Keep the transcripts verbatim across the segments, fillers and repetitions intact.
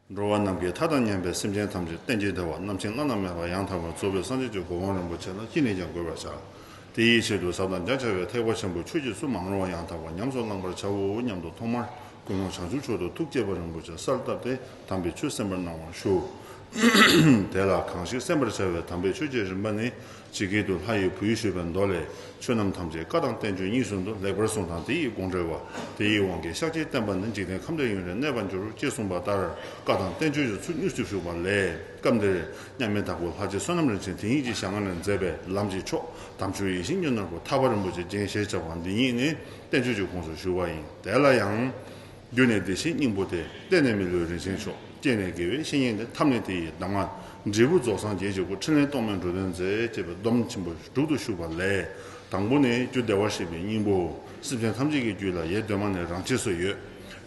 འགྲོ་བ་ནམ་མཁའི་མཐའ་དང་མཉམ་པའི་སེམས་ཅན་ཐམས་ཅད་གཏན་གྱི་བདེ་བ་རྣམ་མཁྱེན་བླ་ན་མེད་པ་ཡང་དག་པར་རྫོགས་པའི་སངས་རྒྱས་ཀྱི་གོ་འཕང་རིན་པོ་ཆེ་ལ་ཅི་ནས་ཀྱང་འགོད་པར་བྱ། དེ་ཡི་ཆེད་དུ་ཟབ་དང་རྒྱ་ཆེ་བའི་ཐེག་པ་ཆེན་པོའི་ཆོས་ཀྱི་ཚུལ་མ་ནོར་བ་ཡང་དག་པར་ཉམས་སུ་བླང་བར་བྱའོ་སྙམ་དུ་ཐོག་མར་ཀུན་སློང་བྱང་ཆུབ་མཆོག་ཏུ་ཐུགས་བསྐྱེད་པ་རིན་པོ་ཆེ་གསལ་བཏབ་སྟེ་དམ་པའི་ཆོས་གསན་པར་གནང་བར་ཞུ། དེ་ལ་གང་ཞིག་གསན་པར་བྱ་བའི་དམ་པའི་ཆོས་ཀྱི་རིམ་པ་ནི། ཇི་སྐད་དུ་ལྷ་ཡི་བུས་ཞུས་པའི་མདོ་ལས། ཆོས་རྣམས་ཐམས་ཅད་བཀའ་དང་བསྟན་བཅོས་གཉིས་སུ་འདུ། ལེགས་པར་གསུངས་དང་དེ་ཡི་དགོངས་འགྲེལ་བ། དེ་ཡི་དབང་གིས་ཤཱཀྱའི་བསྟན་པ་ནི། འཇིག་རྟེན་ཁམས་འདིར་ཡུན་རིང་གནས་པར་འགྱུར། ཅེས་གསུངས་པ་ལྟར། བཀའ་དང་བསྟན་བཅོས་ཀྱི་ཚུལ་དངོས་སུ་བཞུགས་པ་ལས། སྐབས་འདིར་མཉམ་མེད་དྭགས་པོ་ལྷ་རྗེ་བསོད་ནམས་རིན་ཆེན་དེ་ཉིད་ཀྱི་ཞལ་སྔ་ནས་མཛད་པའི་ལམ་གྱི་མཆོག་དམ་ཆོས་ཡིད་བཞིན་གྱི་ནོར་བུ་ཐར་པ་རིན་པོ་ཆེ་རྒྱན་ཞེས་བྱ་བ་འདི་ཉིད་ནི། བསྟན་བཅོས་ཀྱི་ཁོངས་སུ་ཞུགས་པ་ཡིན། དེ་ལ་ཡང་། རྒྱུ་ནི་བདེ་གཤེགས་སྙིང་པོ་སྟེ། རྟེན་ནི་མི་ལུས་རིན་ཆེན་མཆོག་རྐྱེན་ནི་དགེ་བའི་བཤེས་གཉེན་ཏེ། ཐབས་ནི་དེ་ཡི་གདམས་ངག་འབྲས་བུ་རྫོགས་སངས་རྒྱས་ཀྱི་སྐུ། ཕྲིན་ལས་རྟོག་མེད་འགྲོ་དོན་མཛད། ཅེས་པའི་སྡོམ་ཆེན་པོ་དྲུག་ཏུ་ཞུགས་པ་ལས། དང་པོ་ནི་རྒྱུ་བདེ་བར་གཤེགས་པའི་སྙིང་པོ། སེམས་ཅན་ཐམས་ཅད་ཀྱི་རྒྱུད་ལ་ཡེ་གདོད་མ་ནས་རང་ཆས་སུ་ཡོད།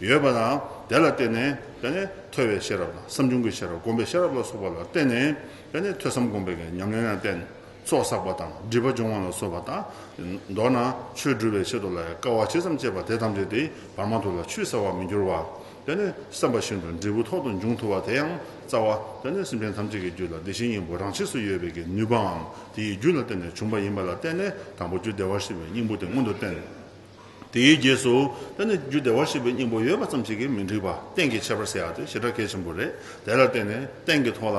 ཡོད་པ་དང་དེ་ལ་བརྟེན་ནས་དེ་ནི་ཐོས་པའི་ཤེས་རབ་དང་བསམ་བྱུང་གི་ཤེས་རབ་སྒོམ་པའི་ཤེས་རབ་ལ་སོགས་པ་ལ་བརྟེན་ནས་དེ་ནི་ཐོས་བསམ་སྒོམ་པའི་ཉམས་ལེན་ལ་བརྟེན། ཚོགས་བསགས་པ་དང་སྒྲིབ་པ་སྦྱོང་བ་ལ་སོགས་པ་དང་། མདོར་ན་ཆོས་སྒྲུབ་པའི་ཆེད་དུ་ལ་ཡང་དཀའ་བ་ཇི་ཙམ་སྤྱད་པ་དེ་ཐམས་ཅད་དེ་བར་མ་དུ་ལ་ཆུད་ཟ་བར་མི་འགྱུར་བ། དེ་ནི་བསམ་པ་བཞིན་དུ་འབྲས་བུ་ཐོག་ཏུ་འབྱུང་ཐུབ་པ་དེ་ཡང་རྩ་བ་དེ་ནི་སེམས་ཅན་ཐམས་ཅད་ཀྱི་རྒྱུད་ལ་བདེ་གཤེགས་སྙིང་པོ་རང་ཆས་སུ་ཡོད་པའི་གི་ནུས་པའམ་དེའི་རྒྱུ་ལ་བརྟེན་ནས་བྱུང་བ་ཡིན་པ་ལ་བརྟེན་ནས་དང་པོ་རྒྱུ་བདེ་བར་གཤེགས་པའི་སྙིང་པོ་དེ་སྔོན་དུ་བསྟན། དེའི་རྗེས་སུ་དེ་ནི་རྒྱུ་བདེ་བར་གཤེགས་པའི་སྙིང་པོ་ཡོད་པ་ཙམ་ཞིག་གིས་མི་འགྲིག་པ་གཏན་གྱི་ཁྱད་པར་ཟེར་ཡག་དེ་ཞེ་དྲག་གལ་ཆེན་པོ་རེད། དེ་ལ་བརྟེན་ནས་གཏན་གྱི་ཐོག་ལ་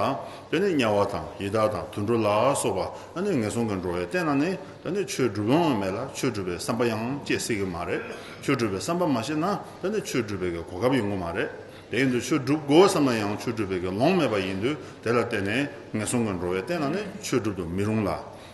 དེ་ནི་དམྱལ་བ་དང་ཡི་དྭགས་དང་དུད་འགྲོ་ལ་སོགས་པ་དེ་ནི་ངན་སོང་གི་འགྲོ་བའི་སྟེང་ན་ནི་དེ་ནི་ཆོས་སྒྲུབ་ཡོང་མེད་ལ་ཆོས་སྒྲུབ་པའི་བསམ་པ་ཡང་སྐྱེ་སྲིད་ཀྱི་མ་རེད། ཆོས་སྒྲུབ་པའི་བསམ་པ་མ་སྐྱེས་ན་དེ་ནི་ཆོས་སྒྲུབ་པའི་གོ་སྐབས་ཡོང་གི་མ་རེད། དེ་ཡིན་དུས་ཆོས་སྒྲུབ་དགོས་བསམ་ན་ཡང་ཆོས་སྒྲུབ་པའི་ལོང་མེད་པ་ཡིན་དུས་དེ་ལ་བརྟེན་ནས་ངན་སོང་གི་འགྲོ་བའི་སྟེང་ན་ནི་ཆོས་སྒྲུབ་ཏུ་མི་རུང་ལ།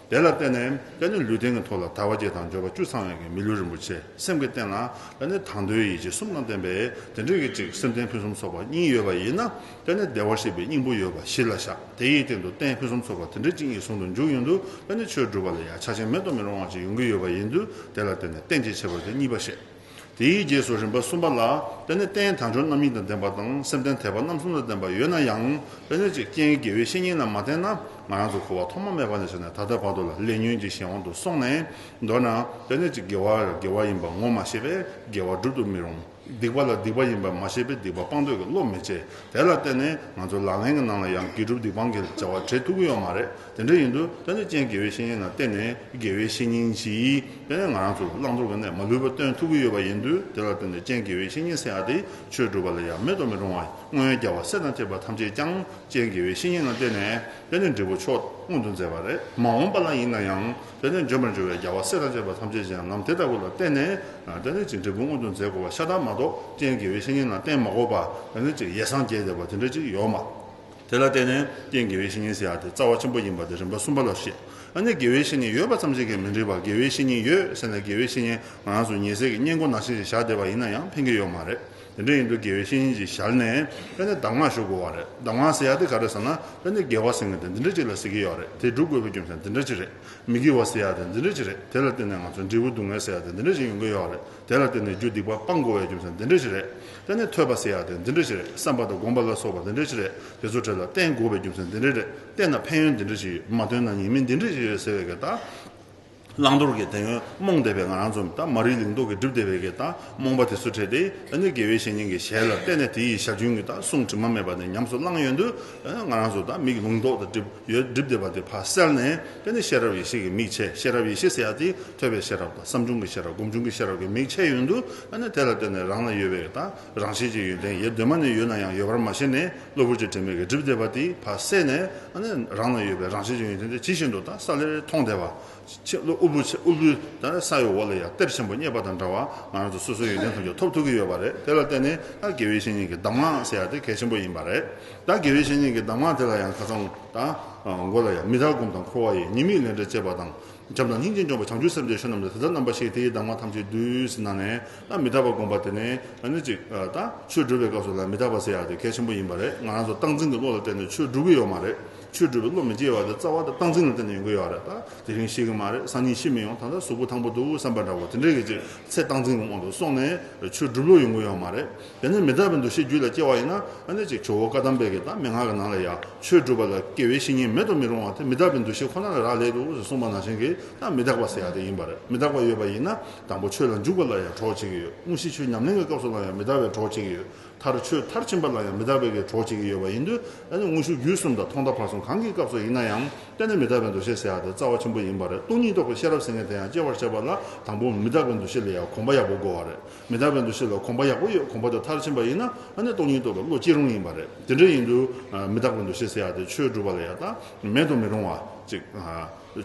དེ་ལ་བརྟེན་ནས་དེ་ནི་ལུས་རྟེན་གྱི་ཐོག་ལ་དལ་བ་བརྒྱད་དང་འབྱོར་པ་བཅུ་ཚང་བའི་གི་མི་ལུས་རིན་པོ་ཆེ་སེམས་ཀྱི་རྟེན་ལ་དེ་ནི་དང་དོད་ཡིད་ཆེས་གསུམ་དང་ལྡན་པའི་དེ་འདྲའི་གི་ཅིག་སེམས་རྟེན་ཕུན་སུམ་ཚོགས་པ་གཉིས་ཡོད་པ་ཡིན་ན་དེ་ནི་བདེ་བར་གཤེགས་པའི་སྙིང་པོ་ཡོད་པ་གཞི་ལ་བཞག་དེ་ཡི་སྟེང་དུ་རྟེན་ཕུན་སུམ་ཚོགས་པ་དེ་འདྲའི་ཅིག་གཉིས་ཟུང་དུ་འཇུག་ཡོང་དུས་དེ་ནི་ཆོས་སྒྲུབ་པ་ལ་ཡང་ཆ་ཤས་མེད་དུ་མི་རུང་བ་ཅིག་ཡོང་གི་ཡོད་པ་ཡིན་དུས་དེ་ལ་བརྟེན་ནས་རྟེན་གྱི་ཁྱད་པར་དེ་གཉིས་པ་བཤད། དེའི་རྗེས་སུ་རིམ་པ་གསུམ་པ་ལ་དེ་ནི་རྟེན་དལ་འབྱོར་རྣམ་གཉིས་དང་ལྡན་པ་དང་སེམས་རྟེན་དད་པ་རྣམ་གསུམ་དང་ལྡན་པ་ཡོད་ན་ཡང་དེ་ནི་ཅིག་རྐྱེན་དགེ་བའི་བཤེས་གཉེན་ལ་མ་བརྟེན་ན་ང་རང་ཚོ་འཁོར་བ་ཐོག་མ་མེད་པ་ནས་བྱས་ནས་ད་ལྟ་བར་དུ་ལ་ལས་ཉོན་གྱི་གཞན་དབང་དུ་སོང་ནས་མདོར་ན་དེ་ནི་ཅིག་དགེ་བ་དགེ་བ་ཡིན་པ་ངོ་མ་ཤེས་པས་དགེ་བ་སྒྲུབ་ཏུ་མི་རུང་། སྡིག་པ་ལ་སྡིག་པ་ཡིན་པ་མ་ཤེས་པས་སྡིག་པ་སྤང་འདོད་ཀྱི་བློ་མི་སྐྱེ། དེ་ལ་བརྟེན་ནས་ང་ཚོ་ལག་ལེན་གྱི་ནང་ལ་ཡང་དགེ་སྒྲུབ་སྡིག་སྤང་གི་བྱ་བ་བྱེད་ཐུབ་ཀྱི་ཡོད་མ་རེད། དེ་འདྲ་ཡིན་དུས་དེ་ནི་རྐྱེན་དགེ་བའི་བཤེས་གཉེན་ལ་བརྟེན་ནས་དགེ་བའི་བཤེས་གཉེན་གྱིས་དེ་ནི་ང་རང་ཚོ་ལ་བླང་དོར་གྱི་གནས་མ་ལུས་པ་སྟོན་ཐུབ་ཀྱི་ཡོད་པ་ཡིན་དུས་དེ་ལ་བརྟེན་ནས་རྐྱེན་དགེ་བའི་བཤེས་གཉེན་ཟེར་ཡག་དེ་ཆོས་སྒྲུབ་པ་ལ་ཡང་མེད་དུ་མི་རུང་བ་སྔོན་རྒྱལ་བ་སྲས་དང་བཅས་པ་ཐམས་ཅད་ཀྱང་རྐྱེན་དགེ་བའི་བཤེས་གཉེན་ལ་བརྟེན་ནས་དེ་ནི་འབྲས་བུ་མཆོག་མངོན་དུ་མཛད་པ་རེད། མ་འོངས་པ་ལ་ཡིན་ན་ཡང་དེ་ནི་འབྱོན་པར་འགྱུར་བའི་རྒྱལ་བ་སྲས་དང་བཅས་པ་ཐམས་ཅད་ཀྱང་ལམ་དེ་ལྟ་བུ་ལ་བརྟེན་ནས་དེ་ནི་ཅིག་འབྲས་བུ་མངོན་དུ་མཛད་དགོས་པ་ཤ་སྟག་མ་གཏོགས་རྐྱེན་དགེ་བའི་བཤེས་གཉེན་ལ་བརྟེན་མ་དགོས་པ་དེ་ནི་ཅིག་ཡེ་སངས་རྒྱས་བསྡད་པ་དེ་འདྲ་ཅིག་ཡོད་མ། དེ་ལ་བརྟེན་ནས་རྐྱེན་དགེ་བའི་བཤེས་གཉེན་ཟེར་ཡག་དེ་རྩ་བ་ཆེན་པོ་ཡིན་པ་དེ་རིམ་པ་གསུམ་པ་ལ་བཤད། ཨ་ནི་དགེ་བའི་བཤེས་གཉེན་ཡོད་པ་ཙམ་ཞིག་གིས་མི་འགྲིག་པ་དགེ་བའི་བཤེས་གཉེན་ཡོད་ཟེར་ནས་དགེ་བའི་བཤེས་གཉེན་ང་རང་ཚོ་ཉེ་སྲས་ཀྱི་གཉེན་པོ་ནང་བཞིན་ཞིག་བཞག་བསྡད་པ་ཡིན་ན་ཡང་ཕན་གྱི་ཡོད་མ་རེད། དེ་འདྲ་ཡིན་དུས་དགེ་བའི་བཤེས་གཉེན་ཅིག་བཞག་ནས་དེ་ནས་གདམས་ངག་ཞུ་དགོས་པ་རེད། གདམས་ངག་ཟེར་ཡག་དེ་ག་རེ་ཟེར་ན་དེ་ནི་དགེ་བ་ཟེར་མཁན་དེ་འདི་འདྲ་ཅིག་ལ་ཟེར་གྱི་ཡོད་རེད། དེ་སྒྲུབ་དགོས་པའི་རྒྱུ་མཚན་དེ་འདྲ་ཅིག་རེད། མི་དགེ་བ་ཟེར་ཡག་དེ་འདི་འདྲ་ཅིག་རེད། དེ་ལ་བརྟེན་ནས་ང་ཚོ་འབྲས་བུ་སྡུག་བསྔལ་ཟེར་ཡག་དེ་འདི་འདྲ་ཅིག་ཡོང་གི་ཡོད་རེད། དེ་ལ་བརྟེན་ནས་རྒྱུ་སྡིག་པ་སྤང་དགོས་པའི་རྒྱུ་མཚན་འདི་འདྲ་ཅིག་རེད། དེ་ནས་ཐོས་པ་ཟེར་ཡག་དེ་འདི་འདྲ་ཅིག་རེད། བསམ་པ་དང་སྒོམ་པ་ལ་སོགས་པ་འདི་འདྲ་ཅིག་རེད། དེ་ཚོ་གྲས་ལ་བརྟེན་དགོས་པའི་རྒྱུ་མཚན་འདི་འདྲ་རེད། བརྟེན་ན་ཕན་ཡོན་འདི་འདྲ་ཅིག་ཡོད། མ་བརྟེན་ན་ཉེས་དམིགས་འདི་འདྲ་ཅིག་ཡོད་ཟེར་བའི་གི་ད། བླང་དོར་གྱི་དོན་ཡོད་རྨོངས་བསྡད་པའི་ང་རང་ཚོ་ད་མ་རིག་ལིང་ཏོག་གིས་བསྒྲིབས་བསྡད་པའི་གི་ད་རྨོངས་པ་དེ་ཚོ་བྲལ་ཏེ་ཨ་ནི་དགེ་བའི་བཤེས་གཉེན་གྱི་ཞལ་ལ་བལྟས་ནས་དེ་ཡི་ཞལ་རྒྱུན་གྱི་ད་གསུང་དྲི་མ་མེད་པ་དེ་ཉམས་སུ་བླངས་ཡོང་དུས་ཨ་ནི་ང་རང་ཚོ་ད་མིག་ལིང་ཏོག་དེ་བསྒྲིབས་ཡོད་བསྒྲིབས་བསྡད་པ་དེ་ཕར་བསལ་ནས་དེ་ནི་ཤེས་རབ་ཡེ་ཤེས་ཀྱི་མིག་ཕྱེ། ཤེས་རབ་ཡེ་ཤེས་ཟེར་ཡག་དེ་ཐོས་པའི་ཤེས་རབ་དང་བསམ་བྱུང་གི་ཤེས་རབ་སྒོམ་བྱུང་གི་ཤེས་རབ་ཀྱི་མིག་ཕྱེ་ཡོང་དུས་ཨ་ནི་དེ་ལ་བརྟེན་ནས་རང་ལ་ཡོད་པའི་ད་རང་བཞིན་གྱི་ཡོན་ཏན་ཡེ་གདོད་མ་ནས་ཡོད་ན་ཡང་ཡོད་པར་མ་ཤེས་ནས་གློ་བུར་གྱི་དྲི་མས་ཀྱི་བསྒྲིབས་བསྡད་པ་དེ་ཕར་བསལ་ནས་ཨ་ནི་རང་ལ་ཡོད་པའི་རང་བཞིན་གྱི་ཡོན་ཏན་དེ་ཇི་བཞིན་དུ་ད་གསལ་ལེར་མཐོང་བསྡད་པ། ཆེ་ལོ་ཨུ་བུ་ཆེ་ཨུ་བུ་ད་ས་ཡི་འོག་ལ་ཡང་གཏེར་ཆེན་པོ་རྙེད་པ་དང་འདྲ་བ་ང་རང་ཚོ་སོ་སོའི་ཡོན་ཏན་ཐམས་ཅད་ཐོབ་ཐུབ་ཀྱི་ཡོད་པ་རེད། དེ་ལ་བརྟེན་ནས་ད་དགེ་བའི་བཤེས་གཉེན་གྱི་གདམས་ངག་ཟེར་ཡག་དེ་གལ་ཆེན་པོ་ཡིན་པ་རེད། ད་དགེ་བའི་བཤེས་གཉེན་གྱི་གདམས་ངག་དེ་ལ་ཡང་ཁ་སང་ད་མགོ་ལ་ཡང་མི་རྟག་སྒོམ་དང་འཁོར་བ་ཡི་ཉེས་དམིགས་ལས་འབྲས་བཅས་པ་དང་། བྱམས་དང་སྙིང་རྗེས་འཇོམས་པ་བྱང་ཆུབ་སེམས་དེ་བསོད་ནམས་ལས་དེ་ལྟར་རྣམ་པ་ཞིག་དེ་ཡི་གདམས་ངག་ཐམས་ཅད་བསྡུས་ཟེར་ན་ནས་ད་མི་རྟག་པ་སྒོམ་པ་དེ་ནས་ཨ་ནི་ཅིག་ད་ཆོས་སྒྲུབ་པའི་སྐབས་སུ་ལ་མི་རྟག་པ་ཟེར་ཡག་དེ་གལ་ཆེན་པོ་ཡིན་པ་རེད། ང་རང་ཚོ་སྟངས་འཛིན་གྱི་བློ་ལ་བརྟེན་ནས་ཆོས་སྒྲུབ་ཀྱི་ཡོད་མ་རེད། ཆོས་སྒྲུབ་པའི་བློ་མི་སྐྱེ་བ་དེ་རྩ་བ་དེ་སྟངས་འཛིན་ལ་བརྟེན་ནས་ཡོང་གི་ཡོད་རེད། ད་དེ་རིང་ཤི་གི་མ་རེད། སང་ཉིན་ཤི་མི་ཡོང་། ད་ལྟ་གཟུགས་པོ་ཐང་པོ་འདུག་བསམ་པ་འདྲ་བོ་དེ་འདྲའི་གི་ཅིག་ཚེ་སྟངས་འཛིན་གྱི་དབང་དུ་སོང་ནས་ཆོས་སྒྲུབ་བློ་ཡོང་གི་ཡོད་མ་རེད། དེ་ནས་མི་རྟག་པའི་འདུ་ཤེས་རྒྱུད་ལ་སྐྱེ་བ་ཡིན་ན་ཨ་ནི་ཅིག་ཇོ་བོ་བཀའ་གདམས་པའི་གི་ད་མན་ངག་གི་ནང་ལ་ཡང་ཆོས་སྒྲུབ་པ་ལ་དགེ་བའི་བཤེས་གཉེན་མེད་དུ་མི་རུང་བ་དེ་མི་རྟག་པའི་འདུ་ཤེས་ཁོ་ན་ལ་རག་ལས་འདུག་ཟེར་གསུངས་པ་ནང་བཞིན་གྱི་ ད་མི་རྟག་པ་ཟེར་ཡ་དེ་ཡིན་པ་རེད། མི་རྟག་པ་ཡོད་པ་ཡིན་ན་དང་པོ་ཆོས་ལ་འཇུག་པ་ལ་ཡང་གྲོགས་བྱེད་ཀྱི་ཡོད། དངོས་གཞི་ཆོས་ཉམས་ལེན་གྱི་སྐབས་སུ་ལ་ཡང་མི་རྟག་པའི་གྲོགས་བྱེད་ཀྱི་ཡོད། མཐར་ཆོས་མཐར་ཕྱིན་པ་ལ་ཡང་མི་རྟག་པའི་གི་གྲོགས་བྱེད་ཀྱི་ཡོད་པ་ཡིན་དུས། ཨ་ནི་དངོས་ཤུགས་བརྒྱུད་གསུམ་དང་ཐོག་མཐའ་བར་གསུམ་གང་གི་སྐབས་སུ་ཡིན་ན་ཡང་དེ་ནི་མི་རྟག་པའི་འདུ་ཤེས་ཟེར་ཡ་དེ་རྩ་བ་ཆེན་པོ་ཡིན་པ་རེད། སྟོང་ཉིད་རྟོགས་པའི་ཤེས་རབ་ཟེར་མཁན་དེ་ཡང་སྐྱེ་བར་བྱེད་པ་ལ་དང་པོ་མི་རྟག་པའི་འདུ་ཤེས་ལ་ཡང་གོམས་པ་ཡག་པོ་དགོས་པ་རེད། མི་རྟག་པའི་འདུ་ཤེས་ལ་གོམས་པ་ཡག་པོ་ཡོད། གོམས་པ་དེ་མཐར་ཕྱིན་པ་ཡིན་ན་ཨ་ནི་སྟོང་ཉིད་རྟོགས་པའི་བློ་སྐྱེ་རུང་ཡིན་པ་རེད། དེ་འདྲ་ཡིན་དུས་མི་རྟག་པའི་འདུ་ཤེས་ཟེར་ཡ་དེ་ཆོས་སྒྲུབ་པ་ལ་ཡང་དང་མེད་དུ་མི་རུང་བ་ཅིག་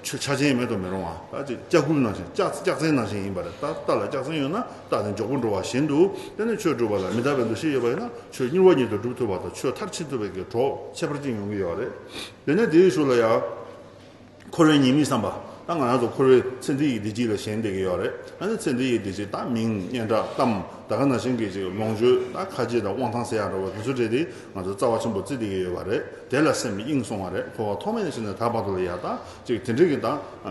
ཆོས་ཆ་ཅན་མེད་དུ་མི་རུང་བ། ད་ཅིག་ལྕགས་སྐུད་ནང་བཞིན་ལྕགས་ལྕགས་ཚན་ནང་བཞིན་ཡིན་པ་རེད། ད་རྟ་ལ་ལྕགས་ཚན་ཡོད་ན་རྟ་དེ་མགྱོགས་པོ་འགྲོ་བ་བཞིན་དུ་དེ་ནི་ཆོས་སྒྲུབ་པ་ལ་མི་རྟག་པའི་འདུ་ཤེས་ཡོད་པ་ཡིན་ན་ཆོས་མྱུར་བ་ཉིད་དུ་སྒྲུབ་ཐུབ་པ་དང་ཆོས་མཐར་ཕྱིན་ཐུབ་པའི་གི་གྲོགས་ཁྱད་པར་ཅན་ཡོང་གི་ཡོད་རེད། དེ་ནས་དེའི་ཤུལ་ལ་ཡང་འཁོར་བའི་ཉེས་དམིགས་བསམ་པ། ད་ང་རང་ཚོ་འཁོར་བའི་ཚེ་འདི་ཡི་བདེ་སྐྱིད་ལ་ཞེན་བསྡད་ཀྱི་ཡོད་རེད། ཨ་ནི་ཚེ་འདི་ཡི་བདེ་སྐྱིད་ད་མིང་སྙན་གྲགས་གཏམ་ད་ག་ནང་བཞིན་གྱི་ཅིག་ལོངས་སྤྱོད་ད་ཁ་རྗེ་དང་དབང་ཐང་ཟེར་ཡ་འདྲ་བ་དེ་ཚོ་འདྲ་དེ་ང་ཚོ་རྩ་བ་ཆེན་པོ་བརྩི་བསྡད་ཀྱི་ཡོད་པ་རེད། དེ་ལ་སེམས་གཡེང་སོང་བ་རེད། འཁོར་བ་ཐོག་མེད་ནས་བྱས་ནས་ད་བར་དུ་ལ་ཡ་ད་ཅིག་དེ་འདྲའི་གི་ད་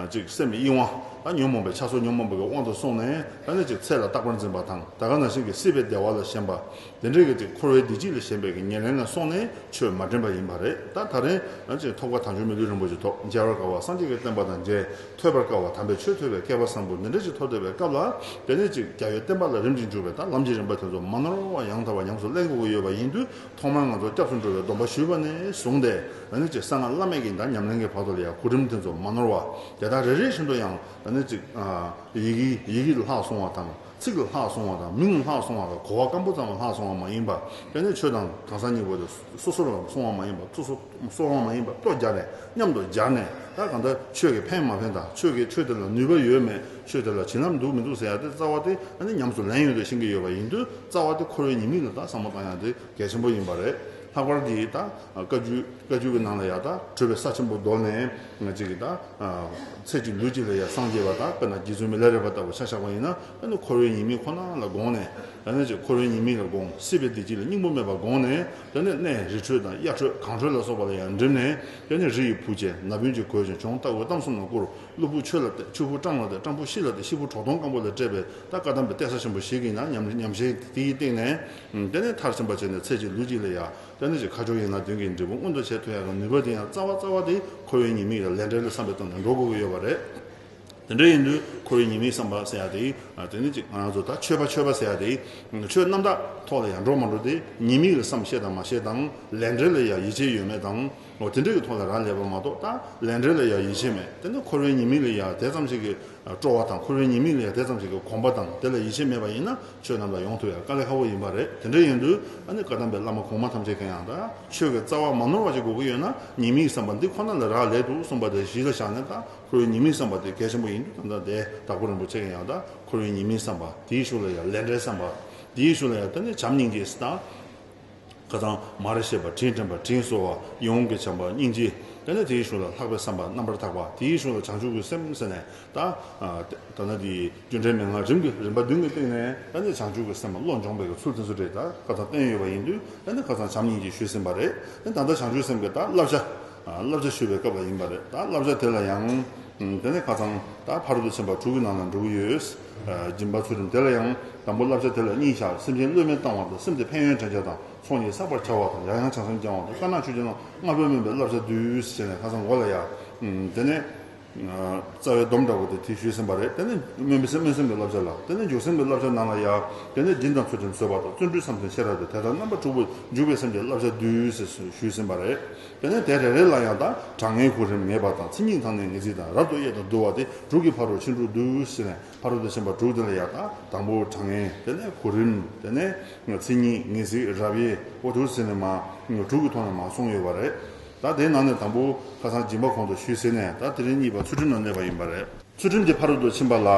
ཅིག་སེམས་གཡེང་བ་ད་ཉོན་མོངས་པའི་ཆགས་སོགས་ཉོན་མོངས་པའི་གི་དབང་དུ་སོང་ནས་ད་ནི་ཅིག་ཚེ་ལ་རྟག་པར་འཛིན་པ་དང་ད་ག་ནང་བཞིན་གྱི་སྲིད་པའི་བདེ་བ་ལ་ཞེན་པ། དེ་འདྲའི་གི་ཅིག་འཁོར་བའི་བདེ་སྐྱིད་ལ་ཞེན་པའི་གི་ཉེར་ལེན་ལ་སོང་ནས་ཆོས་མ་དྲན་པ་ཡིན་པ་རེད། ད་ད་རེས་ང་ཅིག་ཐོག་མཐའ་བར་གསུམ་མི་ལུས་རིན་པོ་ཆེ་ཐོབ། མཇལ་བར་དཀའ་བ་སངས་རྒྱས་ཀྱི་བསྟན་པ་དང་མཇལ། ཐོས་པར་དཀའ་བ་དམ་པའི་ཆོས་ཐོས་པའི་སྐལ་པ་བཟང་པོ་འདི་འདྲ་ཅིག་ཐོབ་བསྡད་པའི་སྐབས་ལ། དེ་ནས་ཅིག་རྒྱལ་བའི་བསྟན་པ་ལ་རིམ་གྱིས་འཇུག་པའི་ད་ལམ་གྱི་རིམ་པ་དེ་ཚོ་མ་ནོར་བ་ཡང་དག་པར་ཉམས་སུ་ལེན་དགོས་ཀྱི་ཡོད་པ་ཡིན་དུས། ཐོག་མར་ང་ཚོ་སྐྱབས་སུ་འགྲོ་བའི་སྡོམ་པ་ཞུས་པ་ནས་བཟུང་སྟེ། ད་ནི་ཅིག་གསང་སྔགས་བླ་མེད་ཀྱི་ད་ཉམས་ལེན་གྱི་བར་དུ་ལ་ཡང་གོ་རིམ་དེ་ཚོ་མ་ནོར་བ། དེ་དག་རེ་རེ་བཞིན་དུ་ཡང་ད་ནི་ཅིག་ཡི་གེ་ཡི་གེ་ལ་ལྷག་སོང་བ་དང་། ཚིག་ལ་ལྷག་སོང་བ་དང་མིང་ལ་ལྷག་སོང་བ་དང་གོ་བ་སྐམ་པོ་ཙམ་ལ་ལྷག་སོང་བ་མ་ཡིན་པ། དེ་ནས་ཆོས་དང་གང་ཟག་གཉིས་པོ་དེ་སོ་སོ་ལ་སོང་བ་མ་ཡིན་པ། སོ་སོ་སོང་བ་མ་ཡིན་པ་ལྟོ་སྦྱར་ནས་མཉམ་དུ་སྦྱར་ནས། ད་གང་ལྟར་ཆོས་ཀྱིས་ཕན་མ་ཕན་དང་ཆོས་ཀྱིས་ཆོས་དེ་ལ་ནུས་པ་ཡོད་མེད། ཆོས་དེ་ལ་བྱིན་རླབས་འདུག་མི་འདུག་ཟེར་ཡ་དེ་རྩ་བ་དེ་ཨ་ནི་ཉམས་སུ་ལེན་ཡོང་དུས་ཤེས་ཀྱི་ཡོད་པ་ཡིན་དུས། རྩ་བ་དེ་འཁོར་བའི་ཉེས་དམིགས་ལ་ད་བསམ་བློ་བཏང་ཡ་དེ་གལ་ཆེན་པོ་ཡིན་པ་རེད། ལྷག་པར་གྱིས་ད་བཀའ་བརྒྱུད་བཀའ་བརྒྱུད་ཀྱི་ནང་ལ་ཡ་ད་གྲུབ་པའི་ས་ཆེན་པོ་བརྡོལ་ནས་ང་ཅིག་གི་ད་ཚེ་གཅིག་ལུས་གཅིག་ལ་ཡ་སངས་རྒྱས་པ་དང་། དཔེར་ན་རྗེ་བཙུན་མི་ལ་རས་པ་ལྟ་བུ་ཆ་བཞག་པ་ཡིན་ན། ཨ་ནི་འཁོར་བའི་ཉེས་དམིགས་ཁོ་ན་ལ་དགོངས་ནས། ཨ་ནི་ཅིག་འཁོར་བའི་ཉེས་དམིགས་ལ་དགོངས། སྲིད་པའི་བདེ་སྐྱིད་ལ་སྙིང་པོ་མེད་པར་དགོངས་ནས། དེ་ནས་གནས་རི་ཁྲོད་དང་གཡའ་ཁྲོད་གངས་ཁྲོད་ལ་སོགས་པ་ལ་ཡང་འགྲིམས་ནས། དེ་ནས་རི་ཡི་བུ་བཅས་ན་བུན་གྱིས་གོས་ཤིང་། གྱོང་རྟ་འུར་གཏམ་གསུམ་ལ་བསྐུར། གློ་བུར་ཆོས་ལ་གཏད། ཆོས་བུར་སྤྲང་ལ་གཏད། སྤྲང་བུ་ཤི་ལ་གཏད། ཤི་བུར་གྲོག་མདོང་སྐམ་པོ་ལ་སྤྲད་པའི་ད་བཀའ་གདམས་པའི་གཏད་ས་ཆེན་པོ་ཞིག་གི་ནང་ཉམས་ཉམས་བཞེས་དེ་ཡི་སྟེང་ནས། དེ་ནས་མཐར་ཕྱིན་པ་བྱས་ནས་ཚེ་གཅིག་ལུས་གཅིག་ལ་ཡ། དེ་ནས་ཅིག་ཁ་མཆོག་ཡན་ལག་བདུན་གྱི་འབྲས་བུ་མངོན་དུ་བྱེད་ཐུབ་ཡག་གི་ནུས་པ་དེ་ཡང་རྩ་བ་རྩ་བ་དེ་འཁོར་བའི་ཉེས་དམིགས་ལ་ལས་འབྲས་ལ་བསམ་པའི་སྟེང་ནས་འགྲོ་དགོས་ཀྱི་ཡོད་པ་རེད། དེ་འདྲ་ཡིན་དུས་འཁོར་བའི་ཉེས་དམིགས་བསམ་པ་ཟེར་ཡ་དེ། དེ་ནི་ཅིག་ང་རང་ཚོ་ད་ཆོས་པ་ཆོས་པ་ཟེར་ཡ་དེ། ཆོས་རྣམ་དག་ཐོག་ལ་ཡང་འགྲོ་མ་འགྲོ་དེ་ཉེས་དམིགས་ལ་བསམ་ཤེས་དང་མ་ཤེས་དང་། ལས་འབྲས་ལ་ཡང་ཡིད་ཆེས་ཡོད་མེད་དང་། འོ་དེ་འདྲ་གི་ཐོག་ལ་རག་ལས་པ་མ་གཏོགས། ད་ལས་འབྲས་ལ་ཡང་ཡིད་ཆེས་མེད། དེ་ནི་འཁོར་བའི་ཉེས་དམིགས་ལ་ཡང་དེ་ཙམ་ཞིག་གི་སྤྲོ་བ་དང་། འཁོར་བའི་ཉེས་དམིགས་ལ་ཡང་དེ་ཙམ་ཞིག་གི་གོམས་པ་དང་། དེ་ལ་ཡིད་ཆེས་མེད་པ་ཡིན་ན་ཆོས་རྣམ་དག་ཡོང་ཐུབ་ཡ་དཀའ་ལས་ཁག་པོ་ཡིན་པ་རེད། དེ་འདྲ་ཡིན་དུས་ཨ་ནི་བཀའ་གདམས་པའི་བླ་མ་གོང་མ་ཐམས་ཅད་ཀྱིས་ཡང་ད་ཆོས་ཀྱི་རྩ་བ་མ་ནོར་བ་ཞིག་དགོས་ཀྱི་ཡོད་ན། ཉེས་དམིགས་བསམ་པ་འདི་ཁོ་ན་ལ་རག་ལས་འདུག་གསུངས་པ་དེ་གཞི་ལ་བཞག་ནས། ད་འཁོར་བའི་ཉེས་དམིགས་བསམ་པ་དེ་གལ་ཆེན་པོ་ཡིན་དུས། ད་ལྟ་དེ་དྭགས་པོ་རིན་པོ་ཆེ་གིས་ཡང་ད་འཁོར་བའི་ཉེས་དམིགས་བསམ་པ། དེའི་ཤུལ་ལ་ཡང་ལས་འབྲས་བསམ་པ། དེའི་ཤུལ་ལ་ཡང་དེ་ནས་བྱམས་སྙིང་རྗེ་ཟེར་ད། ཁ་སང་མ་ར་ཤེས་པ་དྲིན་དྲན་པ་དྲིན་གཟོ་བ། ཡིད་འོང་གི་བྱམས་པ་སྙིང་རྗེ། དེ་ནས་དེའི་ཤུལ་ལ་ལྷག་པའི་བསམ་པ་རྣམ་པར་དག་པ། དེའི་ཤུལ་ལ་བྱང་ཆུབ་ཀྱི་སེམས་ཟེར་ནས། ད་ད་ནི་དེའི་རྒྱུ་འབྲས་མན་ངག་རིམ་གྱི་རིམ་པ་བདུན་གྱི་སྟེང་ནས། ད་ནི་བྱང་ཆུབ་ཀྱི་སེམས་བློ་འབྱོངས་པའི་གི་ཚུལ་དེ་ཚོ་རེད། ད་ཁ་སང་བསྟན་ཡོད་པ་ཡིན་དུས། ད་ནི་ཁ་སང་བྱམས་སྙིང་རྗེ་ཞུས་ཟིན་པ་རེད། ད་ད་ལྟ་བྱང་ཆུབ་སེམས་ཀྱི་ད་བསླབ་བྱ། བསླབ་བྱ་ཞུས་པའི་སྐབས་ལ་ཡིན་པ་རེད། ད་བསླབ་བྱ་དེ་ལ་ཡང་། དེ་ནས་ཁ་སང་ད་ཕ་རོལ་ཏུ་ཕྱིན་པ་དྲུག་གི་ནང་ལ་འགྲོ་གི་ཡོད། སྦྱིན་པ་ཚུལ་ཁྲིམས། དེ་ལ་ཡང་དང་པོ་བསླབ་བྱ་དེ་ལ་གཉིས་བཞག་སེམས་ཅན་བློས་མེད་བཏང་བ་དང་། སེམས་དེ་ཕན་ཡོན་དྲན་བྱ་དང་། ཚོགས་གཉིས་བསགས་པར་བྱ་བ་དང་། ཡང་ཡང་བྱང་སེམས་སྦྱང་བ་དང་། དཀར་ནག་ཆོས་སྤྱོད་རྣམས། ལྔ་པོས་སྨོན་པའི་བསླབ་བྱ་བསྡུས་ཟེར་ནས། ཁ་སང་འགོ་ལ་ཡ། དེ་ནས་རྩ་བའི་སྡོམ་འདྲ་བོ་དེ་དེ་ཞུས་ཟིན་པ་རེད། དེ་ནས་སྨོན་པའི་སེམས། སྨོན་སེམས་ཀྱི་བསླབ་བྱ་ལ། དེ་ནས་འཇུག་སེམས་ཀྱི་བསླབ་བྱ་ནང་ལ་ཡ། དེ་ནས་སྦྱིན་དང་ཚུལ་ཁྲིམས། བཟོད་པ་དང་བརྩོན་འགྲུས། བསམ་གཏན་ཤེས་རབ་སྟེ། དེ་དག་རྣམ་པ་དྲུག་པོ་འཇུག་པའི་སེམས་ཀྱི་བསླབ་བྱ་བསྡུས་ཟེར་ཞུས་ཟིན་པ་རེད། དེ་ནས་དེ་རེ་རེ་ལ་ཡང་ད་དྲང་ངེས་གོ་རིམ་ངེས་པ་དང་། མཚན་ཉིད་དང་ནི་ངེས་ཚིག་དང་། རབ་ཏུ་དབྱེ་དང་བསྡུ་བ་སྟེ། དྲུག་གི་ཕ་རོལ་ཕྱིན་དྲུག་བསྡུས་ཟེར་ནས། ཕ་རོལ་ཏུ་ཕྱིན་པ་དྲུག་དེ་ལ་ཡ་ད་དང་པོ་དྲང་ངེས། དེ་ནས་གོ་རིམ། དེ་ནས་མཚན་ཉིད། ངེས་ཚིག། རབ་དབྱེ། འོ་དེ་ཚོ་ཟེར་ནས་མར་དྲུག་གི་ཐོག་ནས་མར་གསུངས་ཡོད་པ་རེད། ད་དེའི་ནང་ནས་དང་པོ་ཁ་སང་སྦྱིན་པ་གོང་དུ་ཞུས་ཟིན་ནས། ད་དེ་རིང་གཉིས་པ་ཚུལ་ཁྲིམས་ལ་གནས་པ་ཡིན་པ་རེད། ཚུལ་ཁྲིམས་ཀྱི་ཕ་རོལ་ཏུ་ཕྱིན་པ་ལ།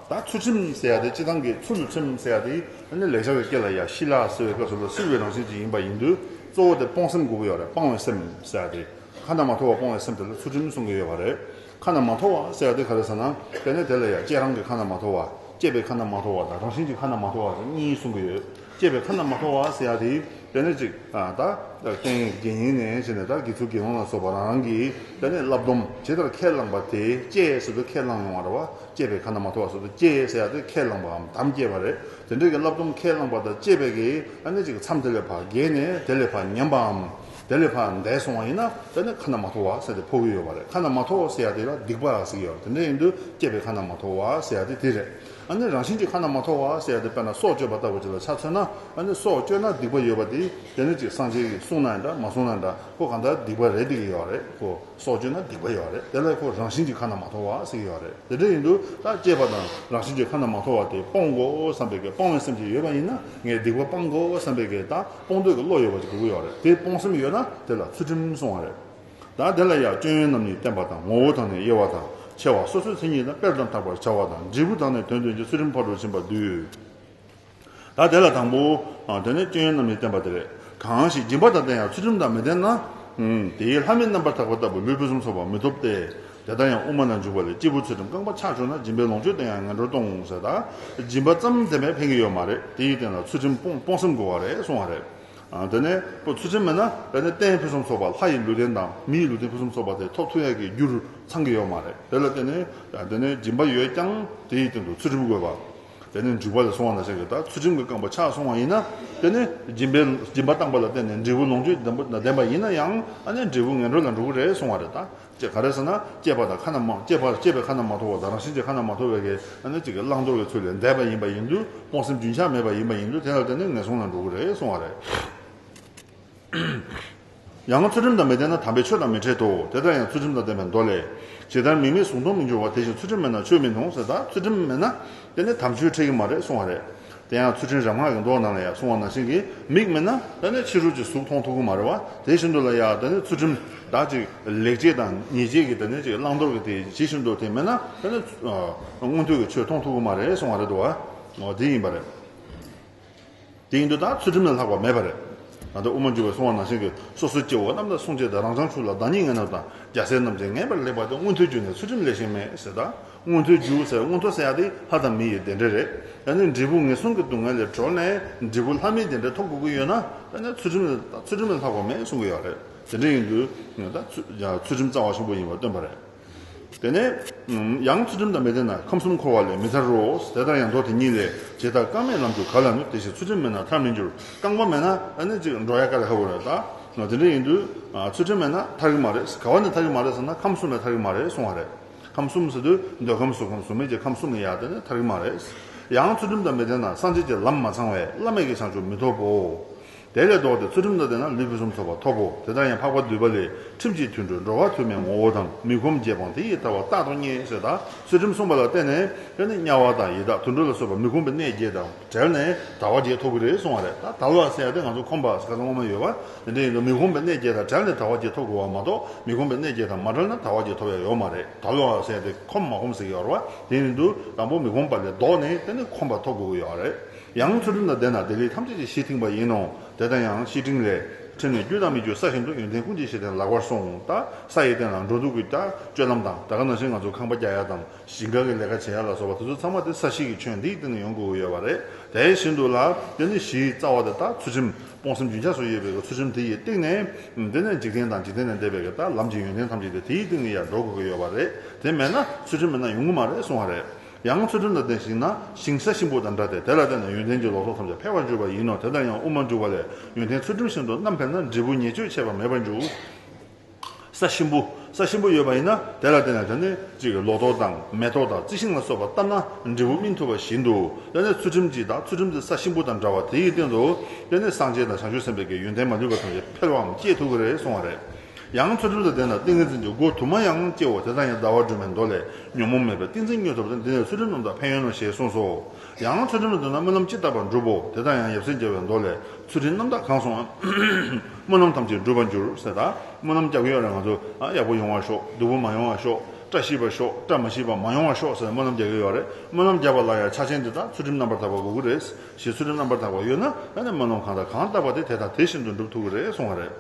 ད་ཚུལ་ཁྲིམས་ཟེར་ཡ་དེ། སྤྱིར་བཏང་གི་ཚུལ་ཁྲིམས་ཟེར་ཡ་དེ་ཨ་ནི་ལེགས་སྦྱར་གྱི་སྐད་ལ་ཡ་ཤི་ལ་ཟེར་བའི་སྐབས་སུ་ལ་བསིལ་བའི་རང་བཞིན་ཅིག་ཡིན་པ་ཡིན་དུས། གཙོ་བོ་དེ་སྤོང་སེམས་དགོས་ཀྱི་ཡོད་རེད། སྤང་བའི་སེམས་ཟེར་ཡ་དེ། ཁ་ན་མ་ཐོ་བ་སྤོང་བའི་སེམས་དེ་ལ་ཚུལ་ཁྲིམས་གསུང་གི་ཡོད་པ་རེད། ཁ་ན་མ་ཐོ་བ་ཟེར་ཡ་དེ་ག་རེ་ཟེར་ན། དེ་ནི་དེ་ལ་ཡ་བཅས་རང་གི་ཁ་ན་མ་ཐོ་བ། བཅས་པའི་ཁ་ན་མ་ཐོ་བ་དང་། རང་བཞིན་གྱི་ཁ་ན་མ་ཐོ་བ་ཟེར་གཉིས་གསུང་གི་ཡོད། བཅས་པའི་ཁ་ན་མ་ཐོ་བ་ཟེར་ཡ་དེ། དེ་ནི་ཅིག་ཨ་ད་རྐྱེན་ངན་ངན་ནས་བྱས་ནས། ད་དགེ་ཚུལ་དགེ་སློང་ལ་སོགས་པ་རང་རང་གིས་དེ་ནི་བསླབ་སྡོམ་ཇི་ལྟར་ཁས་བླངས་པ་དེ། བཅས་ཟེར་དུས་ཁས་བླངས་ཡོང་བ་རེད་བ། བཅས་པའི་ཁ་ན་མ་ཐོ་བ་ཟེར་དུས། བཅས་ཟེར་ཡ་དེ་ཁས་བླངས་པའམ་དམ་བཅས་པ་རེད། དེ་འདྲའི་གི་བསླབ་སྡོམ་ཁས་བླངས་པ་དང་བཅས་པའི་གི་ཨ་ནི་ཅིག་མཚམས་དེ་ལས་ཕར་བརྒལ་ནས། དེ་ལས་ཕར་ཉམས་པའམ། དེ་ལས་ཕར་འདས་སོང་བ་ཡིན་ན་དེ་ནི་ཁ་ན་མ་ཐོ་བ་ཟེར་ཏེ་ཕོག་གི་ཡོད་པ་རེད། ཁ་ན་མ་ཐོ་བ་ཟེར་ཡ་དེ་ལ་སྡིག་པ་ཟེར་གྱི་ཡོད་རེད། དེ་འདྲ་ཡིན་དུས་སྐྱེས་པའི་ཁ་ན་མ་ཐོ་བ་ཟེར་ཡ་དེ་དེ་རེད། ཨ་ནི་རང་བཞིན་གྱིས་ཁ་ན་མ་ཐོ་བ་ཟེར་ཡ་དེ་དཔེར་ན་སྲོག་གཅོད་པ་ལྟ་བུ་ཅིག་ལ་ཆ་མཚོན་ན། ཨ་ནི་སྲོག་གཅོད་ན་སྡིག་པ་ཡོད་པ་དེ་དེ་ནི་ཅིག་སངས་རྒྱས་ཀྱིས་གསུངས་ན་འདྲ་མ་གསུངས་ན་འདྲ་ཁོ་གང་ལྟར་སྡིག་པ་རེད་བསྡད་ཀྱི་ཡོད་རེད། ཁོ་སྲོག་གཅོད་ན་སྡིག་པ་ཡོད་རེད། དེ་ལ་ཁོ་རང་བཞིན་གྱིས་ཁ་ན་མ་ཐོ་བ་ཟེར་གྱི་ཡོད་རེད། དེ་འདྲ་ཡིན་དུས་ད་སྐྱེས་པ་དང་རང་བཞིན་གྱིས་ཁ་ན་མ་ཐོ་བ་དེ་སྤོང་དགོས་བསམ་པའི་གི་སྤོང་བའི་སེམས་ཅིག་ཡོད་པ་ཡིན་ན། ངས་སྡིག་པ་སྤང་དགོས་བསམ་པའི་གི་ད་སྤོང་འདོད་ཀྱི་བློ་ཡོད་པ་ཅིག་དགོས་ཀྱི་ཡོད་རེད། དེ་སྤོང་སེམས་ཡོད་ན་དེ་ལ་ཚུལ་ཁྲིམས་གསུང་བ་རེད། ད་དེ་ལ་ཡང་སྐྱོན་ཡོན་རྣམ་གཉིས་བསྟན་པ་དང་། ངོ་བོ་དང་ནི་དབྱེ་བ་དང་། ཕྱེ་བ་སོ་སོའི་མཚན་ཉིད་དང་། དཔེར་དམ་བརྟག་པར་བྱ་བ་དང་། འབྲས་བུ་དང་ནི་དོན་བདུན་གྱི། ཚུལ་ཁྲིམས་ཕ་རོལ་ཕྱིན་པ་བསྡུས། ད་དེ་ལ་དང་པོ། ཨ། དེ་ནི་སྐྱོན་ཡོན་རྣམ་གཉིས་བསྟན་པ་དེ་རེད། གང་ཞིག་སྦྱིན་པ་དང་ལྡན་ཡང་ཚུལ་ཁྲིམས་དང་མི་ལྡན་ན། ཨུམ། དེའི་ལྷ་མིན་རྣམ་པར་དག་པ་ལྟ་བུ་ལུས་ཕུན་སུམ་ཚོགས་པ་མི་ཐོབ་སྟེ། དེ་ལྟར་ཡང་དབུ་མ་ན་འཇུག་པ་ལས། སྐྱེས་བུ་ཚུལ་ཁྲིམས་རྐང་པ་ཆག་བཅུག་ན། སྦྱིན་པའི་ལོངས་སྤྱོད་དེ་ཡང་ངན་འགྲོར་ལྟུང་ཟེར། ད་སྦྱིན་པ་ཙམ་ལྡན་པས་ཕན་གྱི་ཡོད་མ་རེད། དེ་ཡི་སྟེང་ལ་ཚུལ་ཁྲིམས་སྤོང་སྤོང་སེམས་དགོས་པ་རེད་གསུང་བ་རེད། ཨ། དེ་ནས་ཁོ་ཚུལ་ཁྲིམས་མེད་ན་དེ་ནི་རྟེན་ཕུན་སུམ་ཚོགས་པ། ལྷ་ཡི་ལུས་རྟེན་དང་མི་ཡི་ལུས་རྟེན་ཕུན་སུམ་ཚོགས་པ་དེ་ཐོབ་ཐུབ་ཡག་གི་རྒྱུར་ཚང་གི་ཡོད་མ་རེད། དེ་ལ་བརྟེན་ནས་དེ་ནི་སྦྱིན་པ་ཡོད་ཀྱང་དེ་ཡི་སྟེང་དུ་ཚུལ་ཁྲིམས་དགོས་པ། དེ་ནི་འཇུག་པ་ལས་གསུངས་པ་ནང་བཞིན་གྱི་ད་ཚུལ་ཁྲིམས་ཀྱི་རྐང་པ་ཆག་སོང་བ་ཡིན་ན། དེ་ནི་སྦྱིན་པའི་སྦྱིན་པ་བཏང་པ་ལ་བརྟེན་ནས་འབྲས་བུ་ལོངས་སྤྱོད་ལྡན་པ་ལྡན་པ་ཡིན་ན་ཡང་། ཨ་ནི་འབྲས་བུ་ངན་འགྲོ་ལ་འགྲོ་གི་རེད་གསུང་བ་རེད། ད་ཅེས་ག་རེ་ཟེར་ན། སྐྱེས་པ་དང་ཁ་ན་མ་སྐྱེས་པ་སྐྱེས་པའི་ཁ་ན་མ་ཐོ་བ་དང་རང་བཞིན་གྱིས་ཁ་ན་མ་ཐོ་བའི་གི་ཨ་ནི་ཅིག་གི་བླང་དོར་གྱི་ཚུལ་ལས་འདས་པ་ཡིན་པ་ཡིན་དུས། སྤོང་སེམས་རྒྱུན་ཆགས་མེད་པ་ཡིན་པ་ཡིན་དུས། དེ་ལ་བརྟེན་ནས་ངན་སོང་ལ་འགྲོ་གི་རེད་གསུང་བ་རེད། ཡང་ཚུལ་ཁྲིམས་དང་མི་ལྡན་ན་དམ་པའི་ཆོས་དང་མི་འཕྲད་དོ། དེ་ལྟར་ཡང་ཚུལ་ཁྲིམས་དང་ལྡན་པའི་མདོ་ལས། ཇི་ལྟར་མིག་མེད་གཟུགས་མཐོང་མི་འགྱུར་བ། དེ་བཞིན་ཚུལ་ཁྲིམས་མེད་ན་ཆོས་མི་མཐོང་ཟེར། ད་ཚུལ་ཁྲིམས་མེད་ན་དེ་ནི་དམ་ཆོས་འཕྲད་ཀྱི་མ་རེད་གསུང་བ་རེད། དེ་ཡང་ཚུལ་ཁྲིམས་རབ་སྔགས་ཀྱི་མདོ་ནང་ལ་ཡང་གསུངས་པ་ནང་བཞིན་གྱི་མིག་མེད་ན་དེ་ནི་ཕྱི་རོལ་གྱི་གཟུགས་མཐོང་ཐུབ་ཀྱི་མ་རེད་བ། དེ་བཞིན་དུ་ལ་ཡང་དེ་ནི་ཚུལ་ཁྲིམས་ད་ཅིག་ལེགས་སྤྱད་དང་ཉེས་སྤྱད་ཀྱི་དེ་ནི་ཅིག་བླང་དོར་གྱི་དེ་ཇི་བཞིན་དུ་དེ་མེད་ན་དེ་ནི་མངོན་མཐོ་གི་ཆོས་མཐོང་ཐུབ་ཀྱི་མ་རེད་གསུང་བ་རེད་འདུག་བ། འོ་དེ་ཡིན་པ་རེད། དེ་ཡིན་དུས་ད་ཚུལ་ཁྲིམས་ལས་ལྷག་པ་མེད་པ་རེད། ད་ལྟ་དབུ་མ་འཇུག་པའི་གསུང་བ་ནང་བཞིན་གྱི་སོ་སོའི་སྐྱེ་བོ་རྣམས་ལ་སྲུང་བྱེད་དང་། རང་བྱང་ཆུབ་ལ་བདག་ཉིད་ངན་རྣམས་དང་། རྒྱལ་སྲས་རྣམས་ཀྱིས་ངེས་པར་ལེགས་པར་སྟོན། མངོན་མཐོའི་རྒྱུ་ནི་ཚུལ་ཁྲིམས་ལས་གཞན་མེད་ཟེར། ད་མངོན་མཐོའི་རྒྱུ་ཟེར། མངོན་མཐོ་ཟེར་ཡ་དེ་ལྷ་དང་མི་ཡི་བདེ་འབྲེལ་རེད། ད་ནི་འབྲས་བུ་ངན་སོང་གི་སྡུག་བསྔལ་ལས་གྲོལ་ནས་འབྲས་བུ་ལྷ་མིའི་བདེ་འབྲེལ་ཐོབ་དགོས་ཀྱི་ཡོད་ན། ད་ནི་ཚུལ་ཁྲིམས་ཚུལ་ཁྲིམས་ལས་ལྷག་པ་མེད་གསུང་གི་ཡོད་རེད། དེ་འདྲ་ཡིན་དུས་ད་ཚུལ་ཚུལ་ཁྲིམས་རྩ་བ་ཆེན་པོ་ཡིན་པ་སྟོན་པ་རེད། དེ་ནས་ཡང་ཚུལ་ཁྲིམས་དང་མི་ལྡན་ན་ཁམས་གསུམ་འཁོར་བ་ལས་མི་ཐར་རོ། དེ་ལྟར་ཡང་མདོ་དེ་ཉིད་ལས། ཇི་ལྟར་རྐང་མེད་ལམ་རྒྱུར་ག་ལ་ནུས། དེ་བཞིན་ཚུལ་ཁྲིམས་མེད་ན་ཐར་མི་འགྱུར། རྐང་པ་མེད་ན་ཨ་ནི་ཅིག་འགྲོ་ཡ་དཀའ་ལས་ཁག་པོ་རེད། ད་དེ་འདྲ་ཡིན་དུས་ཚུལ་ཁྲིམས་མེད་ན་ཐར་གི་མ་རེད། ག་བ་ནས་ཐར་གི་མ་རེད་ཟེར་ན་ཁམས་གསུམ་ལས་ཐར་གི་མ་རེད་གསུང་བ་རེད། ཁམས་གསུམ་ཟེར་དུས་འདོད་ཁམས་གཟུགས་ཁམས་གཟུགས་མེད་ཀྱི་ཁམས་གསུམ་ལས་ཡར་དེ་ནས་ཐར་གི་མ་རེད། ཡང་ཚུལ་ཁྲིམས་དང་མི་ལྡན་ན་སངས་རྒྱས་ཀྱི་ལམ་མ་ཚང་བས་བླ་མེད་ཀྱི་བྱང་ཆུབ་མི་ཐོབ་བོ། དེ་ལས་ལྡོག་སྟེ་ཚུལ་ཁྲིམས་དང་ལྡན་ན་ལུས་ཕུན་སུམ་ཚོགས་པ་ཐོབ་བོ། དེ་ལྟར་ཡང་འཕགས་པ་འདུས་པ་ལས། ཁྲིམས་ཀྱི་མཐུས་འགྲོ་འགྲོ་བ་ཐུབ་མིན་ངོ་བོ་དང་། མི་ཁོམ་བརྒྱད་སྤངས་དེ་ཡིས་ཐར་བ་རྟག་ཏུ་རྙེད་ཟེར། ད་ཚུལ་ཁྲིམས་སྲུང་བ་ལ་བརྟེན་ནས་དེ་ནི་དམྱལ་བ་དང་ཡི་དྭགས་དུད་འགྲོ་ལ་སོགས་པ་མི་ཁོམ་པའི་གནས་བརྒྱད་དང་བྲལ་ནས་དལ་བ་བརྒྱད་ཐོབ་ཀྱི་རེད་གསུང་བ་རེད། ད་དལ་བ་ཟེར་ཡ་དེ་ང་ཚོ་ཁོམ་པ་ཟེར་ཁ་སང་སྔོན་མ་ཡོད་པ། དེ་འདྲ་ཡིན་དུས་མི་ཁོམ་པའི་གནས་བརྒྱད་དང་བྲལ་ནས་དལ་བ་བརྒྱད་ཐོབ་དགོས་པ་མ་གཏོགས། མི་ཁོམ་པའི་གནས་བརྒྱད་དང་མ་བྲལ་ན་དལ་བ་བརྒྱད་ཐོབ་ཡ་ཡོད་མ་རེད། དལ་བ་ཟེར་ཡ་དེ་ཁོམ་མ་ཁོམ་ཟེར་གྱི་ཡོད་རེད་བ། དེ་ཡིན་དུས་དང་པོ་མི་ཁོམ་པ་ལས་ལྡོག་ནས་དེ་ནི་ཁོམ་པ་ཐོབ་དགོས་ཀྱི་ཡོད་རེད། ཡང་ཚུལ་ཁྲིམས་དང་ལྡན་ན་དེ་ལས་ཐམས་ཅད་ཀྱི་གཞི་མཐིང་བ་ཡིན་ནོ། དེ་ལྟར་ཡང་བཤེས་སྤྲིང་ལས། ཁྲིམས་ནི་རྒྱུ་དང་མི་རྒྱུ་ས་བཞིན་དུ། ཡོན་ཏན་ཀུན་གྱི་གཞི་རྟེན་ལག་པར་སྲུང་། ད་ས་ཡི་སྟེང་ལ་འགྲོ་འདུག་གི་ད་སྤྱོད་ལམ་དང་། ད་ག་ནང་བཞིན་ང་ཚོ་ཁང་པ་རྒྱག་ཡ་དང་ཞིང་ཁ་གི་ལས་ཀ་བྱེད་ཡ་ལ་སོགས་པ་དེ་ཚོ་ཚང་མ་དེ་ས་གཞི་གི་ཁྱོན་འདིའི་སྟེང་ནས་ཡོང་དགོས་ཀྱི་ཡོད་པ་རེད། དེ་བཞིན་དུ་ལ་དེ་ནི་གཞིའི་རྩ་བ་དེ་དག་ཚུལ་ཁྲིམས་སྤོང་སེམས་རྒྱུན་ཆགས་སུ་ཡོད་པའི་ཚུལ་ཁྲིམས་དེ་ཡི་སྟེང་ནས། དེ་ནས་འཇིག་རྟེན་དང་འཇིག་རྟེན་ལས་འདས་པའི་གི་ད་ལམ་གྱི་ཡོན་ཏན་ཐམས་ཅད་དེ་དེའི་སྟེང་ནས་ཡར་འགྲོ་དགོས་ཀྱི་ཡོད་པ་རེད། དེ་མེད་ན་ཚུལ་ཁྲིམས་མེད་ན་ཡོང་གི་མ་རེད་གསུང་བ་རེད། ཡང་ཚུལ་ཁྲིམས་དང་ལྡན་ཞིང་ན་ཞིང་ས་གཤིན་པོ་དང་འདྲ་སྟེ། དེ་ལ་བརྟེན་ནས་ཡོན་ཏན་གྱི་ལོ་ཏོག་ཐམས་ཅད་འཕེལ་བར་འགྱུར་བ་ཡིན་ནོ། དེ་ལྟར་ཡང་དབུ་མ་འཇུག་པ་ལས། ཡོན་ཏན་ཚུལ་ཁྲིམས་བཞིན་དུ་རྣམ་འཕེལ་ན། འབྲས་བུ་ཉེས་སྤྱོད་ཆད་པ་མེད་པར་འགྱུར། ས་གཤིན་པོ། ས་གཤིན་པོ་ཡོད་པ་ཡིན་ན་དེ་ལ་བརྟེན་ནས་དེ་ནི་ཅིག་ལོ་ཏོག་དང་མེ་ཏོག་དང་རྩི་ཤིང་ལ་སོགས་པ་བཏབ་ན་འབྲས་བུ་སྨིན་ཐུབ་པ་བཞིན་དུ། དེ་ནི་ཚུལ་ཁྲིམས་ཀྱི་དག་ཚུལ་ཁྲིམས་དེ་ས་གཤིན་པོ་དང་འདྲ་བ་དེ་ཡི་སྟེང་དུ། དེ་ནི་སངས་རྒྱས་དང་བྱང་ཆུབ་སེམས་དཔའི་གི་ཡོན་ཏན་མ་ལུས་པ་ཐམས་ཅད་འཕེལ་བའམ་སྐྱེ་ཐུབ་ཀྱི་རེད་གསུང་བ་རེད། ཡང་ཚུལ་ཁྲིམས་དང་ལྡན་ན་ཏིང་ངེ་འཛིན་གྱི་སྒོ་དུ་མ་ཡང་སྐྱེའོ། དེ་དག་ཡང་ཟླ་བ་སྒྲོན་མའི་མདོ་ལས། ཉོན་མོངས་མེད་པའི་ཏིང་འཛིན་མྱུར་ཐོབ་སྟེ། འདི་ནི་ཚུལ་ཁྲིམས་རྣམ་དག་ཕན་ཡོན་ནོ་ཞེས་གསུངས་སོ། ཡང་ཚུལ་ཁྲིམས་ལ་ལྡན་ན་སྨོན་ལམ་ཇི་ལྟ་བར་འགྲུབ་བོ། དེ་དག་ཡང་ཡབ་སྲས་མཇལ་བའི་མདོ་ལས། ཚུལ་ཁྲིམས་རྣམ་དག་གང་སོང་ངམ། སྨོན་ལམ་ཐམས་ཅད་འགྲུབ་པར་འགྱུར་ཟེར། ད་སྨོན་ལམ་རྒྱག་གི་ཡོད་རེད་ང་ཚོ། ཨ་ཡག་པོ་ཡོང་བར་ཤོག་སྡུག་པོ་མ་ཡོང་བར་ཤོག་བཀྲ་ཤིས་པར་ཤོག་བཀྲ་མ་ཤིས་པ་མ་ཡོང་བར་ཤོག་ཟེར་སྨོན་ལམ་རྒྱག་གི་ཡོད་རེད། སྨོན་ལམ་རྒྱག་པ་ལ་ཡང་ཆ་ཆེན་དེ་དག་ཚུལ་ཁྲིམས་རྣམ་པར་དག་པ་དགོས་ཀྱི་རེད། ཞེས་ཚུལ་ཁྲིམས་རྣམ་པར་དག་པ་ཡོད་ན་ཨ་ནི་སྨོན་ལམ་གང་དང་གང་བཏབ་པ་དེ་དེ་དག་དེ་བཞིན་དུ་འགྲུབ་ཐུབ་ཀྱི་རེད་གསུང་བ་རེད།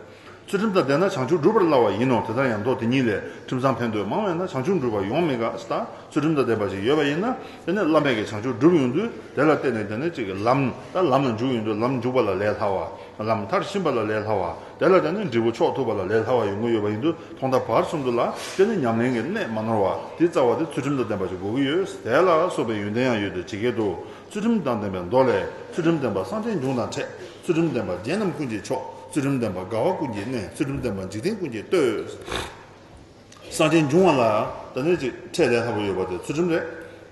ཚུལ་ཁྲིམས་དང་ལྡན་ན་བྱང་ཆུབ་འགྲུབ་པར་སླ་བ་ཡིན་ནོ། དེ་ལྟར་ཡང་མདོ་དེ་ཉིད་ལས། ཁྲིམས་བཟང་ཕན་འདོད་མང་བས་ན། བྱང་ཆུབ་འགྲུབ་པ་ཡོང་མི་དཀའ་ཟེར། ད་ཚུལ་ཁྲིམས་དང་ལྡན་པ་ཞིག་ཡོད་པ་ཡིན་ན་དེ་ནི་བླ་མེད་ཀྱི་བྱང་ཆུབ་འགྲུབ་ཡོང་དུས། དེ་ལ་བརྟེན་ནས་དེ་ནི་གཅིག་གི་ལམ། ད་ལམ་ལ་འཇུག་ཡོང་དུས་ལམ་འཇུག་པ་ལ་ལས་སླ་བ། ལམ་མཐར་ཕྱིན་པ་ལ་ལས་སླ་བ། དེ་ལ་བརྟེན་ནས་འབྲས་བུ་མཆོག་ཐོབ་པ་ལ་ལས་སླ་བ་ཡོང་གི་ཡོད་པ་ཡིན་དུས། ཐོག་མཐའ་བར་གསུམ་དུ་ལ་དེ་ནི་ཉམས་ལེན་གྱི་གནད་མ་ནོར་བ། དེའི་རྩ་བ་དེ་ཚུལ་ཁྲིམས་དང་ལྡན་པ་ཞིག་དགོས་ཀྱི་ཡོད། དེ་ལ་སོགས་པའི་ཡོན་ཏན་ཡང་ཡོད་དེ། ཇི་སྐད་དུ། ཚུལ་ཁྲིམས་དང་ལྡན་པའི་མདོ་ལས། ཚུལ་ཁྲིམས་ལྡན་པ་སངས་རྒྱས་འབྱུང་དང་འཕྲད། ཚུལ་ཁྲིམས་ལྡན་པ་རྒྱལ་རྣམས་ཀུན་གྱི་མཆོག་ཚུལ་ཁྲིམས་ལྡན་པ་དགའ་བ་ཀུན་གྱི་གནས། ཚུལ་ཁྲིམས་ལྡན་པ་འཇིག་རྟེན་ཀུན་གྱི་གཏོས། སངས་རྒྱས་འབྱུང་བ་ལ་ད་ནི་ཅིག་ཁྲལ་ལས་སླ་པོ་ཡོད་པ་དེ་ཚུལ་ཁྲིམས་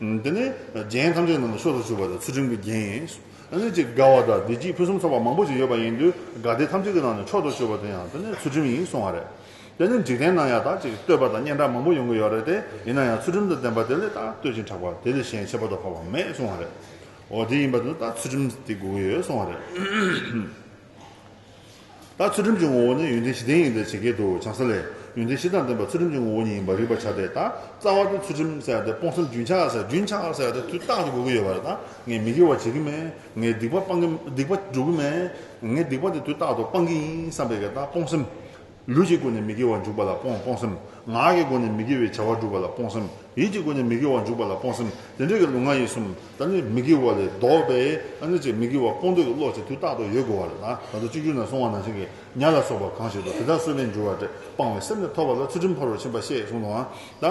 རེད། དེ་ནི་རྒྱན་ཐམས་ཅད་ནང་ནས་མཆོག་ཏུ་གྱུར་པ་དེ་ཚུལ་ཁྲིམས་ཀྱི་རྒྱན་ཡིན། ད་ནི་ཅིག་དགའ་བ་དང་བདེ་སྐྱིད་ཕུན་སུམ་ཚོགས་པ་མང་པོ་ཞིག་ཡོད་པ་ཡིན་དུས་དགའ་བདེ་ཐམས་ཅད་ཀྱི་ནང་ནས་མཆོག་ཏུ་གྱུར་པ་དེ་ཡང་ད་ནི་ཚུལ་ཁྲིམས་ཡིན་གསུང་བ་རེད། དེ་ནི་འཇིག་རྟེན་ན་ཡང་ད་ཅིག་བསྟོད་པ་དང་སྙན་གྲགས་མང་པོ་ཡོང་གི་ཡོད་རེད་དེ། ཡིན་ན་ཡང་ཚུལ་ཁྲིམས་དང་ལྡན་པ་དེ་ལས་ད་བསྟོད་ཅིང་གྲགས་པ་དེ་ལས་གཞན་ཁྱད་པར་དུ་འཕགས་པ་མེད་གསུང་བ་རེད། འོ་དེ་ཡིན་པ་དེ་ད་ཚུལ་ཁྲིམས་དེ་དགོས་ཀྱི་ཡོད་གསུང་བ་རེད། ད་ཚུལ་ཁྲིམས་ཀྱི་ངོ་བོ་ནི་ཡོན་ཏན་བཞི་ལྡན་ཡིན་ཏེ་ཇི་སྐད་དུ། བྱང་ས་ལས། ཡོན་ཏན་བཞི་དང་ལྡན་པ་ཚུལ་ཁྲིམས་ཀྱི་ངོ་བོ་ཉིད་ཡིན་པར་རིག་པར་བྱ་སྟེ། ད་རྩ་བ་དེ་ཚུལ་ཁྲིམས་ཟེར་ཡ་དེ་སྤོང་བསམ་རྒྱུན་ཆགས་ཟེར། རྒྱུན་ཆགས་ཟེར་ཡ་དེ་དུས་རྟག་ཏུ་དགོས་ཀྱི་ཡོད་པ་རེད། ད་ངས་མི་དགེ་བ་བྱེད་ཀྱི་མེད། ངས་སྡིག་པ་སྤང་གི། སྡིག་པ་སྒྲུབ་ཀྱི་མེད། ངས་སྡིག་པ་དེ་དུས་རྟག་ཏུ་སྤང་གི་ཡིན་བསམ་པའི་གི་ད་སྤོང་སེམས། ལུས་ཀྱི་སྒོ་ནས་མི་དགེ་བ་འཇུག་པ་ལ་སྤོང་སྤོང་སེམས། ངག་གི་སྒོ་ནས་མི་དགེ་བའི་བྱ་བ་སྒྲུབ་པ་ལ་སྤོང་སེམས། ཡིད་ཀྱི་སྒོ་ནས་མི་དགེ་བ་འཇུག་པ་ལ་སྤོང་སེམས། དེ་འདྲ་གི་ལུས་ངག་ཡིད་གསུམ་ད་ནི་མི་དགེ་བ་ལས་ལྡོག་པའི་ཨ་ནི་ཅིག་མི་དགེ་བ་སྤོང་འདོད་ཀྱི་བློ་ཅིག་དུས་རྟག་ཏུ་ཡོད་དགོས་པ་རེད། ད་ད་ལྟ་སྤྱོད་འཇུག་ནང་གསུངས་པ་ནང་བཞིན་གྱི་ཉ་ལ་སོགས་པ་གང་ཞིག་ཏུ། དེ་དག་གསོད་པའི་འགྱུར་བ་སྟེ། སྤང་བའི་སེམས་ནི་ཐོབ་པ་ལ། ཚུལ་ཁྲིམས་ཕ་རོལ་ཕྱིན་པ་ཤེས་གསུངས་དང་། ད་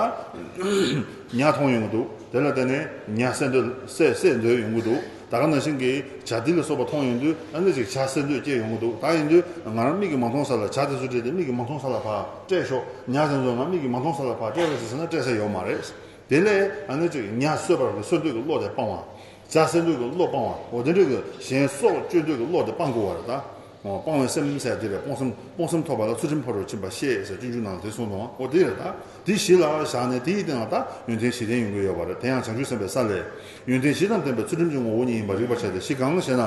ཉ་མཐོང་ཡོང་གི་འདུག་དེ་ལ་བརྟེན་ནས་ཉ་བསད་འདོད་བསད་བསད་འདོད་ཡོང་གི་འདུག་ད་ག་ནང་བཞིན་གྱི་བྱ་དེ་ལ་སོགས་པ་མཐོང་ཡོང་དུས་ཨ་ནི་ཅིག་བྱ་བསད་འདོད་སྐྱེ་ཡོང་གི་འདུག་ད་ཡིན་དུས་ང་རང་མིག་གིས་མ་མཐོང་ས་ལ་བྱ་དེ་ཚོ་བྲིས་ཏེ་མིག་གིས་མ་མཐོང་ས་ལ་ཕར་སྤྲད་ཤོག་ཉ་དེ་ཚོ་ང་མིག་གིས་མ་མཐོང་ས་ལ་ཕར་སྤྲད་རོགས་ཞེས་ཟེར་ན་སྤྲད་ས་ཡོད་མ་རེད། དེ་ལས་ཨ་ནི་ཅིག་ཉ་གསོད་པར་གསོད་འདོད་ཀྱི་བློ་དེ་སྤང་བ། བྱ་བསད་འདོད་ཀྱི་བློ་སྤང་བ། འོ་དེ་འདྲ་གི་གཞན་སྲོག་གཅོད་འདོད་ཀྱི་བློ་དེ་སྤང་དགོས་པ་རེད་ད། འོ་སྤང་བའི་སེམས་ཟེར་དེ་རེད། སྤོང་སེམས་སྤོང་སེམས་ཐོབ་པ་ལ་ཚུལ་ཁྲིམས་ཕ་རོལ་ཕྱིན་པ་ཤེས་ཟེར་སྤྱོད་འཇུག་ནང་ལ་དེ་གསུངས་འདུག་འོ་དེ་རེད་ད། དེ་གཞི་ལ་བཞག་ནས་དེའི་སྟེང་ལ་ད་ཡོན་ཏན་བཞི་ལྡན་ཡོང་གི་ཡོད་པ་རེད། དེ་ཡང་བྱང་ཆུབ་སེམས་དཔའི་ས་ལས། ཡོན་ཏན་བཞི་དང་ལྡན་པའི་ཚུལ་ཁྲིམས་ཀྱི་ངོ་བོ་ཉིད་ཡིན་པར་རིག་པར་བྱ་སྟེ། བཞི་གང་ཞེ་ན།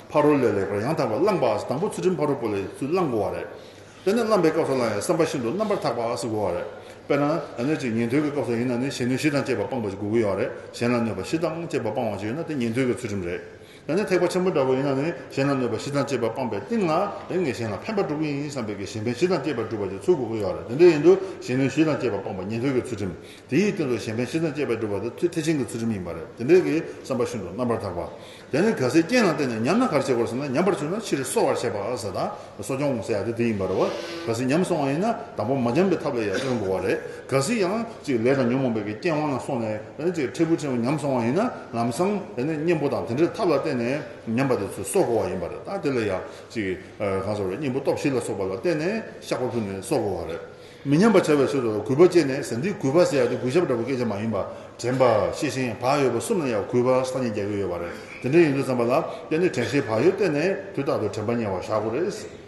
ཕ་རོལ་ལས་ལེགས་པར་ཡང་དག་པར་བླངས་པ། དང་པོ་ཚུལ་ཁྲིམས་ཕ་རོལ་པོ་ལས་ཚུར་བླང་དགོས་པ་རེད། དེ་ནས་བླངས་པའི་སྐབས་སུ་ལ་ཡང་བསམ་པ་ཤིན་ཏུ་རྣམ་པར་དག་པ་ཟེར་དགོས་པ་རེད། དཔེར་ན་ཨ་ནི་ཅིག་ཉན་ཐོས་ཀྱི་སྐབས་སུ་ཡིན་ན་ནི་གཞན་གནོད་བཞི་དང་བཅས་པ་སྤངས་པ་ཞིག་དགོས་ཀྱི་ཡོད་རེད། གཞན་ལ་གནོད་པ་བཞི་དང་བཅས་པ་སྤངས་པ་ཞིག་ཡོད་ན་དེ་ཉན་ཐོས་ཀྱི་ཚུལ་ཁྲིམས་རེད། ད་ནི་ཐེག་པ་ཆེན་པོ་འདྲ་པོ་ཡིན་ན་ནི་གཞན་ལ་གནོད་པ་བཞི་དང་བཅས་པ་སྤངས་པའི་སྟེང་ལ་ཨེ་ངས་གཞན་ལ་ཕན་པ་སྒྲུབ་ཀྱི་ཡིན་བསམ་པའི་གི་གཞན་ཕན་བཞི་དང་བཅས་པ་སྒྲུབ་པ་ཅིག་ཚུལ་དགོས་ཀྱི་ཡོད་རེད། དེ་འདྲ་ཡིན་དུས་གཞན་གནོད་བཞི་དང་བཅས་པ་སྤངས་པ་ཉན་ཐོས་ཀྱི་ཚུལ་ཁྲིམས། དེའི་སྟེང་དུ་གཞན་ཕན་བཞི་དང་བཅས་པ་སྒྲུབ་པ་དེ་ཐེག་ཆེན་གྱི་ཚུལ་ཁྲིམས་ཡིན་པ་རེད། དེ་འདྲའི་གི་བསམ་པ་ཤིན་ཏུ་རྣམ་པར་དག་པ། དེ་ནི་གལ་སྲིད་རྐྱེན་ལ་བརྟེན་ནས་ཉམས་ན་ག་རེ་བྱེད་དགོས་ཟེར་ན། ཉམས་པར་བྱུང་ན་ཕྱིར་གསོ་བར་བྱེད་པ་ཟེར། ད་གསོ་སྐྱོང་ཟེར་ཡ་དེ་དེ་ཡིན་པ་རེད་བ། གལ་སྲིད་ཉམས་སོང་བ་ཡིན་ན་དང་པོ་མ་ཉམས་པའི་ཐབས་ལ་ཡང་བརྩོན་དགོས་པ་རེད། གལ་སྲིད་ཡང་ཅིག་ལས་དང་ཉོན་མོངས་པའི་གི་རྐྱེན་དབང་ལ་སོང་ནས་ཨ་ནི་ཅིག་འཕྲལ་ཕུགས་འཕྲལ་ཕུགས་ཉམས་སོང་བ་ཡིན་ན་ལམ་སང་དེ་ནི་གཉེན་པོ་དང་དེ་འདྲའི་ཐབས་ལ་བརྟེན་ནས་ཉམས་པ་དེ་ཚོ་གསོ་དགོས་པ་ཡིན་པ་རེད། ད་དེ་ལ་ཡང་ཅིག་གང་ཟེར་བ་རེད། གཉེན་པོ་སྟོབས་བཞི་ལ་སོགས་པ་ལ་བརྟེན་ནས་བཤགས་པ་ཕུལ་ནས་གསོ་དགོས་པ་རེད། མི་ཉམས་པར་བྱ་བའི་ཕྱིར་དུ་གུས་པ་བསྐྱེད་ནས་ཟེར། འདི་གུས་པ་ཟེར་ཡ་དེ་གུས་ཞབས་འདྲ་བོ་སྐད་ཆ་མ་ཡིན་པ། དྲན་པ་ཤེས་བཞིན་བག་ཡོད་པ་གསུམ་ལ་ཡང་གུས་པ་ཐ་སྙད་རྒྱག་གི་ཡོད་པ་རེད། དེ་འདྲ་ཡིན་དུས་ཙམ་པ་ལ་དེ་ནི་དྲན་ཤེས་བག་ཡོད་བསྟེན་ནས་དུས་རྟག་ཏུ་དྲན་པ་ཉེ་བར་བཞག་དགོས་རེད།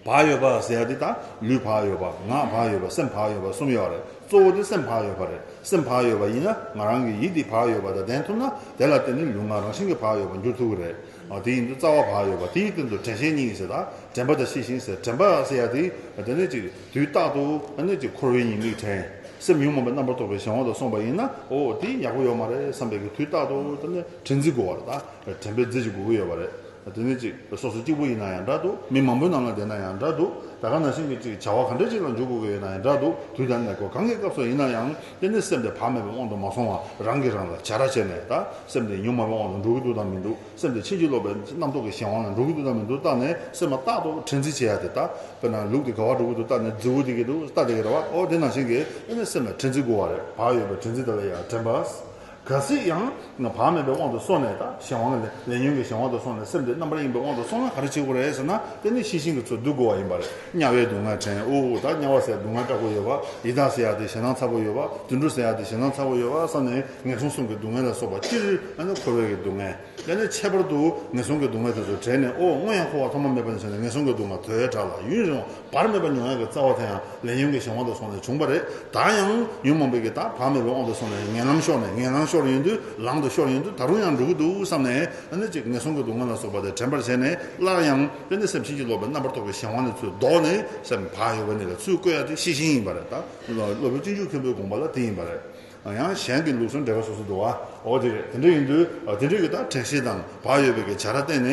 བག་ཡོད་པ་ཟེར་ཡ་དེ་ད་ལུས་བག་ཡོད་པ། ངག་བག་ཡོད་པ། སེམས་བག་ཡོད་པ་གསུམ་ཡོད་རེད། གཙོ་བོ་དེ་སེམས་བག་ཡོད་པ་རེད། སེམས་བག་ཡོད་པ་ཡིན་ན་ང་རང་གི་ཡིད་དེ་བག་ཡོད་པ་དང་ལྡན་ཐུབ་ན་དེ་ལ་བརྟེན་ནས་ལུས་ངག་རང་བཞིན་གྱིས་བག་ཡོད་པར་འགྱུར་ཐུབ་ཀྱི་རེད། ཨ་དེ་ཡིན་དུས་རྩ་བ་བག་ཡོད་པ། དེའི་སྟེང་དུ་དྲན་ཤེས་གཉིས་ཟེར། ད་དྲན་པ་དང་ཤེས་བཞིན་ཟེར། དྲན་པ་ཟེར་ཡ་དེ་དེ་ནས་ཅིག་དུས་རྟག་ཏུ་ཨ་ནི་ཅིག་འཁོར་བའི་ཉེས་དམིགས་དྲན། སེམས་ཉོན་མོངས་པའི་རྣམ་པར་རྟོག་པའི་གཞན་དབང་དུ་སོང་བ་ཡིན་ན། ཨོ་དེ་ཡག་པོ་ཡོད་མ་རེད་བསམ་པའི་གི་དུས་རྟག་ཏུ་དེ་ནས་དྲན་རྩིས་དགོས་པ་རེད། ད་དྲན་པའི་རྩིས་ཅིག་དགོས་ཀྱི་ཡོད་པ་རེད། དེ་ནས་ཅིག་སོ་སོ་གཅིག་པུ་ཡིན་ན་ཡང་འདྲ་འདུག་མི་མང་པོའི་ནང་ལ་བསྡད་ན་ཡང་འདྲ་འདུག་ད་ག་ནང་བཞིན་གྱི་ཅིག་བྱ་བ་ག་འདྲ་ཅིག་ལ་འཇུག་དགོས་ཀྱི་ཡོད་ན་ཡང་འདྲ་འདུག་དུས་དང་གནས་སྐབས་གང་གི་སྐབས་སུ་ཡིན་ན་ཡང་དེ་ནས་སེམས་དེ་བག་མེད་པའི་དབང་དུ་མ་སོང་བར་རང་གིས་རང་ལ་བྱ་ར་བྱས་ནས། ད་སེམས་དེ་ཉོན་མོངས་པའི་དབང་དུ་འགྲོ་གི་འདུག་དང་མི་འདུག་སེམས་དེ་ཕྱིན་ཅི་ལོག་པའི་རྣམ་རྟོག་གི་གཞན་དབང་ལ་འགྲོ་གི་འདུག་དང་མི་འདུག་བལྟས་ནས་སེམས་ལ་རྟག་ཏུ་དྲན་རྩིས་བྱེད་ཡ་དེ། ད་དཔེར་ན་ལུག་དེ་ག་པར་འགྲོ་གི་འདུག་བལྟས་ནས་རྫི་བོ་དེ་གི་འདུག་ལྟ་དེ་གི་རེད་བ། ཨོ་དེ་ནང་བཞིན་གྱི་ཨེ་ནས་སེམས་ལ་དྲན་རྩིས་དགོས་པ་རེད། བག་ཡོད་པའི་དྲན་རྩིས་དེ་ལ་ཡང་དྲན་པ། གལ་སྲིད་ཡང་ང་བག་མེད་པའི་དབང་དུ་སོང་ནས། ད་གཞན་དབང་ལ་ལས་ཉོན་གྱི་གཞན་དབང་དུ་སོང་ནས་སེམས་དེ་རྣམ་པར་གཡེང་བའི་དབང་དུ་སོང་ན་ག་རེ་བྱེད་དགོས་རེད་ཟེར་ན། དེ་ནི་ཤེས་བཞིན་གྱི་ཚུལ་སྡུག་དགོས་པ་ཡིན་པ་རེད། དམྱལ་བའི་སྡུག་བསྔལ་དྲན། ཨོ་ད་དམྱལ་བ་ཟེར་སྡུག་བསྔལ་དྲག་པོ་ཡོད་པ། ཡི་དྭགས་ཟེར་ཡ་དེ་ཞེ་སྡང་ཚ་པོ་ཡོད་པ། དུད་འགྲོ་ཟེར་ཡ་དེ་ཞེ་སྡང་ཚ་པོ་ཡོད་པ་བསམ་ནས་ངན་སོང་གསུམ་གྱི་སྡུག་བསྔལ་ལ་སོགས་པ། སྤྱིར་ཨ་ནི་འཁོར་བའི་གི་སྡུག་བསྔལ། ཨ་ནི་ཁྱད་པར་དུ་ངན་སོང་གི་སྡུག་བསྔལ་དེ་ཚོ་དྲན་ནས། ཨོ་སྔོན་ཡང་འཁོར་བ་ཐོག་མ་མེད་པ་ནས་བྱུང་ནས་ངན་སོང་གི་སྡུག་བསྔལ་དོའི་བྲག་ལ་ཡུན་རིང་བར་མེད་པར་མྱོང་ཡ་གི་རྩ་བ་དེ་ཡང་ལས་ཉོན་གྱི་གཞན་དབང་དུ་སོང་ནས་བྱུང་བ་རེད། ད་ཡང་ཉོན་མོངས་པའི་གི་ད་བག་མེད་པའི་དབང་དུ་སོང་ནས་ངན་ལམ་ཤོར་ནས། ངན་ལམ་ཤོར་ཡོང་དུས། ལམ་དུ་ཤོར་ཡོང་དུས་ད་རུང་ཡང་འགྲོ་གི་འདུག་བསམ་ནས། ཨ་ནི་ཅིག་ངན་སོང་གི་སྡུག་བསྔལ་ལ་སོགས་པ་དེ་དྲན་པར་བྱས་ནས། སླར་ཡང་དེ་ནི་སེམས་ཕྱིན་ཅི་ལོག་པའི་རྣམ་པར་རྟོག་པའི་གཞན་དབང་ནས་ཚུར་ལྡོག་ནས་སེམས་བག་ཡོད་པ་ནི་ལ་ཚུར་བཀོད་ཡ་དེ་ཤེས་བཞིན་ཡིན་པ་རེད། ད་སློབ་དཔོན་སྤྱོད་འཇུག་མཁན་པོའི་དགོངས་པ་ལ་དེ་ཡིན་པ་རེད། ཡང་གཞན་གྱི་ལུགས་སུ་འགྲེལ་པ་སོ་སོ་འདུག་བ། འོ་དེ་རེད། དེ་འདྲ་ཡིན་དུས་དེ་འདྲ་གི་ད་དྲན་ཤེས་དང་བག་ཡོད་པའི་གི་བྱ་ར་བསྟན་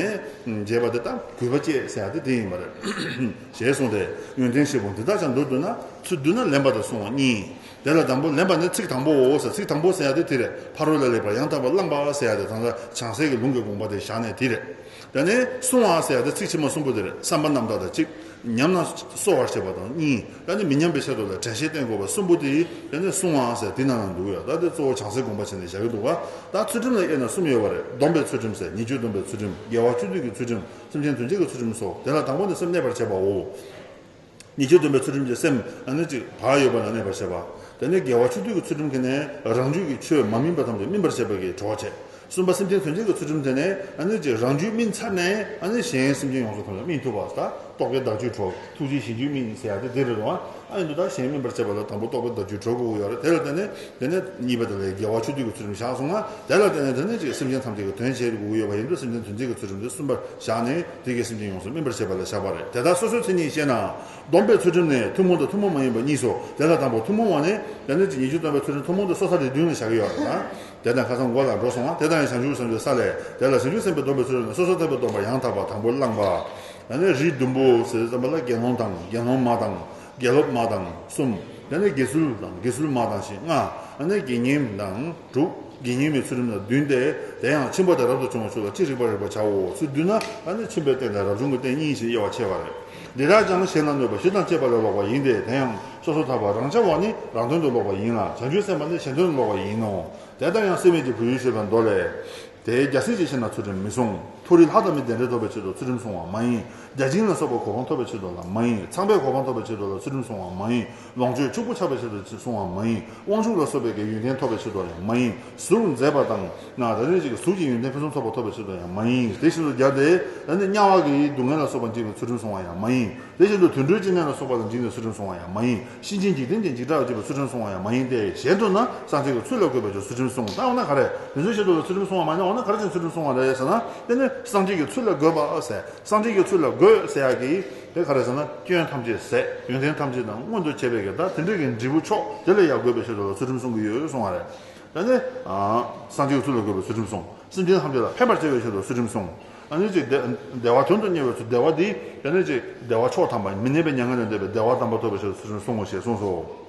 ནས་བྱས་པ་དེ་ད་གུས་པ་བསྐྱེད་ཟེར་ཡ་དེ་དེ་ཡིན་པ་རེད། ཞེས་གསུངས་ཏེ། ཡོན་ཏན་བཞི་པོ་འདི་དག་ཀྱང་མདོར་བསྡུ་ན། ཚུར་བསྡུ་ན་ལེན་པ་དང་བསྲུང་བ་གཉིས། དེ་ལ་དང་པོ་ལེན་པ་ནི་ཚིག་དང་པོའོ་ཟེར། ཚིག་དང་པོ་ཟེར་ཡ་དེ་དེ་རེད། ཕ་རོལ་ལས་ལེགས་པར་ཡང་དག་པར་བླངས་པ་ཟེར་ཡ་དེ་དང་། བྱང་སའི་གི་ལུང་གི་དགོངས་པ་དེ་བཞག་ནས་དེ་རེད། དེ་ནས་བསྲུང་བ་ཟེར་ཡ་དེ་ཚིག་ཕྱི་མ་གསུམ་པོ་དེ་རེད། བསམ་པ་རྣམ་དག་དང་གཅིག་ཉམས་ན་གསོ་བར་བྱེད་པ་དང་གཉིས། ད་ནི་མི་ཉམས་པའི་ཆེད་དུ་ལ་དྲན་ཤེས་བསྟེན་དགོས་པ་གསུམ་པོ་དེ་ད་ནི་བསྲུང་བ་ཟེར་དེ་ནང་ན་འདུག་ཡ། ད་དེ་གཙོ་བོ་བྱང་སེམས་སྒོམ་པ་བྱས་ནས་བཞག་གི་འདུག་བ། ད་ཚུལ་ཁྲིམས་ལ་དབྱེ་ན་གསུམ་ཡོད་པ་རེད། སྡོམ་པའི་ཚུལ་ཁྲིམས་ཟེར། ཉེས་སྤྱོད་སྡོམ་པའི་ཚུལ་ཁྲིམས། དགེ་བ་བཅུ་སྡུད་ཀྱི་ཚུལ་ཁྲིམས། སེམས་ཅན་དོན་བྱེད་ཀྱི་ཚུལ་ཁྲིམས་སོ། དེ་ལ་དང་པོ་ནི་སེམས་གནས་པར་བྱེད་པའོ། ཉེས་སྤྱོད་སྡོམ་པའི་ཚུལ་ཁྲིམས་ཀྱི་སེམས་ཨ་ནི་ཅིག་བག་ཡོད་པ་ལ་གནས་པར་བྱེད་པ། དེ་ནས་དགེ་བ་བཅུ་སྡུད་ཀྱི་ཚུལ་ཁྲིམས་ཀྱི་ནི་རང་རྒྱུད་ཀྱི་ཆོས་མ་སྨིན་པ་ཐམས་ཅད་སྨིན་པར་བྱེད་པ་གི་གྲོགས་བྱེད། གསུམ་པ་སེམས་ཅན་དོན་བྱེད་ཀྱི་ཚུལ་ཁྲིམས་དེ་ནི་ཨ་ནི་ཅིག་རང་རྒྱུད་སྨིན་ཚར་ནས་ཨ་ནི་གཞན་སེམས་ཅན་ཡོངས་སུ་ཐམས་ཅད་སྨིན་ཐུབ་པ། ད་རྟོག་པའི་བདག་རྒྱུད་གྲོགས། ཐུགས་རྗེའི་གཞན་རྒྱུད་སྨིན་ཟེར་ཡ་དེ་དེ་རེད་དོ། ཨ་ཡིན་དུས་ད་གཞན་སྨིན་པར་བྱེད་པ་ལ་དང་པོ་རྟོག་པའི་བདག་རྒྱུད་གྲོགས་དགོས་ཀྱི་ཡོད་རེད། དེ་ལ་བརྟེན་ནས་དེ་ནས་གཉིས་པ་དེ་ལ་དགེ་བ་བཅུ་སྡུད་ཀྱི་ཚུལ་ཁྲིམས་བཞག་སོང་ང་། དེ་ལ་བརྟེན་ནས་དེ་ནས་ཅིག་སེམས་ཅན་ཐམས་ཅད་ཀྱི་དོན་བྱེད་དགོས་ཀྱི་ཡོད་པ་ཡིན་དུས་སེམས་ཅན་དོན་བྱེད་ཀྱི་ཚུལ་ཁྲིམས་དེ་གསུམ་པར་བཞག་ནས་དེ་གའི་སེམས་ཅན་ཡོངས་སུ་སྨིན་པར་བྱེད་པ་ལ་བཞག་པ་རེད། དེ་ལྟར་སོ་སོའི་མཚན་ཉིད་ཤེས་ན། སྡོམ་པའི་ཚུལ་ཁྲིམས་ནི་ཐུན་མོང་དང་ཐུན་མོང་མ་ཡིན་པ་གཉིས་སོ། དེ་ལ་དང་པོ་ཐུན་མོང་བ་ནི་དེ་ནི་ཅིག་ཉེས་སྤྱོད་སྡོམ་པའི་ཚུལ་ཁྲིམས་ཐུན་མོང་དུ་སོ་སོ་རེ་བདུན་ལ་བཞག་གི་ཡོད་རེད་ད། དེ་དང་ཁ་སང་མགོ་ལ་འགྲོ་སོང་བ་དེ་དང་ཡང་བྱང་ཆུབ་སེམས་དཔའི་ས་ལས་དེ་ལ་བྱང་ཆུབ་སེམས་དཔའི་སྡོམ་པའི་ཚུལ་ཁྲིམས་ནི་སོ་སོར་ཐར་པའི་སྡོམ་པ་ཡང་དག་པ་དང་པོ་བླངས་པ། ཨ་ནི་རིགས་བདུན་པོ་ཟེར་ཙམ་པ་ལ་དགེ་སློང་དང་དགེ་སློང་མ་དང་དགེ་སློབ་མ་དང་གསུམ། དེ་ནས་དགེ་ཚུལ་དང་དགེ་ཚུལ་མ་དང་བཞི། ལྔ། ཨ་ནི་དགེ་བསྙེན་དང་དྲུག་དགེ་བསྙེན་མའི་ཚུལ་ཁྲིམས་ནི་བདུན་ཏེ། དེ་ཡང་ཕྱིན་པ་དང་རབ་ཏུ་བྱུང་བའི་ཕྱོགས་ལ་ཅི་རིགས་པ་རིགས་པར་བྱའོ། ཚུལ་བསྡུ་ན་ཨ་ནི་ཕྱིན་པའི་རྟེན་དང་རབ་བྱུང་གི་རྟེན་གཉིས་ཞེས་དབྱེ་བ་ཕྱེ་བ་རེད། འདི་དག་ཀྱང་གཞན་ལ་གནོད་པ་བཞི་དང་བཅས་པ་ལས་ལོག་པ་ཡིན་ཏེ། དེ་ཡང་སོ་སོར་ཐར་པ་རང་འཆའ་བ་ནི་རང་དོན་དུ་ལོག་པ་ཡིན་ལ། བྱང་ཆུབ་སེམས་དཔའ་ནི་གཞན་དོན་དུ་ལོག་པ་ཡིན་ནོ། དེ་ལྟར་ཡང་སྲེད་མེད་ཀྱི་བོད་ཡུལ་ཞེས་པའི་མདོ་ལས། དེས་རྒྱལ་སྲིད་ཅེས་བཤད་ན་ཚུལ་ཁྲིམས་མི་སྲུང་། མཐོ་རིས་ལྷ་དང་མིའི་བདེ་འབྲས་ཐོབ་པའི་ཆེད་དུ་ཚུལ་ཁྲིམས་སྲུང་བ་མ་ཡིན། བརྒྱ་བྱིན་ལ་སོགས་པ་གོ་འཕང་ཐོབ་པའི་ཆེད་དུ་ལ་མ་ཡིན། ཚངས་པའི་གོ་འཕང་ཐོབ་པའི་ཆེད་དུ་ལ་ཚུལ་ཁྲིམས་སྲུང་བ་མ་ཡིན། ལོངས་སྤྱོད་ཕྱུག་པོ་ཆགས་པའི་ཆེད་དུ་སྲུང་བ་མ་ཡིན། དབང་ཕྱུག་ལ་སོགས་པའི་གི་ཡོན་ཏན་ཐོབ་པའི་ཆེད་དུ་ཡང་མ་ཡིན། གཟུགས་མཛེས་པ་དང་ན་ད་ནི་ཅིག་གཟུགས་ཀྱི་ཡོན་ཏན་ཕུན་སུམ་ཚོགས་པ་ཐོབ་པའི་ཆེད་དུ་ཡང་མ་ཡིན། དེ་བཞིན་དུ་སྦྱར་ཏེ་ད་ནི་དམྱལ་བ་གི་སྡུག་བསྔལ་ལ་སོགས་པ་འཇིགས་པའི་ཚུལ་ཁྲིམས་སྲུང་བ་ཡང་མ་ཡིན། དེ་བཞིན་དུ་དུད་འགྲོའི་སྐྱེ་གནས་ལ་སོགས་པ་ལ་འཇིགས་ནས་ཚུལ་ཁྲིམས་སྲུང་བ་ཡང་མ་ཡིན། གཤིན་རྗེའི་འཇིག་རྟེན་གྱི་འཇིགས་སྐྲག་བྱེད་པའི་ཚུལ་ཁྲིམས་སྲུང་བ་ཡང་མ་ཡིན་ཏེ། གཞན་དུ་ན་སངས་རྒྱས་ཀྱི་ཚུལ་ལ་འགོད་པའི་ཕྱིར་ཚུལ་ཁྲིམས་སྲུང་། ད་འོ་ན་ག་རེ། དེ་ཚོའི་ཆེད་དུ་ལ་ཚུལ་ཁྲིམས་སྲུང་བ་མ་ཡིན་ན་འོ་ན་ག་རེ་བྱས་ཚུལ་ཁྲིམས་སྲུང་བ་རེད་ཟེར་ན། དེ་ནི་སངས་རྒྱས་ཀྱི་ཚུལ་ལ་འགོད་པ་ཟེར། སངས་རྒྱས་ཀྱི་ཚུལ་ལ་འགོད་ཟེར་ཡག་གི་དེ་ག་རེ་ཟེར་ན། སྐྱོན་ཐམས་ཅད་ཟད། ཡོན་ཏན་ཐམས་ཅད་དང་མངོན་དུ་བྱས་པའི་གི་ད་དེ་འདྲའི་གི་འབྲས་བུ་མཆོག་དེ་ལ་ཡང་འགོད་པའི་ཕྱིར་དུ་ལ་ཚུལ་ཁྲིམས་སྲུང་གི་ཡོད་གསུང་བ་རེད། ད་ནི་སངས་རྒྱས་ཀྱི་ཚུལ་ལ་འགོད་པའི་ཚུལ་ཁྲིམས་སྲུང་། སེམས་ཅན་ཐམས་ཅད་ལ་ཕན་པར་བྱེད་པའི་ཕྱིར་དུ་ཚུལ་ཁྲིམས་སྲུང་། ཨ་ནི་ཅིག་བདེ་བདེ་བ་དོན་དུ་གཉེར་བའི་ཚུལ། བདེ་བ་འདི་ཨ་ནི་ཅིག་བདེ་བ་མཆོག་ཐམ་པ་མི་གནས་པའི་མྱ་ངན་ལས་འདས་པའི་བདེ་བ་དམ་པ་ཐོབ་པའི་ཕྱིར་དུ་ཚུལ་ཁྲིམས་སྲུང་ངོ་ཞེས་གསུངས་སོ།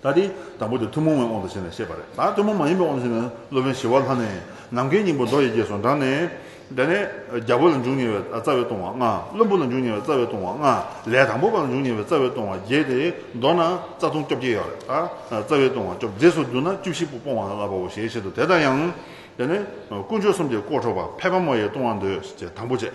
ད་དེ་དང་པོ་དེ་ཐུན་མོང་བའི་དབང་དུ་བྱས་ནས་བཤད་པ་རེད། ད་ཐུན་མོང་མ་ཡིན་པའི་དབང་དུ་བྱས་ནས་སློབ་དཔོན་ཞི་བ་ལྷ་ནས་ནམ་མཁའི་སྙིང་པོ་མདོ་ཡི་རྗེས་སུ་འབྲངས་ནས། དེ་ནས་རྒྱལ་པོ་ལ་འབྱུང་ཉེ་བའི་རྩ་བའི་ལྟུང་བ་ལྔ། བློན་པོ་ལ་འབྱུང་ཉེ་བའི་རྩ་བའི་ལྟུང་བ་ལྔ། ལས་དང་པོ་པ་ལ་འབྱུང་ཉེ་བའི་རྩ་བའི་ལྟུང་བ་བརྒྱད་དེ། མདོར་ན་རྩ་ལྟུང་བཅོ་བརྒྱད་ཡོད་རེད། ད་རྩ་བའི་ལྟུང་བ་བཅོ་བརྒྱད་རྗེས་སུ་བསྡུ་ན་བཅུ་བཞི་པོ་སྤོང་བ་ལ་བསླབ་པའོ་ཞེས་བཤད་དོ། དེ་ལྟར་ཡང་། དེ་ནས་དཀོན་མཆོག་གསུམ་གྱི་དཀོར་ཕྲོགས་པ། ཕལ་པ་མོ་ཡི་ལྟུང་བ་འདོད་ཅེས་དང་པོ་བྱས།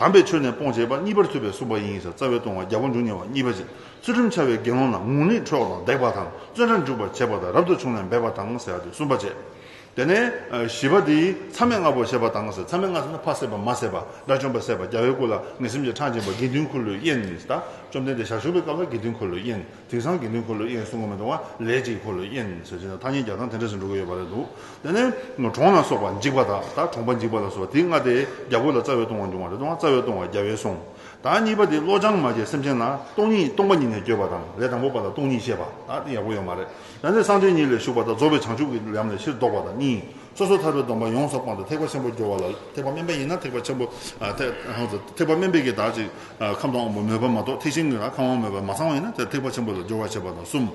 དམ་པའི་ཆོས་ནི་སྤོང་བྱེད་པ། གཉིས་པར་ཐུབ་པས་གསུངས་པ་ཡིན་ཟེར། རྩ་བའི་ལྟུང་བ་བརྒྱ་པོ་འབྱུང་ཉེ་བ་གཉིས་པ་བྱས། ཚུལ་ཁྲིམས་འཆལ་བའི་དགེ་སློང་ལ་ངུ་ལི་ཁྲོད་དང་སྡེག་པ་དང་། བཙོན་རར་འཇུག་པར་བྱེད་པ་དང་། རབ་ཏུ་བྱུང་ནས་འབད་པ་དང་ཟེར་ཡ་དེ་གསུམ་པ་བྱས། དེ་ནས་བཞི་པ་དེ་མཚམས་མེད་ལྔ་པོ་བྱེད་པ་དང་ཟེར། མཚམས་མེད་ལྔ་ཟེར་ན་ཕ་བསད་པ་མ་བསད་པ་དགྲ་བཅོམ་པ་བསད་པ་རྒྱལ་བའི་སྐུ་ལ་ངན་སེམས་ཀྱིས་ཁྲག་འབྱིན་པ་དགེ་འདུན་ཁུར་ལོས་གཡེམ་ནི་ད། བཅོམ་ལྡན་འདས་ཞལ་བཞུགས་པའི་སྐབས་ལ་དགེ་འདུན་ཁུར་ལོས་གཡེམ། དེང་སང་དགེ་འདུན་ཁུར་ལོས་གཡེམ་གསུང་གི་མི་འདུག་བ། ལས་ཀྱི་ཁུར་ལོས་གཡེམ་ཟེར་བྱས་ན་ཐ་སྙད་རྒྱག་སྟངས་དེ་འདྲ་ཞིག་འགྲོ་གི་ཡོད་པ་རེད་འདུག་དེ་ནས་གྲོང་ལ་སོགས་པ་འཇིགས་པ་དང་། ད་གྲོང་པ་འཇིགས་པ་ལ་སོགས་པ་དེ་ལྔ་དེ་རྒྱལ་པོ་ལ་རྩ་བའི་ལྟུང་བ་འབྱུང་བ་རེད་འདུག་བ། རྩ་བའི་ལྟུང་བ་རྒྱལ་བས་གསུངས། ད་གཉིས་པ་དེ་བློ་སྦྱང་མ་བྱས་སེམས་ཅན་ལ་སྟོང་ཉིད་སྟོང་པ་ཉིད་ནས་བརྗོད་པ་དང་། ལས་དང་པོ་པ་ལ་སྟོང་ཉིད་བཤད་པ། ད་དེ་ཡག་པོ་ཡོད་མ་རེད། ད་ནི་སངས་རྒྱས་ཉིད་ལས་ཞུགས་པ་དང་རྫོགས་པའི་བྱང་ཆུབ་ཀྱི་ལམ་ལས་ཕྱིར་ལྡོག་པ་དང་གཉིས། སོ་སོར་ཐར་པའི་སྡོམ་པ་ཡོངས་སུ་སྤངས་ཏེ་ཐེག་པ་ཆེན་པོར་སྦྱོར་བ་ལ། ཐེག་པ་དམན་པ་ཡིན་ན་ཐེག་པ་ཆེན་པོ། ཨ་ཐེག་ཐེག་པ་དམན་པའི་གི་ད་ཅིག་ཨ་ཁམས་དང་དབང་པོ་མོས་པ་མ་གཏོགས་ཐེག་ཆེན་གྱི་ལ་ཁམས་དབང་མོས་པ་མ་ཚང་བ་ཡིན་ན་དེ་ཐེག་པ་ཆེན་པོ་ལ་སྦྱོར་བ་བྱེད་པ་དང་གསུམ།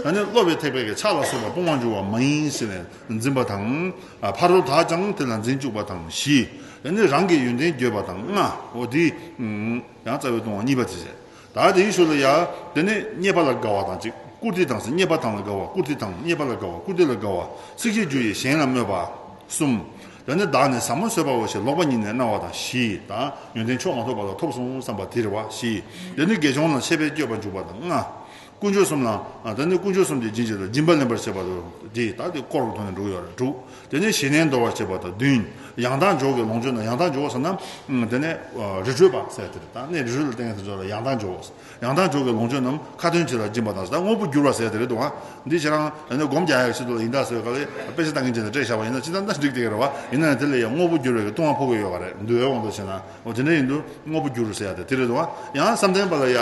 ཨ་ནི་སློབ་པའི་ཐེག་པའི་གི་ཕྱག་ལ་སོགས་པ་སྤོང་བར་འགྱུར་བ་མ་ཡིན་ཟེར་ནས་འཛིན་པ་དང་། ཨ་ཕ་རོལ་དག་ཀྱང་དེ་ལ་འཛིན་བཅུག་པ་དང་བཞི། ཨ་ནི་རང་གི་ཡོན་ཏན་བརྗོད་པ་དང་ལྔ། འོ་དེ་ཡང་རྩ་བའི་ལྟུང་བ་གཉིས་པ་དེ་བྱས། ད་དེའི་ཤུལ་ལ་ཡ། དེ་ནས་རྙེད་པ་ལ་དགའ་བ་དང་གཅིག་བཀུར་སྟི་དང་ཟེར། རྙེད་པ་དང་ལ་དགའ་བ། བཀུར་སྟི་དང་རྙེད་པ་ལ་དགའ་བ། བཀུར་སྟི་ལ་དགའ་བ། ཚིག་གཅིག་རྒྱུ་ཡིས་གཞན་ལ་སྨོད་པ། གསུམ། དེ་ནས་བདག་ནི་ཟབ་མོ་བཟོད་པའོ་ཞེས་ལོག་པ་ཉིད་ནས་སྨྲ་བ་དང་བཞི། ད་ཡོན་ཏན་མཆོག་མ་ཐོབ་པ་ལ་ཐོབ་སོང་བསམ་པ་དེ་རེད་བ། བཞི། དེ་ནས་དགེ་སྦྱོང་ལ་ཆད་པས་གཅོད་པར་འཇུག་པ་དང་ལྔ། དཀོན་མཆོག་གསུམ་ལ། ད་ནི་དཀོན་མཆོག་གསུམ་གྱི་སྦྱིན་བྱེད་དང་སྦྱིན་པ་ལེན་པར་བྱེད་པ་དང་དེ་ད་དེ་དཀོར་གྱི་ཐོག་ནས་འགྲོ་གི་ཡོད་རེད། དྲུག་དེ་ནས་ཞེ་ནས་འདོར་བར་བྱེད་པ་དང་བདུན། ཡང་དག་འཇོག་གི་ལོངས་སྤྱོད་རྣམས། ཡང་དག་འཇོག་ཟེར་ན། དེ་ནས་རི་ཁྲོད་པ་ཟེར་དེ་རེད། ད་ནི་རི་ཁྲོད་ལ་བསྟེན་མཁན་དེ་ཚོ་ལ་ཡང་དག་འཇོག་ཡང་དག་འཇོག་གི་ལོངས་སྤྱོད་རྣམས་ཁ་ཏོན་བྱེད་ལ་སྦྱིན་པ་དང་། ད་དངོས་པོ་བསྒྱུར་བ་ཟེར་དེ་རེད་འདུག་ཨ། འདི་ཁྱེད་རང་ཨ་ནི་སྒོམ་རྒྱག་ཡག་ཆེད་དུ་ལ་ཡིན་ད་ཟེར་བའི་སྐབས་ལ་དཔེ་ཆ་ལྟ་མཁན་བྱས་ནས་སྤྲད་བཞག་པ་ཡིན་ན་ཅི་ལྟར་འདྲ་འགྲིག་དེ་རེད་བ། ཡིན་ན་ཡང་དེ་ལ་ཡང་དངོས་པོ་བསྒྱུར་བའི་གི་ལྟུང་བ་ཕོག་གི་ཡོད་པ་རེད། འདུལ་བའི་དབང་དུ་བྱས་ན། འོ་དེ་འདྲ་ཡིན་དུས་དངོས་པོ་བསྒྱུར་ཟེར་ཡག་དེ་དེ་རེད་འདུག་ཨ། ཡང་བསམ་གཏན་པ་ལ་ཡ།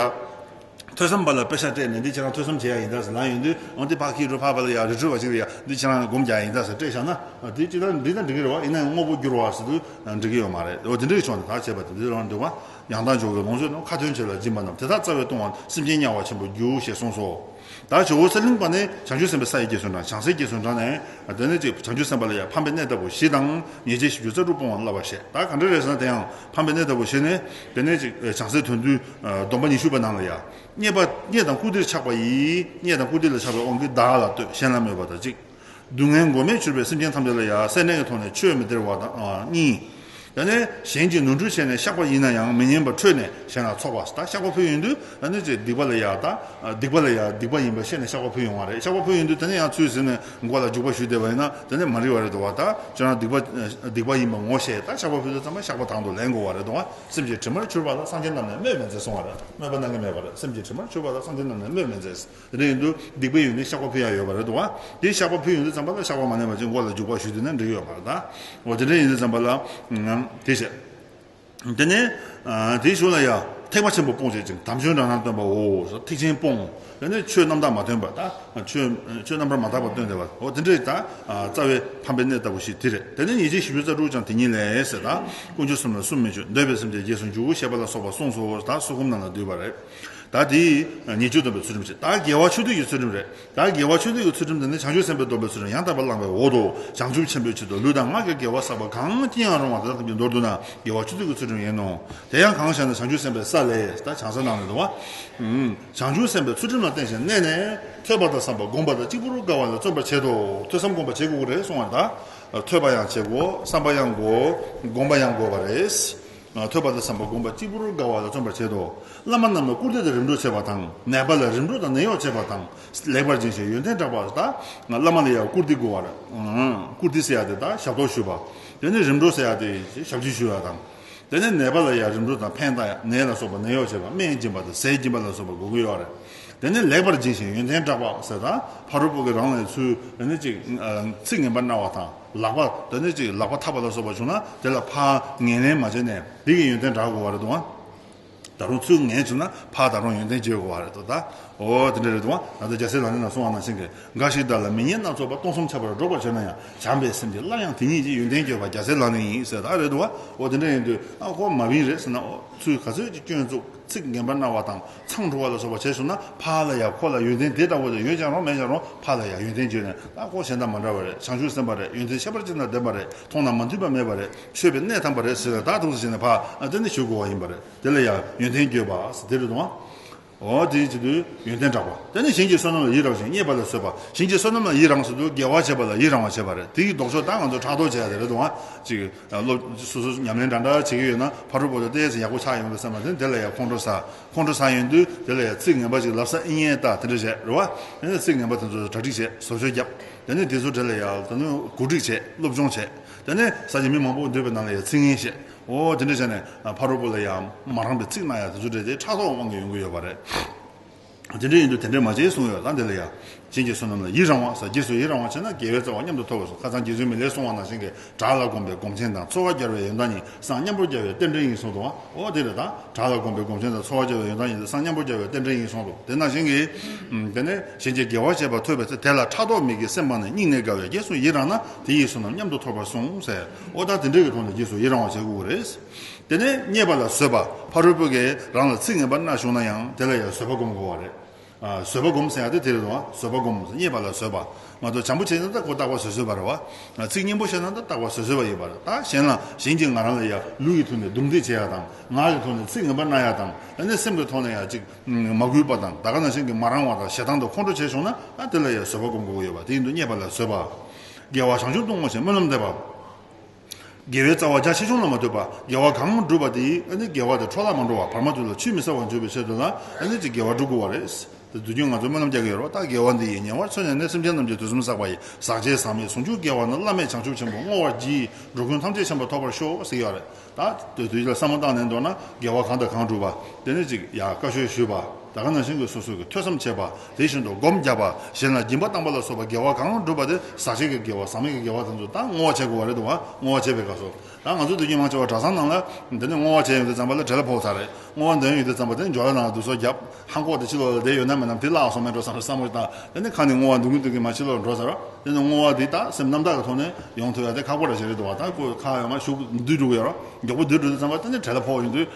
ཐོས་བསམ་པ་ལ་དཔེ་ཆ་སྤྲད་ནས་འདི་ཁྱེད་རང་ཐོས་བསམ་བྱེད་ཡ་ཡིན་ད་ཟེར་ལབ་ཡོང་དུས། འོ་འདི་ཕ་གི་རུ་ཕ་བ་ལ་ཡ་རི་ཁྲོད་པ་ཅིག་ལ་ཡ་འདི་ཁྱེད་རང་སྒོམ་རྒྱག་ཡ་ཡིན་ད་ཟེར་སྤྲད་བཞག་ན། འདི་ཅི་ལྟར་འགྲིག་ན་འགྲིག་གི་རེད་བ། ཡིན་ན་ཡང་དངོས་པོ་བསྒྱུར་བ་ཟེར་དུས་འགྲིག་གི་ཡོད་མ་རེད། འོ་དེ་འདྲའི་ཕྱོགས་ནས་ད་བྱས་པ་དེ་འདི་རང་འདུག་བ། ཡང་དག་འཇོག་གི་ལོངས་སྤྱོད་རྣམས། ཁ་ཏོན་བྱེད་ལ་སྦྱིན་པ་རྣམས། དེ་དག་རྩ་བས་གཏོང་བ་སེམས་ཅན་དམྱལ་བ་ཆེན་པོར་འགྱུར་ཞེས་གསུངས་སོ། ད་ཇོ་བོ་གསེར་གླིང་པ་ནི་བྱང་ཆུབ་སེམས་དཔའི་ས་ཡི་རྒྱས་སུ་འབྲང་། བྱང་སའི་རྒྱས་སུ་འབྲང་ནས་དེ་ནས་ཅིག་བྱང་ཆུབ་སེམས་དཔའ་ལ་ཡང་ཕམ་པའི་གནས་ལྟ་བུ་བཞི་དང་ཉེས་བྱས་བཞི་བཅུ་རྩ་དྲུག་སྤོང་བ་བསླབ་པར་བཤད། ད་ག་འདྲ་རེད་ཟེར་ན། དེ་ཡང་ཕམ་པའི་གནས་ལྟ་བུ་བཞི་ནི་དེ་ནས་ཅིག་བྱང་སའི་དོན་བསྡུས་སྡོམ་པ་ཉི་ཤུ་པའི་ནང་ལ་ཡང་རྙེད་པ་རྙེད་དང་བཀུར་སྟིར་ཆགས་པ་ཡིས། རྙེད་དང་བཀུར་སྟི་ལ་ཆགས་པའི་དབང་གིས་བདག་ལ་ལྟོས། གཞན་ལ་སྨོད་པ་དང་གཅིག་སྡུག་བསྔལ་མགོ་མེད་གྱུར་པའི་སེམས་ཅན་ཐམས་ཅད་ལ་ཡང་སེར་སྣའི་ཐོག་ནས་ཆོས་མི་སྟེར་བ་དང་། ཨ། གཉིས། དེ་ནས་གཞན་གྱིས་ནོར་འཁྲུལ་བྱས་ནས་བཤགས་པ་ཡིན་ན་ཡང་མི་ཉན་པར་ཁྲོས་ནས་གཞན་ལ་ཚོགས་པ། ད་བཤགས་པ་ཕུལ་ཡོང་དུས་ད་ནི་ཅིག་སྡིག་པ་ལ་ཡང་ད་སྡིག་པ་ལ་ཡང་སྡིག་པ་ཡིན་པ་ཤེས་ནས་བཤགས་པ་ཕུལ་ཡོང་བ་རེད། བཤགས་པ་ཕུལ་ཡོང་དུས་དེ་ནས་ཡང་ཚུར་ཟིན་ནས་མགོ་ལ་རྒྱུག་པ་གཞུས་བསྡད་པ་ཡིན་ན་དེ་ནས་མ་རིག་པ་རེད་འདུག་བ། ད་ཁྱོད་རང་སྡིག་པ་སྡིག་པ་ཡིན་པ་ངོ་ཤེས། ད་བཤགས་པ་ཕུལ་དུས་ཙམ་པ་བཤགས་པ་དང་དུ་ལེན་དགོས་པ་རེད་འདུག་བ། སེམས་ཀྱི་དྲི་མར་གྱུར་པ་ལ་སངས་རྒྱས་རྣམས་ནི་སྨོད་མི་མཛད་གསུང་བ་རེད། སྨོད་པ་གནང་གི་མེད་པ་རེད། སེམས་ཀྱི་དྲི་མར་གྱུར་པ་ལ་སངས་རྒྱས་རྣམས་ནི་སྨོད་མི་མཛད། དེ་འདྲ་ཡིན་དུས་སྡིག་པའི་ཡོན་ཏན་བཤགས་པ་ཕུལ་ཡ་ཡོད་པ་རེད་འདུག་བ། དེ་བཤགས་པ་ཕུལ་ཡོང་དུས་ཙམ་པ་ལ་བཤགས་པ་མ་ལེན་པ་ཅིག་མགོ་ལ་རྒྱུག་པ་གཞུས་དུས་ན་འགྲིག་ཡོད་མ་རེད་ད། འོ་དེ་འདྲ་ཡིན་དུས་ཙམ་པ་ལ་ང་དེ་བྱས། དེ་ནས་ཨ་དེའི་གཞུག་ལ་ཡ་ཐེག་པ་ཆེན་པོ་སྤོང་བྱེད་ཅིང་། དམ་ཆོས་འདྲ་སྣང་སྟོན་པའོ། ཐེག་ཆེན་སྤོང་། དེ་ནས་ཆོས་རྣམ་དག་མ་སྟོན་པ། ད་ཆོས་ཆོས་རྣམ་པར་མ་དག་པ་སྟོན་བསྡད་པ། འོ་དེ་འདྲའི་ད་ཨ་རྩ་བའི་ཕམ་པའི་གནས་ལྟ་བུ་ཞིག་དེ་རེད། དེ་ནས་ཉེས་བྱས་བཞི་བཅུ་རྩ་དྲུག་ཀྱང་དེ་ཉིད་ལས་ཟེར། ད་དཀོན་མཆོག་གསུམ་ལ་སུ་མི་མཆོད། འདོད་པའི་སེམས་ཀྱང་རྒྱས་སུ་འཇུག་ཞེས་པ་ལ་སོགས་པ་གསུངས་སོ། ད་སུ་ཁུམ་ནང་ལ་འདུས་པ་རེད། ད་དེའི་ཉེས་སྤྱོད་སྡོམ་པའི་ཚུལ་ཁྲིམས་བྱེད། ད་དགེ་བ་ཆོས་སྡུད་ཀྱི་ཚུལ་ཁྲིམས་རེད། ད་དགེ་བ་ཆོས་སྡུད་ཀྱི་ཚུལ་ཁྲིམས་དེ་ནི་བྱང་ཆུབ་སེམས་དཔའི་སྡོམ་པའི་ཚུལ་ཁྲིམས་ཡང་དག་པར་བླངས་པའི་འོག་ཏུ། བྱང་ཆུབ་ཆེན་པོའི་ཆེད་དུ་ལུས་དང་ངག་གི་དགེ་བ་བསགས་པ་གང་ཅི་ཡང་རུང་བ་དེ་དག་ཐམས་ཅད་མདོར་བསྡུ་ན་དགེ་བ་ཆོས་སྡུད་ཀྱི་ཚུལ་ཁྲིམས་ཡིན་ནོ། དེ་ཡང་གང་ཞེ་ན། བྱང་ཆུབ་སེམས་དཔའི་ས་ལས། ད་བྱང་ས་ནང་ནས་འདུག་བ། ཨུམ། བྱང་ཆུབ་སེམས་དཔའི་ཚུལ་ཁྲིམས་ལ་བརྟེན་ཞིང་གནས་ནས་ཐོས་པ་དང་བསམ་པ་བསྒོམ་པ་དང་གཅིག་པུར་དགའ་བ་ལ་བརྩོན་པར་བྱེད་དོ། ཐོས་བསམ་སྒོམ་པ་བྱེད་དགོས་ཀྱི་རེད་གསུང་བ་རེད་ད། ཐོས་པ་ཡང་བྱེད་དགོས། བསམ་པ་ཡང་དགོས། སྒོམ་པ་ཡང་དགོས་པ་རེད། ཐོས་པ་དང་བསམ་པ་བསྒོམ་པ་གཅིག་པུར་དགའ་བ་ལ་བརྩོན་པར་བྱེད་དོ། བླ་མ་རྣམས་ལ་བཀུར་སྟི་དང་རིམ་གྲོ་བྱེད་པ་དང་། ནད་པ་ལ་རིམ་གྲོ་དང་ནད་གཡོག་བྱེད་པ་དང་། ལེགས་པར་སྦྱིན་ཞིང་ཡོན་ཏན་བསྒྲགས་པ། ད་བླ་མ་ལ་ཡང་བཀུར་སྟི་དགོས་པ་རེད། བཀུར་སྟི་ཟེར་ཡ་དེ་ད་ཞབས་ཏོག་ཞུ་བ། དེ་ནས་རིམ་གྲོ་ཟེར་ཡ་དེ་ཞབས་ཕྱི་ཞུ་བ་དང་། དེ་ནས་ནད་པ་ལ་ཡང་རིམ་གྲོ་དང་ཕན་བཏགས་ཡ། ནད་ལ་སོགས་པ་ནད་གཡོག་བྱེད་པ། སྨན་སྦྱིན་པ་དང་ཟས་སྦྱིན་པ་ལ་སོགས་པ་དགོས་ཀྱི་ཡོད་རེད། དེ་ནས་ལེགས་པར་སྦྱིན་ཞིང་ཡོན་ཏན་བསྒྲགས་པ་ཟེར། ད་ཕ་རོལ་པོ་གི་རང་ལས་ཚུར་དེ་ནས་ཅིག་ཚིག་ངན་པ་སྨྲ་བ་དང་། ལག་པ་དེ་ནས་ཅིག་ལག་པ་འཐག་པ་ལ་སོགས་པ་བྱུང་ན་དེ་ལ་ཕར་ངན་ལན་མ་བྱས་ནས་དེ་གི་ཡོན་ཏན་བསྒྲགས་དགོས་པ་རེད་འདུག་ཨ། ད་རུང་ཚུར་ངན་བྱུང་ན་ཕར་ད་རུང་ཡོན་ཏན་བརྗོད་དགོས་པ་རེད་འདུག་ད། འོ་དེ་འདྲ་རེད་འདུག་ཨ། ད་ལྟ་རྒྱལ་སྲས་ལག་ལེན་ན་གསུངས་པ་ནང་བཞིན་གྱི། འགའ་ཞིག་བདག་ལ་མི་སྙན་སྣ་ཚོགས་པ། སྟོང་གསུམ་ཁྱབ་པར་སྒྲོགས་པར་བྱེད་ན་ཡང་། བྱམས་པའི་སེམས་ཀྱིས་སླར་ཡང་དེ་ཉིད་ཀྱི། ཡོན་ཏན་བརྗོད་པ་རྒྱལ་སྲས་ལག་ལེན་ཡིན་ཟེར། ད་རེད་འདུག་ཨ། འོ་དེ་འདྲ་ཡིན་དུས་ཨ་ཁོ་མ་བིན་རེད་ཟེར་ན། འོ་ཚུལ་ག་ཚོད་ཀྱི་སྐྱོན་བཙུགས། ཚིག་ངན་པ་སྨྲ་བ་དང་མཚང་འབྲུ་བ་ལ་སོགས་པ་བྱས་སོང་ན་ཕར་ལ་ཡང་ཁོ་ལ་ཡོན་ཏན་དེ་ལྟ་བུ་དེ་ཡོད་ཀྱང་རུང་མེད་ཀྱང་རུང་ཕར་ལ་ཡང་ཡོན་ཏན་བརྗོད་ནས། ཨ་ཁོ་གཞན་དང་མ་འདྲ་བ་རེད། བྱང་ཆུབ་སེམས་དཔའ་རེད། ཡོན་ཏན་ཁྱད་པར་ཅན་དང་ལྡན་པ་རེད། མཐོང་ན་མ་མཐུན་པ་མེད་པ་རེད། མཆོད་པའི་གནས་དམ་པ་རེད་ཟེར་ནས་ད་ཐུགས་སུ་བཞེས་ནས་ཕར་ཨ་དེ་ནི་ཞུ་དགོས་པ་ཡིན་པ་རེད། དེ་ལ་ཡང་ཡོན་ཏན་བརྗོད་པ་ཟེར་དེ་རེད་འདུག་ཨ། འོ་དེའི་ཕྱིར་དུ་ཡོན་ཏན་བསྒྲགས་པ། དེ་ནི་གཞན་གྱི་བསོད་ནམས་ལ་ཡི་རང་ཞིང་། རྙེད་པ་ལ་བཟོད་པ། གཞན་གྱི་བསོད་ནམས་ལ་ཡི་རང་ཟེར་དུས་དགེ་བ་བྱེད་པ་ལ་ཡི་རང་བ་བྱེད་པ་རེད། དེ་ཡི་ལྡོག་ཕྱོགས་ད་ང་ཚོ་ཕྲག་དོག་བྱེད་ཡ་དེ་རེད་འདུག་ཨ། ཅིག་སློབ་སོ་སོ་ཉམས་ལེན་འདྲ་འདྲ་བྱེད་ཀྱི་ཡོད་ན་ཕ་རོལ་པོ་དེ་ཏོག་ཙམ་ཡག་པོ་ཆགས་ཡོང་གི་བསམ་པ་དེ་དེ་ལ་ཡང་ཁོང་ཁྲོ་ཟ། ཁོང་ཁྲོ་ཟ་ཡོང་དུས་དེ་ལ་ཡང་ཚིག་ངན་པ་ཅིག་ལབ་ས་ཨེ་ཡིན་ད་དེ་འདྲ་བྱས་རེད་བ། དེ་ནས་ཚིག་ངན་པ་དེ་ཚོ་གྲ་སྒྲིག་བྱས། བཟོ་བཅོས་བརྒྱབ། དེ་ནས་དེ་ཚོ་དེ་ལ་ཡང་དེ་ནས་གོ་སྒྲིག་བྱས། སློབ་སྦྱོང་བྱས། དེ་ནས་ས་ཆ་མི་མང་པོ་འདུས་པའི་ནང་ལ་ཡང་ཚིག་ངན་བཤད། འོ་དེ་འདྲ་བྱས་ནས་ཕ་རོལ་པོ་ལ་ཡང་མ་རངས་པའི་ཚིག་གནང་ཡ་དེ་ཚོ་འདྲ་དེ་ཕྲག་དོག་དབང་གིས་ཡོང་གི་ཡོད་པ་རེད། དེ་འདྲ་ཡིན་དུས་དེ་འདྲ་མ་བྱེད་གསུངས་ཡོད། ད་འདི་ལ་ཡང་། གཞན་གྱི་བསོད་ནམས་ལ་ཡི་རང་བ་ཟེར། རྗེས་སུ་ཡི་རང་བ་བྱས་ན་དགེ་བའི་རྩ་བ་མཉམ་དུ་ཐོབ་པར་གསུངས། ཁ་སང་རྗེ་བཙུན་མི་ལས་གསུངས་པ་ནང་བཞིན་གྱི་བྲག་ལ་གོམས་པའི་སྒོམ་ཆེན་དང་། འཚོ་བ་རྒྱལ་བའི་ཡོན་བདག་ཉིད། སངས་མཉམ་པོར་རྒྱལ་བའི་རྟེན་འབྲེལ་ཡིན་གསུངས་འདུག་བ། འོ་དེ་རེད་ད། བྲག་ལ་གོམས་པའི་སྒོམ་ཆེན་དང་། འཚོ་བ་རྒྱལ་བའི་ཡོན་བདག་ཉིད་དེ་སངས་མཉམ་པོར་རྒྱལ་བའི་རྟེན་འབྲེལ་ཡིན་གསུངས་འདུག་དེ་ནང་བཞིན་གྱི། ཨམ། དེ་ནས་གཞན་གྱི་དགེ་བ་བྱས་པ་ཐོས་པའི་ཚེ། དེ་ལ་ཕྲག་དོག་མིག་གིས་སེམས་སྤངས་ནས། སྙིང་ནས་དགའ་བས་རྗེས་སུ་ཡི་རང་ན། དེ་ཡི་བསོད་ནམས་མཉམ་དུ་ཐོབ་པར་གསུངས་ཟེར། འོ་ད་དེ་འདྲ་གི་ཐོག་ནས་རྗེས་སུ་ཡི་རང་བ་བྱེད་དགོས་ཀྱི་རེད། དེ་ནས་རྙེད་པ་ལ་བཟོད་པ། ཕ་རོལ་པོ་གིས་རང་ལ་ཚིག་ངན་པ་སྨྲ་བྱུང་ན་ཡང་དེ་ལ་ཡང་བཟོད་པ་སྒོམ་དགོས་པ་རེད། ཨ། བཟོད་པ་སྒོམ་ཟེར་ཡ་དེ་དེ་རེད་དོ། བཟོད་པ་སྒོམ་ཟེར། རྙེད་པ་ལ་བཟོད་པ། མ་གཏོགས་བྱམས་པོ་བྱས་ན་ད་ཁོ་རྟག་པར་བཟོད་བཟོད་པ་རེད་བ། ཚིག་སྙན་པོ་བཤད་ན་ད་རྟག་པར་བཟོད་བཟོད་པ་ཡིན་པ་རེད། ད་གཞན་ལ་གཞན་གྱིས་ང་རང་ལ་ཡ་ལུས་ཀྱི་ཐོག་ནས་རྡུང་རྡེག་བྱེད་ཡ་དང་། ངག་གི་ཐོག་ནས་ཚིག་ངན་པ་སྨྲ་ཡ་དང་། ཨ་ནི་སེམས་ཀྱི་ཐོག་ནས་ཡ་ཅིག་མ་གུས་པ་དང་། ད་ག་ནང་བཞིན་གྱི་མ་རངས་པ་དང་ཞེ་སྡང་དང་ཁོང་ཁྲོ་བྱས་བྱུང་ན། ཨ་དེ་ལ་ཡ་བཟོད་པ་སྒོམ་དགོས་ཀྱི་ཡོད་པ། དེ་ཡིན་དུས་རྙེད་པ་ལ་བཟོད་པ། དགེ་བ་བྱང་ཆུབ་ཏུ་བསྔོ་ཞིང་སྨོན་ལམ་འདེབས་པ། དགེ་བའི་རྩ་བ་རྒྱ་ཆེ་ཆུང་ལ་མ་ལྟོས་པར་དགེ་བ་གང་བསྒྲུབས་པ་དེས་ཨ་ནི་དགེ་བ་དེ་འཕྲོ་བརླག་མ་འགྲོ་བར་བར་མ་དོ་ལ་ཆུད་མི་ཟ་བར་འཇུག་པའི་ཆེད་དུ་ལ་ཨ་ནི་ཅིག་དགེ་བ་བསྒྲུབ་དགོས་པ་རེད། དེ་དུས་རྒྱུན་ང་ཚོས་སྨོན་ལམ་རྒྱག་གི་ཡོད་རེད་བ། ད་དགེ་བ་འདི་ཡིས་ཉེ་བར་འཚོ་ནས་ནི། སེམས་ཅན་རྣམས་ཀྱི་དུས་གསུམ་བསགས་པ་ཡི། ཟག་བཅས་ཟག་མེད་ཟུང་འཇུག་དགེ་བ་ནི། བླ་མེད་བྱང་ཆུབ་ཆེན་པོར་བསྔོ་བར་བགྱི། འགྲོ་ཀུན་ཐམས་ཅད་ཆེན་པོར་ཐོབ་པར་ཤོག་ཟེར་གྱི་ཡོད་རེད། ད་དེ་དུས་ལ་བསམ་བློ་བཏང་ནས་འདོད་ན་དགེ་བ་གང་དང་གང་བསྒྲུབས་པ་དེ་ནི་ཅིག་ཡ་བཀའ་ཆོས་ཞུས་པ། ད་ག་ནང་བཞིན་གྱི་སོ་སོ་གི་ཐོས་བསམ་བྱས་པ། དེ་བཞིན་དུ་སྒོམ་བརྒྱབ་པ། གཞན་ལ་སྦྱིན་པ་བཏང་པ་ལ་སོགས་པ་དགེ་བ་གང་བསྒྲུབས་པ་དེ་ཟག་བཅས་ཀྱི་དགེ་བ་ཟག་མེད་ཀྱི་དགེ་བ་དེ་ཚོ་ད་བསྔོ་བ་བྱེད་དགོས་པ་རེད་འདུག་བ། བསྔོ་བ་བྱེད་པའི་སྐབས་སུ་ད་ང་ཚོ་དུས་རྒྱུན་མང་ཆེ་བ་གྲྭ་ཚང་ནང་ལ་འདི་ནས་བསྔོ་བ་བྱས་ཡོང་དུས་ཙམ་པ་ལ་བྲེལ་ཕོག་ཚར་རེད། བསྔོ་བ་འདོན་ཡོང་དུས་ཙམ་པ་དེ་ནི་སྦྱོར་བ་ནང་ལ་བསྡུ་གསོག་བརྒྱབ། ཧང་ཀོག་དེ་ཕྱི་ལོགས་ལ་བསྡད་ཡོད་ན་མིན་ནམ་དེ་བརླག་སོང་མེད་འགྲོ་བསམ་བསམ་བློ་བཏང་། དེ་ནི་ཁ་ནས་བསྔོ་བ་འདོན་གྱིན་འདོན་གྱིན་མར་ཕྱི་ལོགས་འགྲོ་ཚར། དེ་ནི་བསྔོ་བ་དེ་ད་སེམས་རྣམ་དག་གི་ཐོག་ནས་ཡོང་ཐུབ་ཡ་དེ་ཁག་པོ་འདྲ་ཞིག་རེད་འདུག་བ། ད་ཁོ་ཁ་ཡོང་མ་ཞུགས་འདུས་འགྲོ་གི་ཡོད་རེད། མགྱོགས་པོ་འདུས་འགྲོ་དུས་ཙམ་པ་དེ་ནི་བྲེལ་ལ་ཕོག་ཡོང་དུས།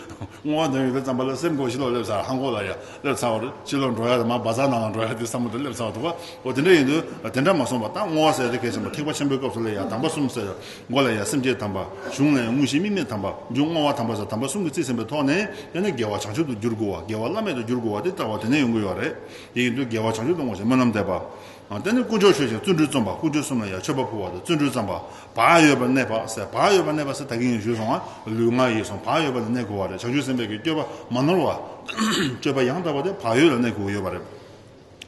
བསྔོ་བ་འདོན་ཡོང་དུས་ཙམ་པ་ལ་སེམས་ཁོ་ཕྱི་ལོགས་སླེབས་ཚར། ཧང་ཀོག་ལ་ཡ་སླེབས་ཚར་བ་རེད། ཕྱི་ལོགས་འགྲོ་ཡ་དེ་མར་བ་ཛར་ནང་ལ་འགྲོ་ཡ་དེ་བསམ་བློ་དེ་སླེབས་ཚར་བ་འདུག་བ། འོ་དེ་འདྲ་ཡིན་དུས་དེ་འདྲ་མ་སོང་བ། ད་བསྔོ་བ་ཟེར་དེ་གལ་ཆེན་པོ་ཐེག་པ་ཆེན་པོའི་སྐབས་སུ་ལ་ཡ་དམ་པ་གསུམ་ཟེར། མགོ་ལ་ཡ་སེམས་བསྐྱེད་དམ་པ། གཞུང་ལ་ཡ་དངོས་གཞི་དམིགས་མེད་དམ་པ། མཇུག་བསྔོ་བ་དམ་པ་ཟེར་དམ་པ་གསུམ་གྱིས་རྩིས་ཟིན་པའི་ཐོག་ནས་དེ་ནི་དགེ་བ་བྱང་ཆུབ་ཏུ་འགྱུར་དགོས་བ། དགེ་བ་བླ་མེད་དུ་འགྱུར་དགོས་བ་དེ་ལྟ་བ་དེ་ནས་ཡོང་གི་ཡོད་རེད། དེ་ཡིན་དུས་དགེ་བ་བྱང་ཆུབ་ཏུ་བསྔོ་ཞིང་སྨོན་ལམ་འདེབས་པ། དེ་ནི་དཀོན་མཆོག་མཆོད་ཅིང་བརྩོན་འགྲུས་རྩོམ་པ། དཀོན་མཆོག་གསུམ་ལ་ཡང་མཆོད་པ་ཕུལ་བ་དང་བརྩོན་འགྲུས་བརྩམ་པ། བག་ཡོད་པར་གནས་པ་ཟེར། བག་ཡོད་པར་གནས་པ་ཟེར་ད་གིན་ཡང་ཞུས་སོང་ང་། ལུས་ངག་ཡིད་གསུམ་བག་ཡོད་པ་ལ་གནས་དགོས་པ་རེད། བྱང་ཆུབ་སེམས་དཔའི་གི་སྤྱོད་པ་མ་ནོར་བ། སྤྱོད་པ་ཡང་དག་པ་དེ་བག་ཡོད་ལ་གནས་དགོས་ཀྱི་ཡོད་པ་རེད།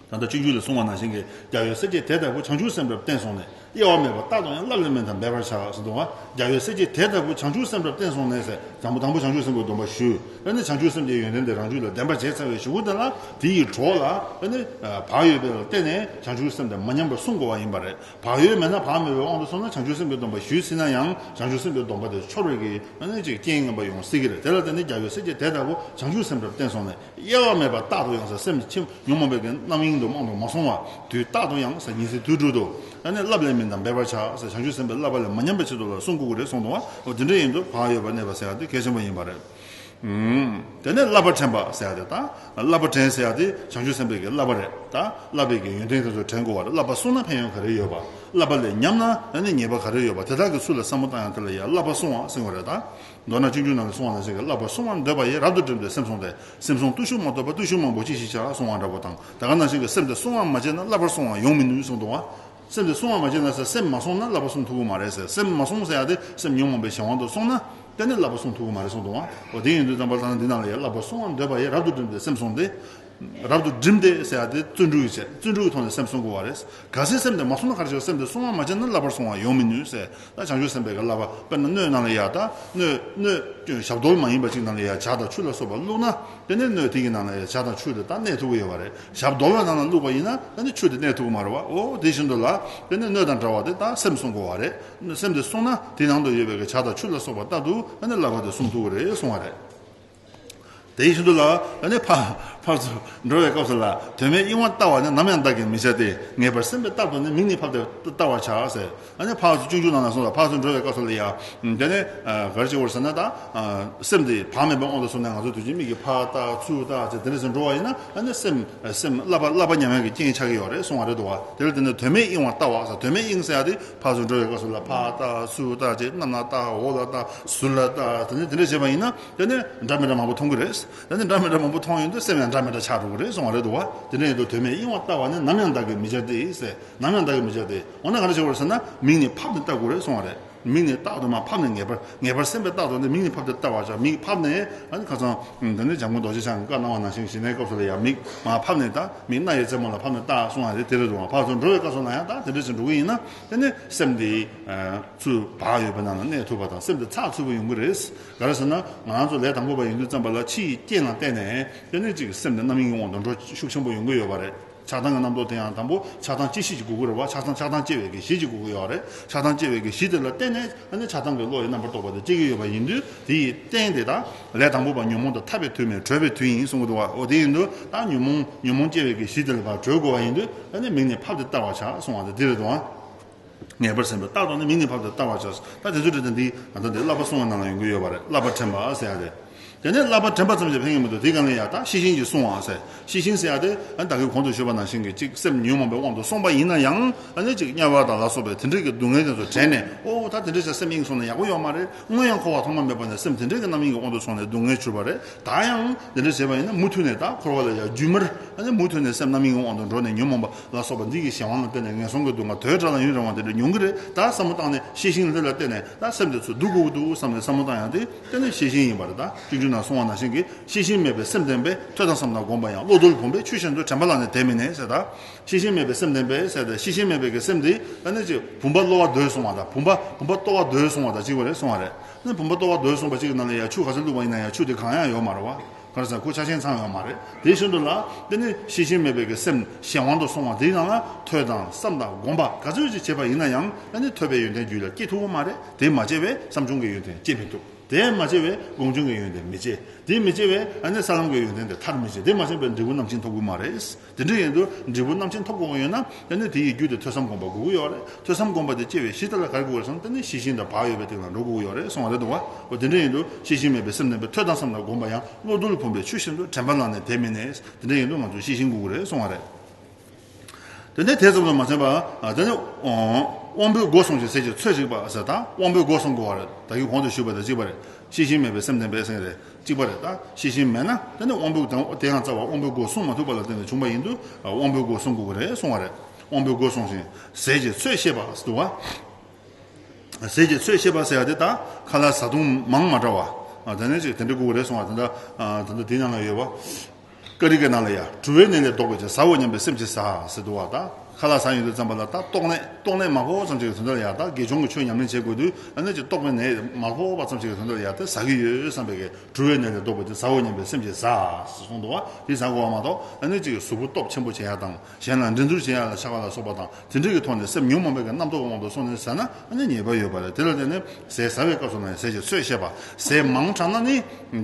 ད་ལྟ་སྤྱོད་འཇུག་ལ་གསུངས་པ་ནང་བཞིན་གྱི་རྒྱལ་བའི་སྲས་བཅས་དེ་ལྟ་བུ་བྱང་ཆུབ་སེམས་དཔའ་བསྟེན་སོང་ནས། གཡེལ་བ་མེད་པར་རྟག་ཏུ་ཡང་བསླབ་ལས་མེད་དང་འབད་པར་བྱ་ཟེར་འདུག་བ། རྒྱལ་བའི་སྲས་བཅས་དེ་ལྟ་བུ་བྱང་ཆུབ་སེམས་དཔའ་བསྟེན་སོང་ནས་ཟེར། དང་པོ་དང་པོ་བྱང་ཆུབ་སེམས་དཔའི་སྡོམ་པ་ཞུས། ཨ་ནི་བྱང་ཆུབ་སེམས་ཀྱི་ཡོན་ཏན་དེ་རང་རྒྱུད་ལ་ལྡན་པར་བྱས་ཚར་བའི་གཞུག་གུ་དེ་ལ་དེ་ཡི་གྲོགས་ལ་ཨ་ནི་བག་ཡོད་པ་ལ་བརྟེན་ནས་བྱང་ཆུབ་སེམས་དེ་མ་ཉམས་པར་སྲུང་དགོས་པ་ཡིན་པ་རེད། བག་ཡོད་མེད་ན་བག་མེད་པའི་དབང་དུ་སོང་ན་བྱང་ཆུབ་སེམས་དཔའི་སྡོམ་པ་ཞུས་ཟིན་ན་ཡང་བྱང་ཆུབ་སེམས་དཔའི་སྡོམ་པ་དེ་འཆོར་བའི་གི་ཨ་ནི་ཅིག་རྐྱེན་ངན་པ་ཡོང་སྲིད་ཀྱི་རེད། དེ་ལ་བརྟེན་ནས་རྒྱལ་བའི་སྲས་བཅས་དེ་ལྟ་བུ་བྱང་ཆུབ་སེམས་དཔའ་བསྟེན་སོང་ནས། གཡེལ་བ་མེད་པར་རྟག་ཏུ་ཡང་ཟེར། སེམས་ཕྱི་ཉོན་མོངས་པའི་གི་རྣམ་གཡེང་དུ་རྨང་དུ་མ་སོང་བར་དུས་རྟག་ཏུ་ཡང་ཟེར། ཉིན་མཚན་དུས་དྲུག་ཏུ་ཨ་ནི་བསླབ་ལས་མེད་དང་འབད་པར་བྱ་ཟེར། བྱང་ཆུབ་སེམས་དཔའི་བསླབ་པ་ལས་མ་ཉམས་པའི་ཆེད་དུ་ལ་སྲུང་དགོས་ཀྱི་རེད་གསུངས་འདུག་བ། འོ་དེ་འདྲ་ཡིན་དུས་བག་ཡོད་པར་གནས་པ་ཟེར་ཡ་དེ་གལ་ཆེན་པོ་ཡིན་པ་རེད། ཨུམ། དེ་ནས་བསླབ་པ་དྲན་པ་ཟེར་ཡ་དེ་ད། བསླབ་པ་དྲན་ཟེར་ཡ་དེ་བྱང་ཆུབ་སེམས་དཔའི་གི་བསླབ་པ་རེད། ད་བསླབ་པའི་གི་ཡོན་ཏན་དེ་ཚོ་དྲན་དགོས་པ་རེད། བསླབ་པ་བསྲུངས་ན་ཕན་ཡོན་ག་རེ་ཡོད་པ། བསླབ་པ་ལས་ཉམས་ན་ཨ་ནི་ཉེས་པ་ག་རེ་ཡོད་པ། དེ་དག་གི་ཚུལ་ལ་བསམ་བློ་བཏང་ཡ་དེ་ལ་ཡ་བསླབ་པ་བསྲུང་བ་ཟེར་བ་རེད་ད། མདོར་ན་སྤྱོད་འཇུག་ནང་ལ་གསུངས་པ་ནང་བཞིན་གྱི་བསླབ་པ་བསྲུང་བར་འདོད་པ་ཡིས། རབ་ཏུ་བསྒྲིམས་ཏེ་སེམས་བསྲུང་སྟེ། སེམས་བསྲུང་བརྟུལ་ཞུགས་མ་གཏོགས་པ། བརྟུལ་ཞུགས་མང་པོ་ཅི་ཞིག་བྱ། གསུང་བ་འདྲ་པོ་དང་། དེ་ག་ནང་བཞིན་གྱི་སེམས་དེ་བསྲུང་བར་མ་བྱས་ན་བསླབ་པ་བསྲུང་བར་ཡོང་མི་ནུས་གསུངས་འདུག་བ། སེམས་དེ་བསྲུང་བར་མ་བྱས་ན་ཟེར། སེམས་མ་བསྲུངས་ན་བསླབ་པ་བསྲུང་ཐུབ་ཀྱི་མ་རེད་ཟེར། སེམས་མ་བསྲུངས་ཟེར་ཡ་དེ་སེམས་ཉོན་མོངས་པའི་གཞན་དབང་དུ་སོང་ན་དེ་ནི་བསླབ་པ་བསྲུང་ཐུབ་ཀྱི་མ་རེད་གསུངས་འདུག་བ། འོ་དེ་ཡིན་དུས་ཙམ་པ་ལ་ད་འདི་ནང་ལ་ཡ་བསླབ་པ་བསྲུང་བར་འདོད་པ་ཡིས། རབ་ཏུ་བསྒྲིམས་ཏེ་སེམས་བསྲུང་སྟེ། རབ་ཏུ་བསྒྲིམས་ཏེ་ཟེར་ཡ་དེ་བརྩོན་འགྲུས་ཀྱི་བྱས། བརྩོན་འགྲུས་ཀྱི་ཐོག་ནས་སེམས་བསྲུང་དགོས་པ་རེད། གལ་སྲིད་སེམས་དེ་མ་བསྲུངས་ན་ག་རེ་བྱེད། སེམས་དེ་བསྲུང་བར་མ་བྱས་ན་བསླབ་པ་བསྲུང་བར་ཡོང་མི་ནུས་ཟེར། ད་བྱང་ཆུབ་སེམས་དཔའི་གི་བསླབ་པ་དཔེར་ན་སྣོད་ནང་ལ་ཡ་ད་སྣོད་སྣོད་ཞབས་རྡོལ་མ་ཡིན་པ་ཅིག་ནང་ལ་ཡ་ཇ་དང་ཆུ་ལ་སོགས་པ་བླུགས་ན་དེ་ནས་སྣོད་དེ་གི་ནང་ལ་ཡ་ཇ་དང་ཆུ་དེ་ད་གནས་ཐུབ་ཀྱི་ཡོད་པ་རེད། ཞབས་རྡོལ་བའི་ནང་ལ་བླུགས་པ་ཡིན་ན་ད་ནི་ཆུ་དེ་གནས་ཐུབ་ཀྱི་མ་རེད་བ། འོ་དེ་བཞིན་དུ་ལ་དེ་ནས་སྣོད་དང་འདྲ་བ་དེ་ད་སེམས་བསྲུང་དགོས་པ་རེད། སེམས་དེ་བསྲུངས་ན་དེ་ནང་དུ་ཡོད་པའི་གི་ཇ་དང་ཆུ་ལ་སོགས་པ་ལྟར་དུ་ད་ནི་བསླབ་པ་དེ་བསྲུང་ཐུབ་ཀྱི་རེད་གསུང་བ་རེད། དེ་བཞིན་དུ་ལ་ཨ་ནི་ཕར་ཕར་ཚུར་འགྲོ་བའི་སྐབས་སུ་ལ། དོན་མེད་གཡེང་བར་ལྟ་བ་ནི། ནམ་ཡང་བདག་གིར་མི་བྱ་སྟེ། ངེས་པར་སེམས་པས་རྟག་ཏུ་ནི། མིག་ནི་ཕབ་སྟེ་ལྟ་བར་བྱ་ཟེར། ཨ་ནི་ཕར་ཚུར་སྤྱོད་འཇུག་ནང་ལ་གསུངས་ལ། ཕར་ཚུར་འགྲོ་བའི་སྐབས་སུ་ལ་ཡང་དེ་ནི་ག་རེ་བྱེད་དགོས་ཟེར་ན། ད་སེམས་དེ་བག་མེད་པའི་དབང་དུ་སོང་ནས་ང་ཚོ་དུས་རྒྱུན་མིག་གིས་ཕར་ལྟ་ཚུར་ལྟ་ཟེར་དེ་འདྲ་ཟེར་འགྲོ་བ་ཡིན་ན། ཨ་ནི་སེམས་སེམས་བསླབ་པ་བསླབ་པ་ཉམས་ཡག་གི་རྐྱེན་ཆགས་ཀྱི་ཡོད་རེད་གསུང་བ་རེད་འདུག་བ། དེ་ལ་བརྟེན་ནས་དོན་མེད་གཡེང་བར་ལྟ་བ་ཟེར། དོན་མེད་གཡེང་ཟེར་ཡ་དེ་ཕར་ཚུར་འགྲོ་བའི་སྐབས་སུ་ལ་ཕར་ལྟ་ཚུར་ལྟ་བྱས། གནམ་ལ་ལྟ་འོག་ལ་ལྟ་ཟུར་ལ་ལྟ་དེ་ནས་དེ་འདྲ་བྱས་པ་ཡིན་ན། དེ་ནས་འདྲ་མི་འདྲ་མང་པོ་མཐོང་གི་རེད། དེ་ནས་འདྲ་མི་འདྲ་མང་པོ་མཐོང་ཡོང་དུས་སེམས་ཡང་འདྲ་མི་འདྲ་ཆགས་འགྲོ་གི་རེད་གསུང་བ་རེད་འདུག་བ། དེ་འདྲ་ཡིན་དུས་དོན་མེད་གཡེང་བར་ལྟ་བ་ནི། ནམ་ཡང་བདག་གིར་མི་བྱ་སྟེ་ཟེར། ནམ་ཡང་བདག་གིར་མི་བྱ་སྟེ། འོ་ན་ག་རེ་བྱེད་དགོས་རེད་ཟེར་ན། མིག་ནི་ཕབ་ནས་ལྟ་དགོས་རེད་གསུང་བ་རེད། མིག་ནི་རྟག་ཏུ་མར་ཕབ་ནས། ངེས་པར་ངེས་པར་སེམས་པས་རྟག་ཏུ་ནི་མིག་ནི་ཕབ་སྟེ་ལྟ་བར་བྱ། མིག་ཕབ་ནས། ཨ་ནི་ཁ་སང་འདི་ནི་འཇམ་མགོན་རྡོ་རྗེ་འཆང་གིས་བཀའ་གནང་བ་ནང་བཞིན་ཞི་གནས་སྐབས་སུ་ལ་ཡང་མིག་མར་ཕབ་ནས། ད་མིག་རྣ་ཡི་རྩེ་མོ་ལ་ཕབ་ནས་ལྟ་གསུང་བ་རེད། དེ་རེད་འདུག་བ། ཕར་ཚུར་འགྲོ་བའི་སྐབས་སུ་ལ་ཡང་ད་དེ་འདྲ་ཞིག་འགྲོ་གི་ཡིན་ན། དེ་ནི་སེམས་དེ་ཚུར་བག་ཡོད་པའི་ནང་ལ་གནས་ཐུབ་པ་དང་། སེམས་དེ་ཚགས་ཚུད་པོ་ཡོང་གི་རེད། ག་རེ་ཟེར་ན། ང་རང་ཚོ་ལས་དང་པོ་པ་ཡིན་དུས་ཙམ་པ་ལ་ཕྱི་ཡི་རྐྱེན་ལ་བརྟེན་ནས་དེ་ནས་ཅིག་སེམས་དེ་རྣམ་གཡེང་གི་དབང་དུ་འགྲོ་ཤུགས་ཆེན་པོ་ཡོང་གི་ཡོད་པ་རེད། ཆགས་སྡང་གི་རྣམ་རྟོག་དེ་ཡང་དང་པོ་ཆགས་སྡང་སྐྱེ་གཞི་ཅིག་དགོས་ཀྱི་རེད་བ། ཆགས་སྡང་ཆགས་སྡང་སྐྱེ་བའི་གི་གཞི་ཅིག་དགོས་ཀྱི་ཡོད་རེད། ཆགས་སྡང་སྐྱེ་བའི་གི་གཞི་དེ་ལ་བརྟེན་ནས་ཨ་ནི་ཆགས་སྡང་གི་བློ་ཡི་རྣམ་པར་རྟོག་པ་དེ་སྐྱེ་གི་ཡོད་པ་ཡིན་དུས། དེ་ཡི་རྟེན་དེ་དག་ལས་དང་པོ་པ་ཉོན་མོངས་དང་ཐར་པའི་དུས་མིན་གྲོལ་བའི་དུས་ཡིན་གསུང་གི་འདུག་བ། འོ་དེ་ཡིན་དུས་ད་ཉོན་མོངས་ཉོན་མོངས་སྐྱེ་བའི་གི་གཞི་དེ་ལ་ཕར་གྲོལ་དགོས་པ་ཡིན་དུས། ཨ་ནི་མིག་ནི་ཕབ་སྟེ་ལྟ་བར་བྱ་གསུང་བ་དེ་འདི་རེད་འདུག་བ། ངེས་པར་སེམས་པས་རྟག་ཏུ་ནི། མིག་ནི་ཕབ་སྟེ་ལྟ་བར་བྱ། ད་དེ་ཚོ་འདྲ་དེ་འདི་ང་ཚོ་འདི་བསླབ་པ་གསུང་བའི་ནང་ལ་ཡོང་གི་ཡོད་པ་རེད། བསླབ་པ་དྲན་པ་ཟེར་ཡ་དེ། དེ་ནས་བསླབ་པ་དྲན་པ་ཙམ་གྱིས་ཕན་གྱི་མི་འདུག་དེའི་སྒང་ལ་ཡ་ད་ཤེས་བཞིན་གྱིས་བསྲུང་བ་ཟེར། ཤེས་བཞིན་ཟེར་ཡ་དེ་ཨ་ད་གིན་གོང་དུ་ཞུས་པ་ནང་བཞིན་གྱི་ཅིག་སེམས་ཉོན་མོངས་པའི་དབང་དུ་སོང་པ་ཡིན་ན་ཡང་། ཨ་ནི་ཅིག་དམྱལ་བ་དང་ལ་སོགས་པའི་དེ་འདྲའི་གི་སྡུག་བསྔལ་དེ་ཚོ་དྲན་ནས། ཨོ་ད་དེ་འདྲ་བྱས་སེམས་གཡེང་སོང་ན་ཡག་པོ་ཡོད་མ་རེད། སྔོན་ཡང་འཁོར་བ་ཐོག་མ་མེད་པ་ནས་སེམས་དེ་འདྲའི་གི་རྣམ་གཡེང་གི་དབང་དུ་སོང་ནས་སྡུག་བསྔལ་གྱུར་པ་རེད། ད་ཡང་དེ་འདྲ་བྱས་པ་ཡིན་ན་མུ་མཐུད་ནས། ད་འཁོར་བ་ལ་ཡ་རྒྱུན་མར་ཨ་ནི་མུ་མཐུད་ནས་སེམས་རྣམ་གཡེང་གི་དབང་དུ་འགྲོ་ནས་ཉོན་མོངས་པ་ལ་སོགས་པ་འདི་གི་གཞན་དབང་ལ་བརྟེན་ནས་ངན་སོང་གི་སྡུག་བསྔལ་དོས་དྲག་ལ་ཡུན་རིང་བ་དེ་འདྲ་མྱོང་གི་རེད། ད་བསམ་བློ་བཏང་ནས་ཤེས་བཞིན་ལས་ལ་བརྟེན་ནས་ད་སེམས་དེ་ཚོ་སྡུག་དགོས་ཀྱི་འདུག་བསམ་ནས་བསམ་བློ་བཏང་ཡང་དེ་དེ་ནི་ཤེས་བཞིན་ཡིན་པ་རེད། ད་སྤྱོད་འཇུག་ནང་གསུངས་པ་ནང་བཞིན་གྱི་ཤེས་བཞིན་མེད་པའི་སེམས་ལྡན་པས། ཐོས་དང་བསམས་དང་བསྒོམས་པ་ཡང་། བློ་རྡོལ་བུམ་པས་ཆུ་བཞིན་དུ། དྲན་པ་ལ་ནི་དེ་མི་གནས་ཟེར། ད་ཤེས་བཞིན་མེད་པའི་སེམས་ལྡན་པས་ཟེར། ད་ཤེས་བཞིན་མེད་པའི་གི་སེམས་དེ་ཨ་ནི་ཅིག་བུམ་པ་གློ་བ་རྡོལ་སོང་བ་དང་། བུམ་པ་བུམ་པ་གཏོར་བ་རྡོལ་སོང་བ་དང་གཅིག་པ་རེད་གསུངས་པ་རེད། ཨ་ནི་བུམ་པ་གཏོར་བ་རྡོལ་སོང་བ་གཅིག་གི་ནང་ལ་ཡ་ཆུ་ག་ཚོད་བླུགས་པ་ཡིན་ན་ཡང་ཆུ་དེ་གང་ཡང་ཡོད་མ་རེད་བ། ག་རེ་ཟེར་ན་ཁོ་ཆགས་ཞེན་ཚང་ཡོད་མ་རེད། དེ་བཞིན་དུ་ལ་དེ་ནི་ཤེས་བཞིན་མེད་པའི་གི་སེམས་གཞན་དབང་དུ་སོང་བ་དེའི་ནང་ལ་ཐོས་དང་བསམ་དང་སྒོམ་པ་ག་ཚོད་ཅིག་བྱས་པ་ཡིན་ན་ཡང་། ཨ་ནི་ཐོས་པའི་ཡོན་ཏན་རྒྱུད་ལ་སྐྱེ་ཐུབ་ཀྱི་མ་རེད། དེ་མ་བྱས་པས་བསམ་བྱུང་གི་ཡོན་ཏན་སྐྱེ་མི་ཐུབ། དེས་མ་བྱས་པའི་སྒོམ་བྱུང་གི་ཡོན་ཏན་མི་སྐྱེ། དེས་མི་སྐྱེ་བའི་ཨ་ནི་ས་ལམ་གྱི་ཡོན་ཏན་དེ་མཐར་མི་ཕྱིན། དེས་མ་ཕྱིན་པའི་འབྲས་བུ་རྣམ་མཁྱེན་ཐོབ་ཀྱི་མ་རེད། དེ་འདྲ་ཡིན་དུས་འབྲས་བུ་རྣམ་མཁྱེན་ཐོབ་དགོས་ཀྱི་ཡོད་ན་ཨ་ནི་དེ་ཡི་རྒྱུ་དེ་ཐོས་བསམ་སྒོམ་པ་དགོས་ཀྱི་ཡོད་རེད། ཐོས་བསམ་སྒོམ་པ་དེ་སྐྱེ་བའི་གཞི་དེ་ལ་ག་རེ་དགོས་རེད་ཟེར་ན་ཨ་ནི་ཤེས་བཞིན་དང་བག་ཡོད་པའི་སྟེང་ལ་འགྲོ་དགོས་ཀྱི་ཡོད་རེད་གསུངས་པ་རེད་འདུག་བ། འོ་དེ་འདྲ་ཡིན་དུས་ཤེས་བཞིན་མེད་པའི་སེམས་ལྡན་པས་ཐོས་དང་བསམས་ལ་བསྒོམས་པ་ཡང་། བློ་རྡུལ་ཕུང་པོའི་ཆུ་བཞིན་དུ། དྲན་པ་བླངས་ནས་དེ་མི་གནས། དེ་འདྲ་ཡིན་དུས་ང་ཚོས་ཤེས་བཞིན་དགོས་ཀྱི་རེད་གསུངས་པ་རེད། དེ་ནས་དེ་ཙམ་དུ་མ་ཟད་པར། ཨ། དེ་ནས་དབང་པོའི་སྒོ་བསྲུང་ཞིང་ཟས་ཀྱི་ཚོད་བྱེད་པ་ཟེར། ད་དབང་པོའི་སྒོ་བསྲུང་དགོས་པ་རེད། ད་གིན་གོང་དུ་ཞུས་པ་དང་གཅིག་པ་རེད། ཤེས་བཞིན་མེད་པའི་སེམས་ལྡན་པས་ཟེར་རེད། གཅིག་པ་རེད། ད་ཤེས་བཞིན་མེད་ན་དེ་ནས་དབང་པོ་དང་དེ་ཡང་རྩ་བ་དབང་པོའི་སྒོ་བསྲུང་མ་ཐུབ་པ་ལ་བརྟེན་ནས་བྱུང་བ་ཡིན་དུས་དབང་པོའི་སྒོ་བསྲུང་དགོས་ཀྱི་རེད་གསུངས་པ་རེད། དབང་པོའི་སྒོ་བསྲུང་ཞིང་ཟས་ཀྱི་ཚོད་བྱེད་པ་ཟེར་བ། ཟས་ཀྱི་ཚོད་བྱེད་པ་ཟེར་ཡ་དེ་ད་ཁ་ལག་བཟའ་བཏུང་མང་མ་འདྲ་བ། ཨ། དེ་ནས་ཅིག་དེ་འདྲ་དགོས་ཀྱི་རེད་གསུངས་པ། དེ་འདྲ། ཨ། དེ་འདྲ་དེའི་ནང་ལ་ཡོད་པ། ཀ་རི་ཀའི་ནང་ལ་ཡ། གྲུབ་པའི་ནད་ལས་ལྡོག་པའི་ཕྱིར་ཟའོ་སྙམ་པའི་སེམས་ཀྱིས་ཟ་ཟེར་འདུག་བ། ད་ཁ་ལག་ཟ་ཡོང་དུས་ཙམ་པ་ལ་ད་ལྟོགས་ནད། ལྟོགས་ནད་མ་ཕོག་ཙམ་ཅིག་གི་དོན་དག་ལ་ཡ། ད་དགེ་སྦྱོང་གི་ཆོས་ཉམས་ལེན་བྱེད་དགོས་དུས་ཨ་ནི་ཅིག་ལྟོགས་པའི་ནད་མ་ཕོག་པ་ཙམ་ཅིག་གི་དོན་དག་ལ་ཡ་དེ་ཟ་གི་ཡོད་བསམ་པའི་གི། གྲུབ་པའི་ནད་ལས་ལྡོག་པའི་ཕྱིར་ཟའོ་སྙམ་པའི་སེམས་ཀྱིས་ཟ་ཟེར་གསུངས་འདུག་བ། དེ་ཟ་དགོས་པ་མ་གཏོགས་ཨ་ནི་ཅིག་གི་གཟུགས་པོ་སྟོབས་ཆེན་པོ་བྱེད་ཡ་དང་། གཞན་ལ་འགྲན་བསྡུར་བྱེད་ཡ་ལ་ཆགས་པ་ལ་སོགས་པ་དང་། དེ་འདྲ་གི་ཐོག་ནས་སེམས་ཉོན་མོངས་པའི་གི་རྣམ་རྟོག་གི་དབང་དུ་སོང་ནས་ཟ་ན་ཨ་ནི་ཉེས་པ་ཡོད་པ་རེད། དེ་ལ་བརྟེན་ནས་ཟས་ཟ་བའི་སྐབས་སུ་ན་ཟས་ཀྱི་ཚོད་བཤད་པ། ཟས་མང་དྲགས་ན་ནི་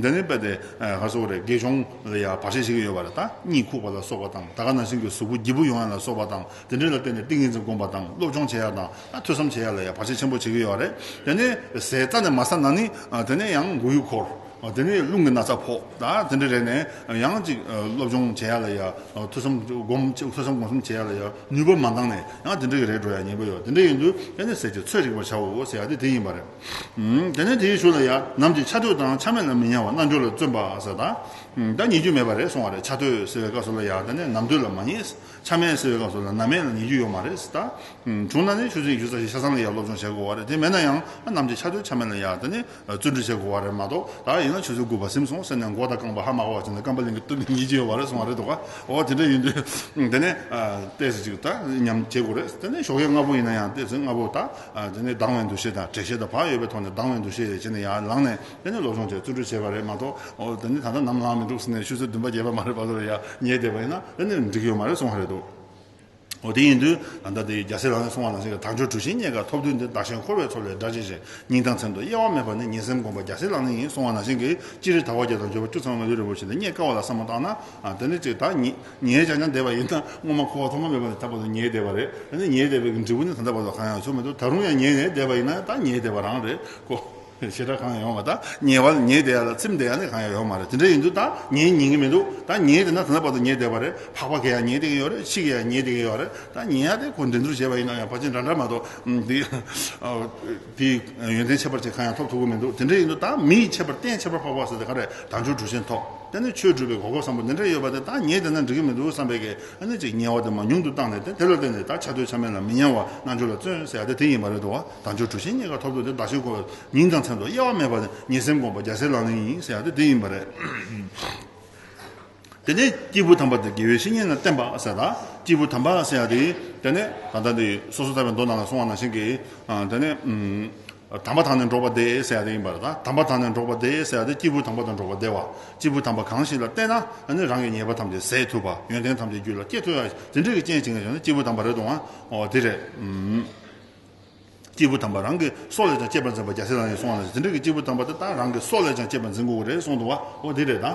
འདི་ནི་རྦད་དེ་ག་རེ་ཟེར་དགོས་རེད། དགེ་སྦྱོང་ལ་ཡ་བར་ཆད་བྱེད་ཀྱི་ཡོད་པ་རེད། ད་གཉིད་ཁུག་པ་ལ་སོགས་པ་དང་། ད་ག་ནང་བཞིན་གྱི་གཟུགས་པོ་སྐྱིད་པོ་ཡོང་ཡ་ལ་སོགས་པ་དང་། དེ་འདྲ་ལ་བརྟེན་ནས་ཏིང་ངེ་འཛིན་སྒོམ་པ་དང་། སློབ་སྦྱོང་བྱེད་ཡ་དང་། ད་ཐོས་བསམ་བྱེད་ཡ་ལ་ཡ་བར་ཆད་ཆེན་པོ་བྱེད་ཀྱི་ཡོད་རེད། དེ་ནས་ཟས་རྩ་ནས་མ་ཟ་ན་ནི་དེ་ནས་ཡང་མགོ་ཡུ་འཁོར། དེ་ནས་རླུང་གི་ན་ཚ་ཕོག། ད་དེ་འདྲ་རེད་ནས་ཡང་ཅིག་སློབ་སྦྱོང་བྱེད་ཡ་ལ་ཡ། ཐོས་བསམ་སྒོམ། ཐོས་བསམ་སྒོམ་གསུམ་བྱེད་ཡ་ལ་ཡ་ནུས་པ་མ་འདང་ནས་ཡང་དེ་འདྲ་གི་རེད་འགྲོ་ཡ་ཉེན་པོ་ཡོད། དེ་འདྲ་ཡིན་དུས་དེ་ནས་ཟས་ཀྱི་ཚོད་རིག་པར་བྱའོ་ཟེར་ཡ་དེ་དེ་ཡིན་པ་རེད། དེ་ནས་དེའི་གཞུག་ལ་ཡ། ནམ་གྱི་ཆ་འདོད་དང་ཆ་མེད་ལ་མི་ཉལ་བ། རྣལ་འབྱོར་ལ་བརྩོན་པ་ཟེར། ད་ད་ཉལ་རྒྱུ་མེད་པ་རེད་གསུང་བ་རེད། ཆ་འདོད་ཟེར་བའི་སྐབས་སུ་ལ་ཡ་དེ་ནས་ནམ་འདོད་ལ་མ་ཉལ། ཆ་མེད་ཟེར་བའི་སྐབས་སུ་ལ་ནམ་མེད་ལ་ཉལ་རྒྱུ་ཡོད་མ་རེད། ད་བྱུང་ན་ནི་ཆུ་ཚོད་ཉི་ཤུ་རྩ་བཞི་ཆ་ཚང་ལ་ཡ་སློབ་སྦྱོང་བྱེད་དགོས་པ་རེད། དེ་མེད་ན་ཡང་ནམ་གྱི་ཆ་འདོད་ཆ་མེད་ལ་ཡ་དེ་ནས་བརྩོན་འགྲུས་བྱེད་དགོས་པ་རེད་མ་གཏོགས། ད་ཡིན་ན་ཆུ་ཚོད་དགུ་པ་ཟིན་སོང་ཟེར་ནས་མགོ་དང་རྐང་པ་ཧ་མ་གོ་བ་བྱས་ནས་རྐང་པ་ལེན་གྱི་སྟོད་ནས་ཉལ་གྱི་ཡོད་པ་རེད་གསུང་བ་རེད་འདུག་ག། འོ་དེ་འདྲ་ཡིན་དུས་དེ་ནས་ཏོག་ཙམ་ཅིག་ད་ཉམས་བྱེད་དགོས་རེད། དེ་ནས་ཞོགས་ཀས་སྔ་པོ་ཡིན་ན་ཡང་ཏོག་ཙམ་སྔ་པོ་ད་དེ་ནས་ལྡང་བའི་འདུ་ཤེས་དང་། དྲན་ཤེས་དང་བག་ཡོད་པའི་ཐོག་ནས་ལྡང་བའི་འདུ་ཤེས་བྱས་ནས་ཡར་ལངས་ནས་དེ་ནས་སློབ་སྦྱོང་བྱས། བརྩོན་འགྲུས་བྱས་པ་རེད་མ་གཏོགས། འོ་དེ་ནས་ད་ལྟ་ནམ་ལངས་མི་འདུག་ཟེར་ནས་ཆུ་ཚོད་བདུན་པ་བརྒྱད་པ་མ་རེད་བར་དུ་ལ་ཡ་ཉལ་བསྡད་པ་ཡིན་ན་དེ་ནས་འགྲིག་གི་ཡོད་མ་རེད་གསུང་བ་རེད་འདུག། འོ་དེ་ཡིན་དུས་ད་ལྟ་དེ་རྒྱལ་སྲས་ལག་ལེན་གསུང་བ་ནང་བཞིན་གྱི་དལ་འབྱོར་གྲུ་བཞིའི་རྙེད་དཀའ་ཐོབ་དུས་འདིར། བདག་གཞན་འཁོར་བའི་མཚོ་ལས་བསྒྲལ་བྱའི་ཕྱིར། སྙིང་གཏམ་མཚན་དུ་གཡེལ་བ་མེད་པར་ནི། ཉིན་སེམས་སྒོམ་པ་རྒྱལ་སྲས་ལག་ལེན་ཡིན་གསུང་བ་ནང་བཞིན་གྱི་སྤྱིར་དལ་བ་བརྒྱད་དང་འབྱོར་བ་བཅུ་ཚང་བའི་ལུས་འབྲས་བུ་ཆེན་དེ་རྙེད་དཀའ་བ་ལ་བསམ་བློ་བཏང་ན། ཨ། དེ་ནི་ཅིག་ད་ཉལ་ཉལ་རྐྱང་རྐྱང་བསྡད་པ་ཡིན་ན་སྔོན་མ་འཁོར་བ་ཐོག་མ་མེད་པ་ནས་ད་བར་དུ་ཉལ་བསྡད་པ་རེད། དེ་ནི་ཉལ་བསྡད་པའི་གི་འབྲས་བུ་ནི་ད་ལྟ་བར་དུ་གང་ཡང་བྱུང་མི་འདུག། ད་རུང་ཡང་ཉལ་ནས་བསྡད་པ་ཡིན་ན་ད་ཉལ་བསྡད་པ་རང་རེད་ཁོ། ཞེ་དྲག་གང་ཡང་ཡོང་མ། ད་ཉལ་བ་ཉལ་བསྡད་ཡ་ལ་ཚིམ་བསྡད་ཡ་ནི་གང་ཡང་ཡོང་མ་རེད། དེ་འདྲ་ཡིན་དུས་ད་ཉལ་ཉན་གི་མི་འདུག། ད་ཉལ་བསྡད་ན་ད་ལྟ་བར་དུ་ཉལ་བསྡད་པ་རེད། འཕགས་པ་གིས་ཡང་ཉལ་བསྡད་ཀྱི་ཡོད་རེད། ཕྱི་གིས་ཡང་ཉལ་བསྡད་ཀྱི་ཡོད་རེད། ད་ཉལ་ཡ་དེ་ཁོ་འགྲན་བསྡུར་བྱས་པ་ཡིན་ན་ཡང་ཕལ་ཆེར་འདྲ་འདྲ་མ་གཏོགས། ཨ། དེ་དེ་ཡོན་ཏན་ཁྱད་པར་ཅན་གང་ཡང་ཐོབ་ཐུབ་ཀྱི་མི་འདུག། དེ་འདྲ་ཡིན་དུས་ད་མི་ཡི་ཁྱད་པར་རྟེན་ཁྱད་པར་འཕགས་པ་ཟེར་དེ་ག་རེ། དལ་འབྱོར་གྲུ་ཆེན་ཐོབ། དེ་ནས་ཆོས་སྒྲུབ་པའི་གོ་སྐབས་བཟང་པོ་འདི་འདྲ་ཡོད་པ་དེ་ད་ཉལ་བསྡད་ན་འགྲིག་གི་མི་འདུག་བསམ་པའི་གི། ཨ་ནི་ཅིག་ཉལ་བ་དེ་མར་ཉུང་དུ་བཏང་ནས། དེ་དེ་ལ་བརྟེན་ནས་ད་ཆ་འདོད་ཆ་མེད་ལ་མི་ཉལ་བ། རྣལ་འབྱོར་ལ་བརྩོན་ཟེར་ཡ་དེ་དེ་ཡིན་པ་རེད་འདུག་བ། དལ་འབྱོར་གྲུ་ཆེན་རྙེད་དཀའ་ཐོབ་དུས་འདིར། བདག་གཞན་འཁོར་བའི། སྙིང་གཏམ་མཚན་དུ་གཡེལ་བ་མེད་པར་ནི། ཉིན་སེམས་སྒོམ་པ་རྒྱལ་སྲས་ལག་ལེན་ཡིན་ཟེར་ཡ་དེ་དེ་ཡིན་པ་རེད། དེ་ནས་སྐྱེས་བུ་དམ་པ་དེ་དགེ་བའི་བཤེས་གཉེན་ལ་བསྟེན་པ་ཟེར། ད་སྐྱེས་བུ་དམ་པ་ཟེར་ཡ་དེ་དེ་ནས་ད་ལྟ་འདི་སོ་སོར་ཐར་པའི་མདོ་ནང་ལ་གསུངས་པ་ནང་བཞིན་གྱི། ཨ། དེ་ནས། ཨུམ། དམ་པ་དང་ནི་འགྲོགས་པ་བདེ་ཟེར་ཡ་དེ་ཡིན་པ་རེད། ད་དམ་པ་དང་ནི་འགྲོགས་པ་བདེ་ཟེར་ཡ་དེ་སྐྱེས་བུ་དམ་པ་དང་འགྲོགས་པ་བདེ་བ། སྐྱེས་བུ་དམ་པ་གང་ཞིག་ལ་བསྟེན་ན་ཨ་ནི་རང་གི་ཉེས་པ་ཐམས་ཅད་ཟད་ཐུབ་པ། ཡོན་ཏན་ཐམས་ཅད་རྒྱུད་ལ་སྐྱེ་ཐུབ་ཡ། དེ་འདྲ་གི་རྐྱེན་བྱེད་མཁན་ཞིག་ནི་སྐྱེས་བུ་དམ་པ་རེད་འདུག་ཨང་། འོ་དེ་རེད། ཨུམ། སྐྱེས་བུ་དམ་པ་རང་གི་སྲོག་ལས་ཀྱང་གཅེས་པར་འཛིན་པ་རྒྱལ་སྲས་ལག་ལེན་གསུངས་པ་ནང་བཞིན། དེ་འདྲ་གི་སྐྱེས་བུ་དམ་པ་དེ་ད་རང་གི་སྲོག་ལས་ཀྱང་གཅེས་པར་འཛིན་དགོས་ཀྱི་རེད་གསུངས་འདུག་བ། འོ་དེ་རེད་ད།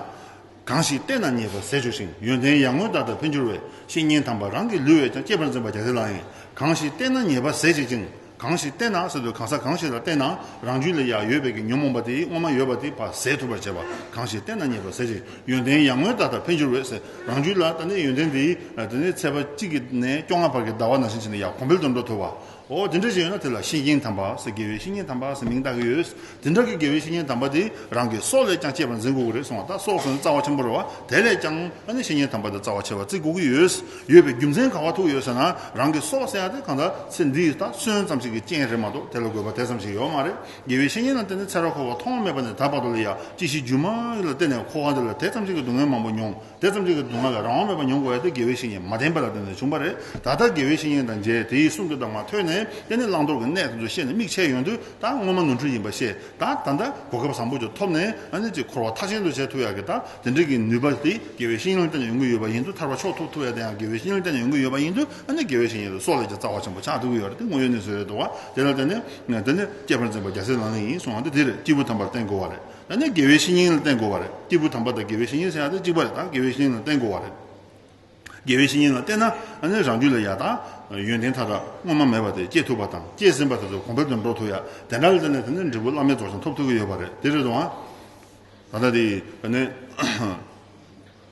གང་ཞིག་བསྟེན་ན་ཉེས་པ་ཟད་འགྱུར་ཞིང་། ཡོན་ཏན་ཡར་ངོའི་ཟླ་ལྟར་འཕེལ་འགྱུར་བའི། བཤེས་གཉེན་དམ་པ་རང་གི་ལུས་པས་ཀྱང་། གཅེས་པར་འཛིན་པ་རྒྱལ་སྲས་ལག་ལེན་ཡིན། གང་ཞིག་བསྟེན་ན་ཉེས་པ་ཟད་བྱེད་ཅིང་། གང་ཞིག་བསྟེན་ན་ཟེར་དུས་གང་ཟག་གང་ཞིག་ལ་བསྟེན་ན་རང་རྒྱུད་ལ་ཡང་ཡོད་པའི་གི་ཉོན་མོངས་པ་དེ་སྔོན་མ་ཡོད་པ་དེ་ཕར་ཟད་ཐུབ་པར་བྱེད་པ། གང་ཞིག་བསྟེན་ན་ཉེས་པ་ཟད་བྱེད་ཅིང་། ཡོན་ཏན་ཡར་ངོའི་ཟླ་ལྟར་འཕེལ་འགྱུར་བའི་ཟེར། རང་རྒྱུད་ལ་ད་ནི་ཡོན་ཏན་དེ་དེ་ནི་ཚེས་པ་གཅིག་གི་ནས་བཅོ་ལྔ་བར་གྱི་ཟླ་བ་ནང་བཞིན་བྱས་ནས་ཡར་གོང་འཕེལ་དུ་འགྲོ་ཐུབ་པ། འོ་དེ་འདྲ་ཞིག་ཡོད་ན་དེ་ལ་བཤེས་གཉེན་དམ་པ་ཟེར། དགེ་བའི་བཤེས་གཉེན་དམ་པ་ཟེར་མིང་བཏགས་ཀྱི་ཡོད། དེ་འདྲ་གི་དགེ་བའི་བཤེས་གཉེན་དམ་པ་དེ་རང་གི་སྲོག་ལས་ཀྱང་གཅེས་པར་འཛིན་དགོས་ཀྱི་རེད་གསུངས་པ། ད་སྲོག་ཟེར་ན་རྩ་བ་ཆེན་པོ་རེད་བ། དེ་ལས་ཀྱང་ཨ་ནི་བཤེས་གཉེན་དམ་པ་དེ་རྩ་བ་ཆེ་བ་བརྩི་དགོས་ཀྱི་ཡོད། ཡོད་པའི་རྒྱུ་མཚན་ག་བ་ཐུག་ཡོད་ཟེར་ན། རང་གི་སྲོག་ཟེར་ཡ་དེ་གང་ལྟར་ཚེ་འདིའི་ད་སོན་ཙམ་ཞིག་གི་རྐྱེན་རེད་མ་གཏོགས་དེ་ལ་དགོས་པ་དེ་ཙམ་ཞིག་ཡོད་མ་རེད། དགེ་བའི་བཤེས་གཉེན་ལ་བརྟེན་ནས་ཚེ་རབས་འཁོར་བ་ཐོག་མ་མེད་པ་ནས་ད་བར་དུ་ལ་ཡ་ཅི་ཞིག་རྒྱུ་མ་ལ་བརྟེན་ནས་འཁོར་བ་འདི་ལ་དེ་ཙམ་ཞིག་གི་སྡུག་བསྔལ་མང་པོ་མྱོང་། དེ་ཙམ་ཅིག་གི་སྡུག་བསྔལ་ལ་རང་དབང་མེད་པར་མྱོང་དགོས་ཡ་དེ་དགེ་བའི་བཤེས་གཉེན་མ་བསྟེན་པ་ལ་བརྟེན་ནས་བྱུང་བ་རེད། ད་ལྟ་དགེ་བའི་བཤེས་གཉེན་དང་མཇལ། དེའི་གསུང་དེ་དག་མར་ཐོས་ནས། དེ་ནས་བླང་དོར་གྱི་གནས་དེ་ཚོ་ཤེས་ནས་དམིགས་ཆད་ཡོང་དུས་ད་སྔོན་མ་ནོར་འཁྲུལ་ཡིན་པ་ཤེས། ད་ད་ལྟ་གོ་སྐབས་བཟང་པོ་ཅིག་ཐོབ་ནས་ཨ་ནི་ཅིག་འཁོར་བ་མཐར་ཕྱིན་དུ་བྱེད་ཐུབ་ཡག་གི་ད་དེ་འདྲའི་གི་ནུས་པ་དེ་དགེ་བའི་བཤེས་གཉེན་ལ་བརྟེན་ནས་ཡོང་གི་ཡོད་པ་ཡིན་དུས། ཐར་པ་མཆོག་ཐོབ་ཐུབ་ཡག་དེ་ཡང་དགེ་བའི་བཤེས་གཉེན་ལ་བརྟེན་ནས་ཡོང་གི་ཡོད་པ་ཡིན་དུས། ཨ་ནི་དགེ་བའི་བཤེས་གཉེན་ལ་གསོལ་བ་ལ་ཀྱང་རྩ་བ་ཆེན་པོ་ཆགས་ཐུབ་ཀྱི་ཡོད་རེད། དེ་དངོས་ཡོད་གནས་ཚུལ་རེད་འདུག་བ། དེ་ལ་བརྟེན་ནས་དེ་ནི་སྐྱེས་ཕར་འཛིན་པ་རྒྱལ་སྲས་ལག་ལེན་ཡིན་གསུངས་པ་འདི་དེ་རེད། སྐྱེས་བུ་དམ་པ་ལ་བརྟེན་དགོས་པ་རེད། ད་ནི་དགེ་བའི་བཤེས་གཉེན་ལ་བརྟེན་དགོས་པ་རེད། སྐྱེས་བུ་དམ་པ་དང་དགེ་བའི་བཤེས་གཉེན་ཟེར་ཡག་དེ་གཅིག་པ་རེད། ད་དགེ་བའི་བཤེས་གཉེན་ལ་བརྟེན་དགོས་པ་རེད། དགེ་བའི་བཤེས་གཉེན་ལ་བརྟེན་ན་ཨ་ནི་རང་རྒྱུད་ལ་ཡ་ད་ཡོན་ཏན་མཐའ་དག་སྔོན་མ་མེད་པ་དེ་སྐྱེ་ཐུབ་པ་དང་། སྐྱེས་ཟིན་པ་དེ་ཚོ་གོང་འཕེལ་དུ་འགྲོ་ཐུབ་ཡ། དེ་འདྲ་ལ་བརྟེན་ནས་དེ་ནི་འབྲས་བུ་བླ་མེད་རྫོགས་བྱང་ཐོབ་ཐུབ་ཀྱི་ཡོད་པ་རེད། དེ་རེད་དོ། ད་ལྟ་དེ་ཨ་ནི་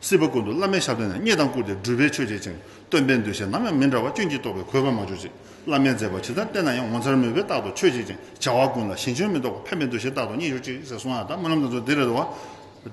སྲིད་པ་ཀུན་ཏུ་བླ་མེད་ཞབས་བརྟན་ནས། རྙེད་དང་བཀུར་སྟིས་སྒྲུབ་པའི་ཆོས་བྱེད་ཅིང་། སྟོན་པའི་འདུ་ཤེས་ནམ་ཡང་མི་འབྲལ་བར། སྐྱོན་གྱིས་རྟོག་པའི་གུས་པར་མ་གྱུར་ཅིག། བླ་མས་མཛད་པ་ཇི་ལྟར་བསྟན་ན་ཡང་། ངོ་མཚར་མོས་པའི་རྟག་ཏུ་མཆོད་བྱེད་ཅིང་། བྱ་བ་ཀུན་ལ་ཞེན་སྐྱོན་མི་ལྡོག་པར། ཕན་པའི་འདུ་ཤེས་རྟག་ཏུ་སྙེག་གྱུར་ཅིག་ཟེར་གསུངས་ཡ། ད་སྨོན་ལམ་དེ་ཚོ་འདི་རེད་དོ།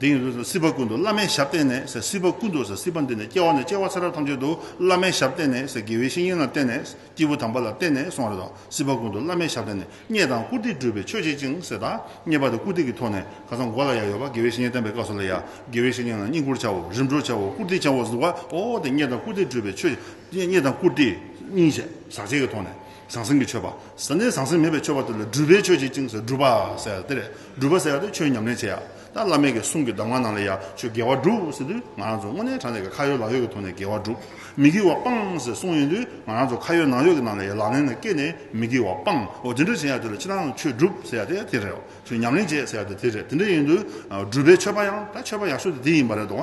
དེ་ཡིན་དུས་སྲིད་པ་ཀུན་ཏུ་བླ་མས་ཞབས་བརྟན་ནས་ཟེར། སྲིད་པ་ཀུན་ཏུ་ཟེར། སྲིད་པ་འདི་ནས་སྐྱེ་བ་ནས་སྐྱེ་བ་ཚེ་རབས་ཐམས་ཅད་དུ་བླ་མས་ཞབས་བརྟན་ནས་ཟེར། དགེ་བའི་བཤེས་གཉེན་ལ་བརྟེན་ནས། སྐྱེས་བུ་དམ་པ་ལ་བརྟེན་ནས་གསུངས་པ་རེད་དོ། སྲིད་པ་ཀུན་ཏུ་བླ་མས་ཞབས་བརྟན་ནས། རྙེད་དང་བཀུར་སྟིས་སྒྲུབ་པའི་ཆོས་བྱེད་ཅིང་ཟེར། ད་རྙེད་པ་དང་བཀུར་སྟི་གི་ཐོག་ནས་ཁ་སང་མགོ་ལ་ཡ་ཡོད་པ། དགེ་བའི་བཤེས་གཉེན་བསྟེན་པའི་སྐབས་སུ་ལ་ཡ་དགེ་བའི་བཤེས་གཉེན་ལ་བསྙེན་བཀུར་བྱའོ། རིམ་གྲོ་བྱའོ། བཀུར་སྟི་བྱའོ་ཟེར་བ། ཨོ་དེ་རྙེད་དང་བཀུར་སྟིས་སྒྲུབ་པའི་ཆོས། རྙེད་དང་བཀུར་སྟི་སྙིང་རྗེ་ཟག་བཅས་ཀྱི་ཐོག་ནས། ཟང་ཟིང་གི་མཆོད་པ། ཟ་ནས་ཟང་ཟིང་མེད་པའི་མཆོད་པ་དེ་ལ་སྒྲུབ་པའི་ཆོས་བྱེད་ཅིང་ཟེར། སྒྲུབ་པ་ཟེར་དེ་རེད། སྒྲུབ་པ་ཟེར་ཡ་དེ་ཆོས་ཉམས་ལེན་བྱེད་ཡ། ད་བླ་མའི་གི་གསུང་གི་གདམས་ངག་ནང་ལ་ཡ་ཆོས་དགེ་བ་སྒྲུབ་ཟེར་དུས། ང་རང་ཚོ་དངོས་གནས་དྲང་གནས་ཀྱི་ཁ་ཡོད་ལག་ཡོད་ཀྱི་ཐོག་ནས་དགེ་བ་སྒྲུབ། མི་དགེ་བ་སྤང་ཟེར་གསུངས་ཡོང་དུས། ང་རང་ཚོ་ཁ་ཡོད་ནང་ཡོད་ཀྱི་ནང་ལ་ཡ་ལག་ལེན་ལ་བཀལ་ནས་མི་དགེ་བ་སྤང་། འོ་དེ་འདྲ་བྱེད་ཡ་དེ་ལ་སྤྱིར་བཏང་ཆོས་སྒྲུབ་ཟེར་ཡ་དེ་དེ་རེད། ཆོས་ཉམས་ལེན་བྱེད་ཟེར་ཡ་དེ་དེ་རེད། དེ་འདྲ་ཡིན་དུས་སྒྲུབ་པའི་མཆོད་པ་ཡང་ད་མཆོད་པ་ཡག་ཤོས་དེ་དེ་ཡིན་པ་རེད་དོ།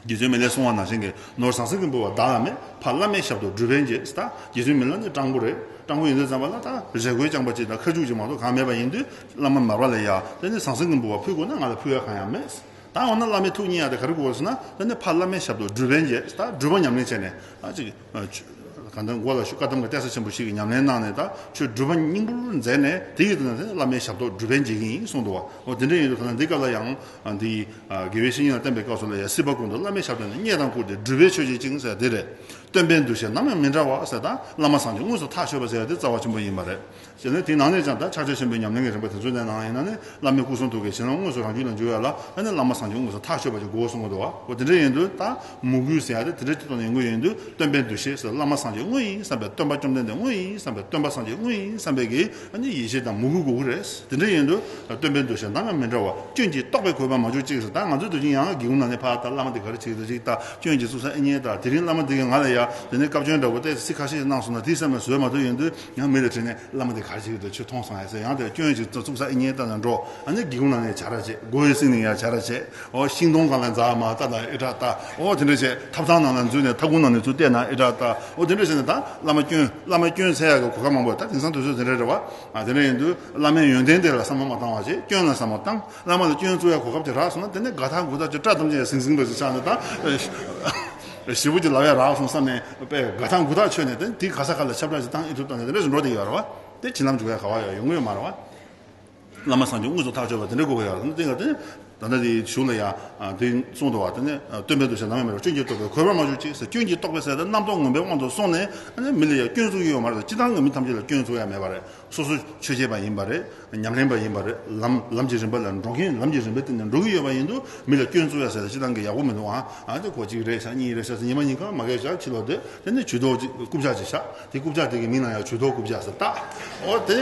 རྗེ་བཙུན་མི་ལས་གསུངས་པ་ནང་བཞིན་གྱི། ནོར་ཟང་ཟིང་གིས་འབུལ་བ་བདག་ལ་མེད། ཕ་བླ་མའི་ཞབས་ཏོག་སྒྲུབ་པས་འཇལ། ད་རྗེ་བཙུན་མི་ལ་ནི་སྤྲང་པོ་རེད། སྤྲང་པོ་ཡིན་དུས་ཙམ་པ་ལ་ད་རས་གོས་རྐྱང་པ་གཅིག་དང་ཁ་ཆུ་གཅིག་མ་གཏོགས་གང་མེད་པ་ཡིན་དུས། བླ་མ་མར་པ་ལ་ཡ་དེ་ནི་ཟང་ཟིང་གི་འབུལ་བ་ཕུལ་དགོས་ན་ང་ལ་ཕུལ་ཡ་གང་ཡང་མེད། ད་འོ་ན་བླ་མའི་ཐུགས་མཉེས་ཡ་དེ་ག་རེ་དགོས་ཟེར་ན། དེ་ནི་ཕ་བླ་མའི་ཞབས་ཏོག་སྒྲུབ་པས་འཇལ། ད་སྒྲུབ་པ་ཉམས་ལེན་བྱས་ནས་ཨ་ཅིག་གང་ལྟར་མགོ་ལ་ཞུ་བཀའ་གདམས་ཀྱི་གཏད་ས་ཆེན་པོ་ཞིག་གི་ཉམས་ལེན་གནང་ནས། ད་ཆོས་སྒྲུབ་པ་སྙིང་པོར་མཛད་ནས། དེ་ཡི་དོན་དེ་བླ་མའི་ཞབས་ཏོག་སྒྲུབ་པས་འཇལ་གྱི་ཡིན་གསུངས་འདུག་བ། འོ་དེ་འདྲ་ཡིན་དུས་ད་ལྟ་འདི་སྐབས་ལ་ཡང་འདི་དགེ་བའི་བཤེས་གཉེན་ལ་བསྟེན་པའི་སྐབས་སུ་ལ་ཡ། སྲིད་པ་ཀུན་ཏུ་བླ་མའི་ཞབས་བརྟན་ནས། རྙེད་དང་བཀུར་སྟིས་སྒྲུབ་པའི་ཆོས་བྱེད་ཅིང་ཟེར་དེ་རེད། སྟོན་པའི་འདུ་ཤེས་ནམ་ཡང་མི་འབྲལ་བར་ཟེར། ད་བླ་མ་སངས་རྒྱས་དངོས་སུ་ཐག་ཆོད་པ་ཟེར་ཡ་དེ་རྩ་བ་ཆེན་པོ་ཡིན་པ་རེད། བྱས་ན་དེའི་ནང་ནས་ཀྱང་ད་ཕྱག་རྒྱ་ཆེན་པོའི་ཉམས་ལེན་གྱི་རིམ་པ་དེ་ཚོའི་ནང་ཡིན་ན་ནི། བླ་མའི་སྐུ་གསུང་ཐུགས་ཀྱི་བྱིན་རླབས་དངོས་སུ་རང་རྒྱུད་ལ་འཇུག་ཡ་ལ་ཨ་ནི་བླ་མ་སངས་རྒྱས་དངོས་སུ་ཐག་ཆོད་པ་ཅིག་དགོས་གསུང་གི་འདུག་བ། འོ་དེ་འདྲ་ཡིན་དུས་ད་མོས་གུས་ཟེར་ཡ་དེ་དེ་འདྲ་ཅིག་ཐོག་ནས་ཡོང་གི་ཡིན་དུས། སྟོན་པའི་འདུ་ཤེས་ཟེར། བླ་མ་སངས་རྒྱས་དངོས་ཡིན་བསམ་པའི། སྟོན་པ་བཅོམ་ལྡན་འདས་དངོས་ཡིན་བསམ་པའི། སྟོན་པ་སངས་རྒྱས་དངོས་ཡིན་བསམ་པའི་གི་ཨ་ནི་ཡིད་ཆེས་དང་མོས་གུས་དགོས་ཀྱི་རེད། དེ་འདྲ་ཡིན་དུས་སྟོན་པའི་འདུ་ཤེས་ནམ་ཡང་མི་འབྲལ་བར། སྐྱོན་གྱིས་རྟོག་པའི་གུས་པར་མ་གྱུར་ཅིག་ཟེར། ད་ང་ཚོའི་དུས་ཆེན་ཡང་སྒེའུ་ཁུང་ནང་ནས་ཕར་ད་བླ་མ་དེ་ག་རེ་བྱེད་ཀྱི་འདུག་ཅིག་ལྟ། སྐྱོན་གྱིས་བཙུགས་ས་ཨེ་རྙེད་ལྟ། དེ་རིང་བླ་མ་དེ་གིས་ང་ལ་ཡ་དེ་ནས་བཀའ་བཀྱོན་འདྲ་པོ་ཏོག་ཙམ་ཁ་ཤས་གནང་སོང་ན། དེའི་སེམས་ལ་བཟོད་མ་ཐུབ་ཡོང་དུས། ཡང་མི་ལ་དྲིས་ནས། བླ་མ་དེ་ག་རེ་བྱེད་ཀྱི་འདུག་ཁྱོད་མཐོང་སོང་ཨེ་ཟེར། ཡང་དེ་སྐྱོན་གྱིས་བཙུགས་ས་ཨེ་རྙེད་ལྟ་ན་འགྲོ། ཨ་ནི་སྒེའུ་ཁུང་ནང་ནས་བྱ་ར་བྱེད། སྒོ་ཡི་སེང་ནས་ཡ་བྱ་ར་བྱེད། འོ་ཤིང་སྡོང་སྒང་ལ་འཛེགས་མར་ལྟ་ན་ཨེ་དྲག་ལྟ། འོ་དེ་འདྲ་བྱེད། ཐབ་ཚང་ནང་ལ་འཛུལ་ནས་ཐབ་ཁུང་ནང་ནས་ཚུར་བལྟས་ན་ཨེ་དྲག་ལྟ། འོ་དེ་འདྲ་བྱས་ནས་ད་བླ་མ་སྐྱོན། བླ་མ་སྐྱོན་འཚོལ་ཡག་གི་གོ་སྐབས་མང་པོ། ད་དེང་སང་དུས་ཚོད་དེ་འདྲ་རེད་བ། ཨ་དེ་འདྲ་ཡིན་དུས་བླ་མའི་ཡོན་ཏན་དེ་ལ་བསམ་བློ་མ་བཏང་བ་བྱས། སྐྱོན་ལ་བསམ་བློ་བཏང་། བླ་མ་ལ་སྐྱོན་འཚོལ་ཡག་གོ་སྐབས་ཅིག་རག་སོང་ན། དེ་ནས་དགའ་ཐག་མགུ་ཐག་ཅིག་སྐྲ་ཐམས་ཅད་ཟིང་ཟིང་འདྲ་ཅིག་ཆགས་ནས། ད་ཞེ་པོ་ཅིག་ལབ་ཡག་རག་སོང་བསམ་ནས་དཔེ་དགའ་ཐག་མགུ་ཐག་ཆོད་ནས། དེ་དེའི་ག་ས་ག་ལ་ཁྱབ་བསྒྲགས་ཅིག་བཏང་ཨེ་ཐུབ་བཏང་ནས། དེ་འདྲ་ཞིག་འགྲོ་བསྡད་ཡོད་རེད་བ། དེ་བྱིན་རླབས་འཇུག་ཡག་ག་བ་ཡོད་ཡོང་གི་ཡོད་མ་རེད་བ། བླ་མ་སངས་རྒྱས་དངོས་སུ་ཐག་ཆོད་པ་དེ་འདྲ་དགོས་ཀྱི་ཡོད་རེད། དེ་ད་ལྟ་དེ་གཞུག་ལ་ཡ་དེ་གསུངས་འདུག་བ། དེ་ནས་སྟོན་པའི་འདུ་ཤེས་ནམ་ཡང་མེད་པར། སྐྱོན་གྱིས་རྟོག་པའི་གུས་པར་མ་གྱུར་ཅིག་ཟེར། སྐྱོན་གྱིས་རྟོག་པའི་ཟེར་ཏེ་རྣམ་རྟོག་ངན་པའི་དབང་དུ་སོང་ནས་ཨ་ནི་མི་ལ་ཡ་སྐྱོན་འཛུགས་ཀྱི་ཡོད་མ་རེད། སྤྱིར་བཏང་གི་མི་ཐམས་ཅད་ལ་སྐྱོན་འཛུགས་ཡ་མེད་པ་རེད། སོ་སོ་ཆོས་བྱེད་པ་ཡིན་པ་རེད། ཉམས་ལེན་པ་ཡིན་པ་རེད། ལམ་ལམ་གྱི་རིམ་པ་ལ་འགྲོ་མཁན། ལམ་གྱི་རིམ་པའི་སྟེང་ནས་འགྲོ་གི་ཡོད་པ་ཡིན་དུས། མི་ལ་སྐྱོན་འཛུགས་ཡ་ཟེར་ཏེ་སྤྱིར་བཏང་གི་ཡག་པོ་མི་འདུག་ཨ། ཨ་དེ་གོ་གཅིག་རེད་ཤག་གཉིས་རེད་ཤག་ཟེར། ཉི་མ་ཉིན་གང་མ་གས་ཤག་ཕྱི་ལོགས་བསྡད། དེ་ནས་ཇུས་གཏོགས་ཅིག་རྐུབ་བཀྱག་ཅིག་བཞག་དེ་རྐུབ་བཀྱག་དེ་གི་མིང་ལ་ཡང་ཇུས་གཏོགས་རྐུབ་བཀྱག་ཟེར་བཏགས། ཨོ་དེ་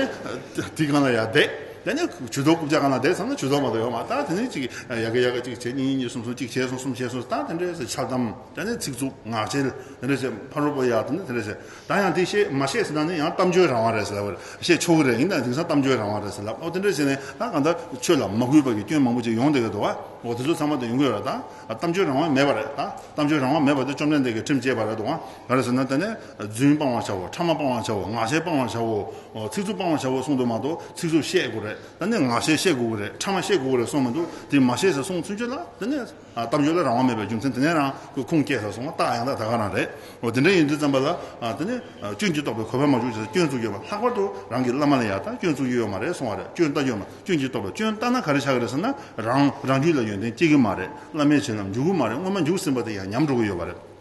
དེ་སྒང་ལ་ཡར་བསྡད། དེ་ནས་ཇུས་གཏོགས་རྐུབ་བཀྱག་སྒང་ལ་བསྡད་ཚར་ན་ཇུས་གཏོགས་མ་གཏོགས་ཡོད་མ་རེད། ད་དེ་ནས་ཅིག་ཡ་གི་ཡ་གི་གཅིག་བྱས། གཉིས་གཉིས་གསུམ་གསུམ། གཅིག་བྱས་སོང་། གསུམ་བྱས་སོང་། ད་དེ་འདྲས་ཟེར། འཆལ་གཏམ། དེ་ནས་ཚིག་རྩུབ། ངག་འཁྱལ། དེ་འདྲས་ཟེར། ཕ་རོལ་པོ་ཡ་དེ་འདྲས་དེ་འདྲས་ཟེར། ད་ཡང་དེ་བཤད་མ་བཤད་ཟེར་ན་ནི་ཡང་གཏམ་བརྗོད་རང་དབང་རེད་ཟེར་ལབ་པ་རེད། བཤད་ཆོག་གི་རེད། ཡིན་ན་དེང་སང་གཏམ་བརྗོད་རང་དབང་རེད་ཟེར་ལབ། ཨོ་དེ་འདྲས་བྱས་ནས་ད་གང་ལྟར་ཆོས་ལ་མ་གུས་པ་གི་སྐྱོན་མང་པོ་ཅིག་ཡོང་བསྡད་ཀྱི་འདུག་བ། འོ་དེ་ཚོ་ཚང་མ་དེ་ཡོང་གི་ཡོད་རེད། ད་གཏམ་བརྗོད་རང་དབང་མེད་པ་རེད། ད་གཏམ་བརྗོད་རང་དབང་མེད་པ་དེ་བཅོམ་ལྡན་འདས་ཀྱིས་ཁྲིམས་བཅད་པ་རེད་འདུག་བ། ག་རེ་ཟེར་ན། དེ་ནས་རྫུན་སྤང་བར་བྱའོ། ཕྲ་མ་སྤང་བར་བྱའོ། ངག་འཁྱལ་སྤང་བར་བྱའོ། ཚིག་རྩུབ་སྤང་བར་བྱའོ་གསུངས་འདུག་མ་གཏོགས་ཚིག་རྩུབ་བཤད་དགོས་རེད། ད་ནི་ངག་འཁྱལ་བཤད་དགོས་ཀྱི་རེད། ཕྲ་མ་བཤད་དགོས་ཀྱི་རེད་གསུངས་མི་འདུག་དེ་མ་བཤད་ཟེར་གསུངས་ཚུན་ཆད་ལ་དེ་ནས་ཨ་གཏམ་བརྗོད་ལ་རང་དབང་མེད་པའི་རྒྱུ་མཚན་དེ་ནས་རང་ཁོས་ཁུངས་སྐྱེལ་ཚར་སོང་བ། རྟགས་ཡང་དག་ད་ག་རང་རེད། འོ་དེ་འདྲ་ཡིན་དུས་ཙམ་པ་ལ་ཨ་དེ་ནས་ཨ་སྐྱོན་གྱིས་རྟོག་པའི་གུས་པར་མ་གྱུར་ཅིག་ཟེར། སྐྱོན་འཛུགས་ཡོད་པ། ལྷག་པར་དུ་རང་གི་བླ་མ་ལ་ཡ་ད་སྐྱོན་འཛུགས་ཡོད་མ་རེད་གསུང་བ་རེད། སྐྱོན་བལྟ་རྒྱུ་ཡོད་མ། སྐྱོན་གྱིས་རྟོག་པའི། སྐྱོན་བལྟ་ན་ག་རེ་ཆགས་ཀྱི་རེད་ཟེར་ན། རང་རང་རྒྱུད་ལ་ཡོན་ཏན་སྐྱེ་གི་མ་རེད། བླ་མའི་བྱིན་རླབས་འཇུག་གི་མ་རེད། སྔོན་མ་འཇུག་ཟིན་པ་དེ་ཡང་ཉམས་འགྲོ་གི་ཡོད་པ་རེད།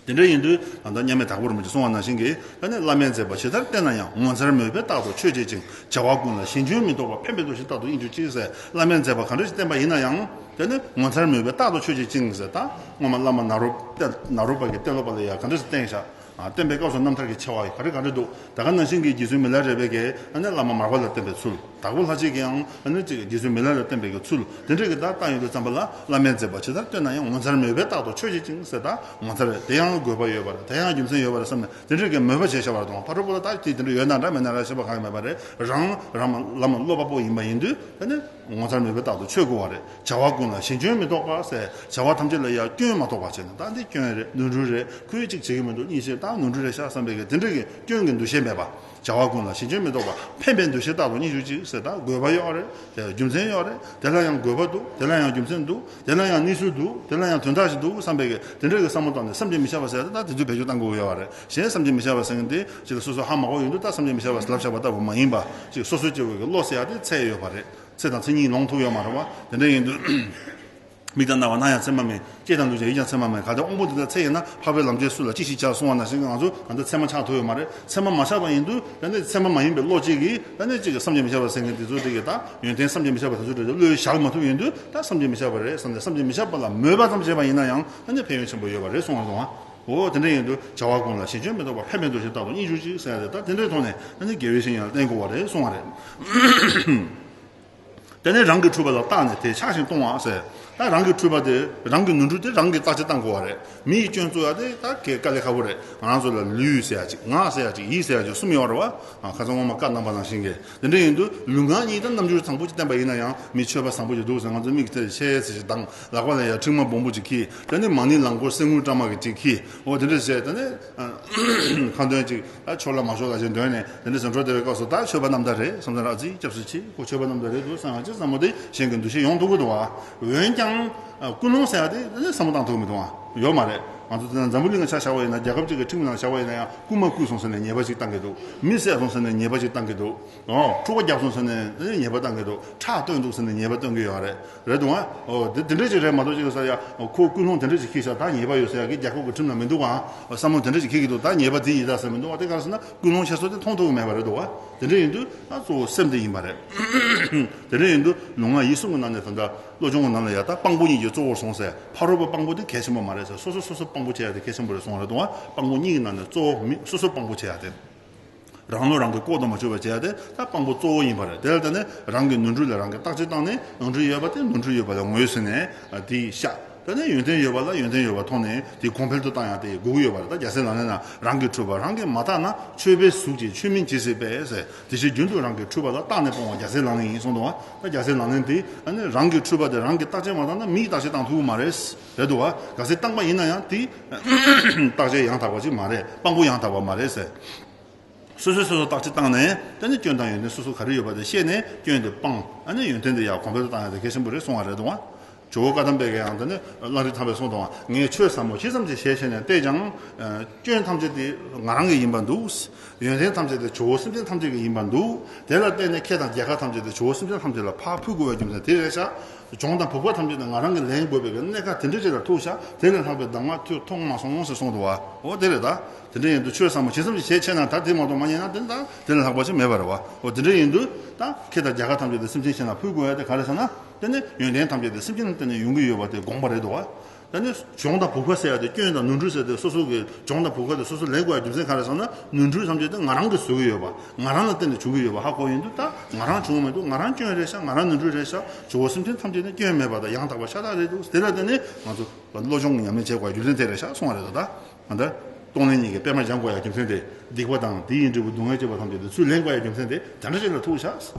དེ་འདྲ་ཡིན་དུས་ད་ལྟ་མཉམ་མེད་དྭགས་པོ་རིན་པོ་ཆེས་གསུངས་པ་ནང་བཞིན་གྱི། ད་ནི་བླ་མས་མཛད་པ་ཇི་ལྟར་བསྟན་ན་ཡང་། ངོ་མཚར་མོས་པའི་རྟག་ཏུ་མཆོད་བྱེད་ཅིང་། བྱ་བ་ཀུན་ལ་ཞེན་སྐྱོན་མི་ལྡོག་པར། ཕན་པའི་འདུ་ཤེས་རྟག་ཏུ་སྙེག་གྱུར་ཅིག་ཟེར། བླ་མས་མཛད་པ་ག་འདྲ་ཞིག་བསྟན་པ་ཡིན་ན་ཡང་། དེ་ནི་ངོ་མཚར་མོས་པའི་རྟག་ཏུ་མཆོད་བྱེད་ཅིང་ཟེར། ད་སྔོན་མ་བླ་མ་ནཱ་རོ་ནཱ་རོ་པ་གི་ཏེ་ལོ་པ་ལ་ཡ་ག་འདྲ་ཞིག་བསྟན་ཤག་བསྟན་པའི་སྐབས་སུ་རྣམ་ཐར་གྱི་ཆེ་བ་ག་རེ་ག་རེ་འདུག་ད་ག་ནང་བཞིན་གྱི་རྗེ་བཙུན་མི་ལ་རས་པའི་གི་ཨ་ནི་བླ་མ་མར་པ་ལ་བསྟེན་པའི་ཚུལ། དྭགས་པོ་ལྷ་རྗེ་གིའང་ཨ་ནི་ཅིག་རྗེ་བཙུན་མི་ལ་རས་ལ་བསྟེན་པའི་གི་ཚུལ་དེ་འདྲ་གི་ད་ལྟ་ཡོང་དུས་ཙམ་པ་ལ་བླ་མས་མཛད་པ་ཇི་ལྟར་སྟོན་ན་ཡང་། ངོ་མཚར་མོས་པས་རྟག་ཏུ་མཆོད་བྱེད་ཅིང་ཟེར། ད་ངོ་མཚར་རེད། དེ་ཡང་དགོས་པ་ཡོད་པ་རེད། དེ་ཡང་རྒྱུ་མཚན་ཡོད་པ་རེད་བསམ་ནས་དེ་འདྲ་གི་མོས་པ་བྱས་བཞག་པ་རེད་དང་། ཕ་རོལ་པོ་ལ་ད་དེ་དེ་འདྲ་ཡོད་ན་འདྲ་མེད་ན་འདྲ་ཤེས་པ་གང་ཡང་མེད་པ་རེད། རང་རང་བླ་མ་སློབ་པ་པོ་ཡིན་པ་ཡིན་དུས་ད་ནི། ངོ་མཚར་མོས་པས་རྟག་ཏུ་མཆོད་དགོས་པ་རེད། བྱ་བ་ཀུན་ལ་ཞེན་སྐྱོན་མི་ལྡོག་པ་ཟེར། བྱ་བ་ཐམས་ཅད་ལ་ཡང་སྐྱོན་མ་ལྡོག་པ་བྱས་ནས། ད་འདི་སྐྱོན་རེད། ནོར་འཁྲུལ་རེད། ཁོས་གཅིག་བྱེད་ཀྱི་མི་འདུག་གཉིས་ཆེ་ད་ནོར་འཁྲུལ་རེད་ཤག་བསམ་པའི་གི་དེ་འདྲ་གི་སྐྱོན་གྱི་འདུ་ཤེས་མེད་པ། བྱ་བ་ཀུན་ལ་ཞེན་སྐྱོན་མི་ལྡོག་པ། ཕན་པའི་འདུ་ཤེས་རྟག་ཏུ་སྙིང་ཤུགས་གཅིག་ཟེར། ད་དགོས་པ་ཡོད་རེད། དེ་ལ་རྒྱུ་མཚན་ཡོད་རེད། དེ་ལ་ཡང་དགོས་པ་འདུག་དེ་ལ་ཡང་རྒྱུ་མཚན་འདུག་དེ་ལ་ཡང་གནས་ཚུལ་འདུག་དེ་ལ་ཡང་དོན་དག་ཞིག་འདུག་བསམ་པའི་གི་དེ་འདྲ་གི་བསམ་བློ་བཏང་ནས་བསམ་གྱིས་མི་ཁྱབ་པ་ཟེར། ད་དེ་ཚོ་བེད་སྤྱོད་གཏང་དགོས་ཀྱི་ཡོད་རེད། གཞན་བསམ་གྱིས་མི་ཁྱབ་པ་ཟེར་མཁན་དེ་ཅིག་ལ་སོ་སོ་ཧ་མ་གོ་ཡོང་དུས་ད་བསམ་གྱིས་མི་ཁྱབ་པ་ལབ་བཞག་པ་ལྟ་བུ་མ་ཡིན་པ། ཅིག་སོ་སོ་སྐྱེ་བོ་གི་བློ་ཟེར་ཡ་དེ་ཚད་ཡོད་པ་རེད། ཚེ་དང་མཚན་ཉིད་ལོངས་ཐུབ་ཡོད་མ་རེད་བ། དེ་འདྲ་ཡིན་དུས། མིག་དང་རྣ་བ་སྣ་ཡང་ཚད་མ་མེད། ལྕེ་དང་ལུས་ཀྱང་ཡིད་ཀྱང་ཚད་མ་མེད། གལ་ཏེ་དབང་པོ་འདི་དག་ཚད་ཡིན་ན། འཕགས་པའི་ལམ་གྱི་སུ་ལ་ཅི་ཞིག་བྱ། གསུང་བ་ནང་བཞིན་གྱི་ང་ཚོ་གང་ལྟར་ཚད་མ་ཆགས་ཐུབ་ཡོད་མ་རེད། ཚད་མ་མ་ཆགས་པ་ཡིན་དུས་ད་ནི་ཚད་མ་མ་ཡིན་པའི་བློ་གཅིག་གིས་ད་ནི་གཅིག་གི་བསམ་གྱིས་མི་ཁྱབ་པ་ཟེར་མཁན་དེ་ཚོ་དེ་གི་ད་ཡོན་ཏན་བསམ་གྱིས་མི་ཁྱབ་པ་དེ་ཚོ་དེ་བློས་བཞག་མ་ཐུབ་ཡོང་དུས་ད་བསམ་གྱིས་མི་ཁྱབ་པ་རེད་བསམ་སྟེ་བསམ་གྱིས་མི་ཁྱབ་པ་ལ་མོས་པ་ཙམ་བྱས་པ་ཡིན་ན་ཡང་ད་ནི་ཕན་ཡོན་ཆེན་པོ་ཡོད་པ་རེད་གསུང་བ་དང་། འོ་དེ་འདྲ་ཡིན་དུས་བྱ་བ་ཀུན་ལ་ཞེན་སྐྱོན་མི་ལྡོག་པ། ཕན་པའི་འདུ་ཤེས་རྟག་ཏུ་སྙིང་ཤུགས་གཅིག་ཟེར་ཡ་དེ་ད་དེ་འདྲའི་ཐོག་ནས་ད་ནི་དགེ་བའི་བཤེས་གཉེན་ལ་བསྟེན་དགོས་པ་རེད་གསུང་བ་རེད། དེ་ནས་རང་གི་འཁྲུལ་པ་ལ་བརྟགས་ནས་དེ་ཆགས་ཤིང་སྟོང་བ་ཟེར། ད་རང་གི་འཁྲུལ་པ་དེ་རང་གི་ནོར་འཁྲུལ་དེ་རང་གིས་བརྟག་དཔྱད་བཏང་དགོས་པ་རེད། མི་ཡིས་སྐྱོན་བཙུགས་ཡ་དེ་ད་གལ་དཀའ་ལས་ཁག་པོ་རེད། ང་རང་ཚོ་ལ་ལུས་ཟེར་ཡ་གཅིག་ངག་ཟེར་ཡ་གཅིག་ཡིད་ཟེར་ཡ་གཅིག་གསུམ་ཡོད་རེད་བ། ཁ་སང་སྔོན་མ་བཀའ་གནང་པ་ནང་བཞིན་གྱི་དེ་འདྲ་ཡིན་དུས་ལུས་ངག་གཉིས་ད་རྣམ་འགྱུར་བཟང་པོ་ཅིག་བསྟན་པ་ཡིན་ན་ཡང་། མི་ཆོས་པ་བཟང་པོ་ཅིག་འདུག་ཟེར། ང་ཚོ་མིག་དེ་ཆེ་ཟེར་ཞིག་དང་། ལག་པ་ལ་ཡ་མཁྲིག་མ་སྦོམ་པོ་ཅིག་འཁྱེར། དེ་ནས་མ་ཎི་ལང་སྐོར་གསེར་དངུལ་བཀྲ་མ་གི་ཅིག་འཁྱེར། འོ་དེ་འདྲ་བྱས་དེ་ནས་ཁ་འདོན་ཅིག་ད་ཆོག་ལ་མ་ཆོག་ལ་ཅིག་འདོན་ནས་དེ་འདྲ་ཟེར་འགྲོ་བསྡད་པའི་སྐབས་སུ། ད་ཆོས་པ་རྣམ་དག་རེད་བསམ་ས་ར། ཨ་ཙི་སྐྱབས་སུ་མཆི། ཁོ་ཆོས་པ་རྣམ་དག་རེད་འདུག་བསམ་ཡ་ཅིག་བསམ་བློ་དེ་གཞན་གྱི་འདུ་ཤེས་ཡོང་ཐུབ་ཀྱི་འདུག་བ། འོན་ཀྱང་ཀུན་སློང་ཟེར་ཡ་དེ་དེ་ནས་བསམ་བློ་བཏང་ཐུབ་མི་འདུག་བ། ཡོད་མ་རེད། ང་ཚོ་དེ་ན་འཛམ་བུ་གླིང་གི་ཆ་བཞག་པ་ཡིན་ན། རྒྱལ་ཁབ་ཅིག་གི་ཁྲིམས་ནང་བཞག་པ་ཡིན་ན་ཡང་། རྐུན་མ་རྐུས་སོང་ཟེར་ནས་ཉེས་པ་ཅིག་བཏང་གི་འདུག་མི་བསད་སོང་ཟེར་ནས་ཉེས་པ་ཅིག་བཏང་གི་འདུག་འོ། འཁྲུག་པ་བརྒྱབ་སོང་ཟེར་ནས་ཉེས་པ་བཏང་གི་འདུག་ཁྲག་བཏོན་འདུག་ཟེར་ནས་ཉེས་པ་བཏོན་གི་ཡོད་རེད། རེད་འདུག་ཨ། འོ་དེ་དེ་འདྲ་ཅིག་རེད་མ་གཏོགས། ཅིག་ཟེར་ཡ། ཁོ་ཀུན་སློང་དེ་འདྲ་ཅིག་འཁྱེར་ཤག་ད་ཉེས་པ་ཡོད་ཟེར་ཡ་གི་རྒྱལ་ཁབ་ཀྱི་ཁྲིམས་ལ་མི་འདུག་ཨ། བསམ་བློ་དེ་འདྲ་ཅིག་འཁྱེར་གི་འདུག་ད་ཉེས་པ་དེ་ཡིན་ད་ཟེར་མི་འདུག་ཨ། དེ་ག་རེ་ཟེར་ན་ཀུན་སློང་ཁྱེར་སོ་དེ་མཐོང་ཐུབ་ཀྱི་མེད་པ་རེད་འདུག་ཨ། དེ་འདྲ་ཡིན་དུས་ད་གཙོ་བོ་སེམས་དེ་ཡིན་པ་རེད། དེ་འདྲ་ཡིན་དུས་ལུས་ངག་ཡིད་གསུམ་གྱི་ནང་ནས་ད་ལྟ་བློ་སྦྱོང་གི་ནང་ལ་ཡ། ད་སྤང་བོ་གཉིས་ཀྱི་གཙོ་བོར་སོང་ཟེར། ཕ་རོལ་པོ་སྤང་བོ་དེ་གལ་ཆེན་པོ་མ་རེད་ཟེར། སོ་སོ་སོ་སོ་སྤང་བོ་བྱེད་ཡ་དེ་གལ་ཆེན་པོ་རེད་གསུངས་པ་རེད་འདུག་ཨ། སྤང་བོ་གཉིས་ཀྱི་ནང་ནས་གཙོ་བོ་མི་སོ་སོ་སྤང་བོ་བྱེད་ཡ་དེ། རང་བློ་རང་གིས་ལྐོག་ཏུ་མ་ཆུད་པར་བྱེད་ཡ་དེ་ད་སྤང་བོ་གཙོ་བོ་ཡིན་པ་རེད། དེ་ལ་བརྟེན་ནས་རང་གི་ནོར་འཁྲུལ་ལ་རང་གིས་བརྟག་དཔྱད་བཏང་ནས། ནོར་འཁྲུལ་ཡོད་པ་དེ་ནོར་འཁྲུལ་ཡོད་པ་ལ་ངོས་ཟིན་ནས་དེ་བཤགས། དེ་ནས་ཡོན་ཏན་ཡོད་པ་ལ་ཡོན་ཏན་ཡོད་པ་མཐོང་ནས་དེ་གོང་འཕེལ་དུ་བཏང་ཡ་དེ་དགོས་ཀྱི་ཡོད་པ་རེད། ད་རྒྱལ་སྲས་ལག་ལེན་ན། རང་གི་འཁྲུལ་པ་རང་གིས་མ་བརྟགས་ན། ཆོས་པས་གཟུགས་ཀྱི་ཆོས་མིན་ཇི་སྲིད་པས་ཟེར། དེ་ཕྱིར་རྒྱུན་དུ་རང་གི་འཁྲུལ་པ་ལ་བརྟགས་ནས་སྤོང་བ་རྒྱལ་སྲས་ལག་ལེན་ཡིན་གསུངས་འདུག་བ། ད་རྒྱལ་སྲས་ལག་ལེན་དེ་ཨ་ནི་རང་གི་འཁྲུལ་པ་དེ་རང་གིས་བརྟག་དཔྱད་མ་བཏང་ན་མིས་བརྟག་དཔྱད་བཏང་ཐུབ་ཀྱི་མ་རེད། རེད་འདུག་བ། གལ་སྲིད་བཏང་པ་ཡིན་ན་ཡང་དེ་བརྟག་དཔྱད་ཡང་དག་པ་ཅིག་མ་རེད། སྤང་བོ་ཡང་དག་པ་མ་རེད་ཟེར། སོ་སོས་སོ་སོ་བརྟག་དཔྱད་བཏང་ནས་དེ་ནི་སྐྱོན་དང་ཡོན་ཏན་སོ་སོ་ག་རེ་ཡོད་པ་དེ་ཤེས་ནས་སྐྱོན་དེ་སྤངས། ཨ་ནི་ཡོན་ཏན་དེ་ཡར་གོང་འཕེལ་དུ་བཏང་ཡ་དེ་གལ་ཆེན་པོ་རེད་གསུང་བ་རེད་འདུག་བ། ཇོ་བོ་བཀའ་གདམས་པའི་གི་ཡང་དེ་ནི་གླང་རི་ཐང་པས་གསུངས་དང་། ངས་ཆོས་ཟབ་མོ་ཇི་ཙམ་ཞིག་ཞལ་བཞེས་ནས་བལྟས་ཀྱང་། སྐྱོན་ཐམས་ཅད་དེ་ང་རང་གི་ཡིན་པར་འདུག་ཡོན་ཏན་ཐམས་ཅད་དེ་ཇོ་བོ་སེམས་ཅན་ཐམས་ཅད་ཀྱི་ཡིན་པར་འདུག་དེ་ལ་བརྟེན་ནས་ཁེ་དང་རྒྱལ་ཁ་ཐམས་ཅད་དེ་ཇོ་བོ་སེམས་ཅན་ཐམས་ཅད་ལ་ཕར་ཕུལ་དགོས་པའི་རྒྱུ་མཚན་དེ་རེད་ཤག་གྱོང་དང་ཕོག་པ་ཐམས་ཅད་དེ་ང་རང་གིས་ལེན་དགོས་པའི་གནད་ཁག་དེ་འདྲ་ཅིག་ལ་ཐུག་ཤག་དེ་ལས་ལྷག་པའི་གདམས་ངག་ཐོས་མཐོང་མ་སོང་ཟེར་གསུངས་འདུག་བ། འོ་དེ་རེད། ད་དེ་འདྲ་ཡིན་དུས་ཆོས་ཟབ་མོ་ཇི་ཙམ་ཞིག་ཞལ་ཕྱེ་ན། ད་དེ་མ་གཏོགས་མ་རྙེད་ན་དེ་ད་དེ་ལས་ལྷག་པ་ཞིག་མེད་པ་རེད་བ། འོ་དེ་འདྲ་ཡིན་དུས་ད་ཁེ་དང་རྒྱལ་ཁ་ཐམས་ཅད་དེ་སེམས་ཅན་གཞན་ལ་ཕུལ་དགོས་ཡ་དེ་ག་རེ་ཟེར་ན། དེ་ནི་ཡོན་ཏན་ཐམས་ཅད་དེ་སེམས་ཅན་ལ་བརྟེན་ནས་ཡོང་གི་ཡོད་པ་དེ་དགོངས་པ་རེད་འདུག་བ། ད་ནི་གྱོང་དང་བུ་ཁ་ཟེར་ཡ་དེ། སྐྱོན་དང་ནོར་འཁྲུལ་ཟེར་དེ་སོ་སོ་གི་གྱོང་དང་བུ་ཁ་དེ་སོ་སོ་ལེན་དགོས་ཡ་རྒྱུ་མཚན་ག་རེ་ཟེར་ན། ནོར་འཁྲུལ་ཐམས་ཅད་དེ་ང་རང་གིས་བཟོ་གི་ཡོད་པ། ང་རང་ལ་བརྟེན་ནས་བྱུང་གི་ཡོད་པ་ཧ་གོ་ཡོང་དུས། ད་ང་རང་བྱུང་མི་འདུག་ང་རང་སྐྱོན་རེད་ཤག་ང་རང་ནོར་འཁྲུལ་རེད་ཤག་ཇོ་བོ་སེམས་ཅན་ཐམས་ཅད་ནི་སྐྱོན་མེད་པ་དང་ཡང་དག་པ་ཤ་སྟག་རེད་འདུག་དེ་ལ་བརྟེན་ནས་ང་ཚོ་བློ་སྦྱོང་གི་ཉམས་ལེན་བྱེད་དགོས་རྒྱུ་མཚན་དེ་རེད་ཤག་གསུང་བ་རེད་ད། ད་ང་ད་གཏོང་ལེན་གཉིས་ཀྱི་པད་མ་སྦྱང་དགོས་ཡ་རྒྱུ་མཚན་དེ། སྡིག་པ་དང་དེ་ཡི་འབྲས་བུ་སྡུག་བསྔལ་བཅས་པ་ཐམས་ཅད་དེ་ཚུར་ལེན་དགོས་ཡ་རྒྱུ་མཚན་དེ་དེ་འདྲ་ཅིག་ལ་ཐུག་ཤག་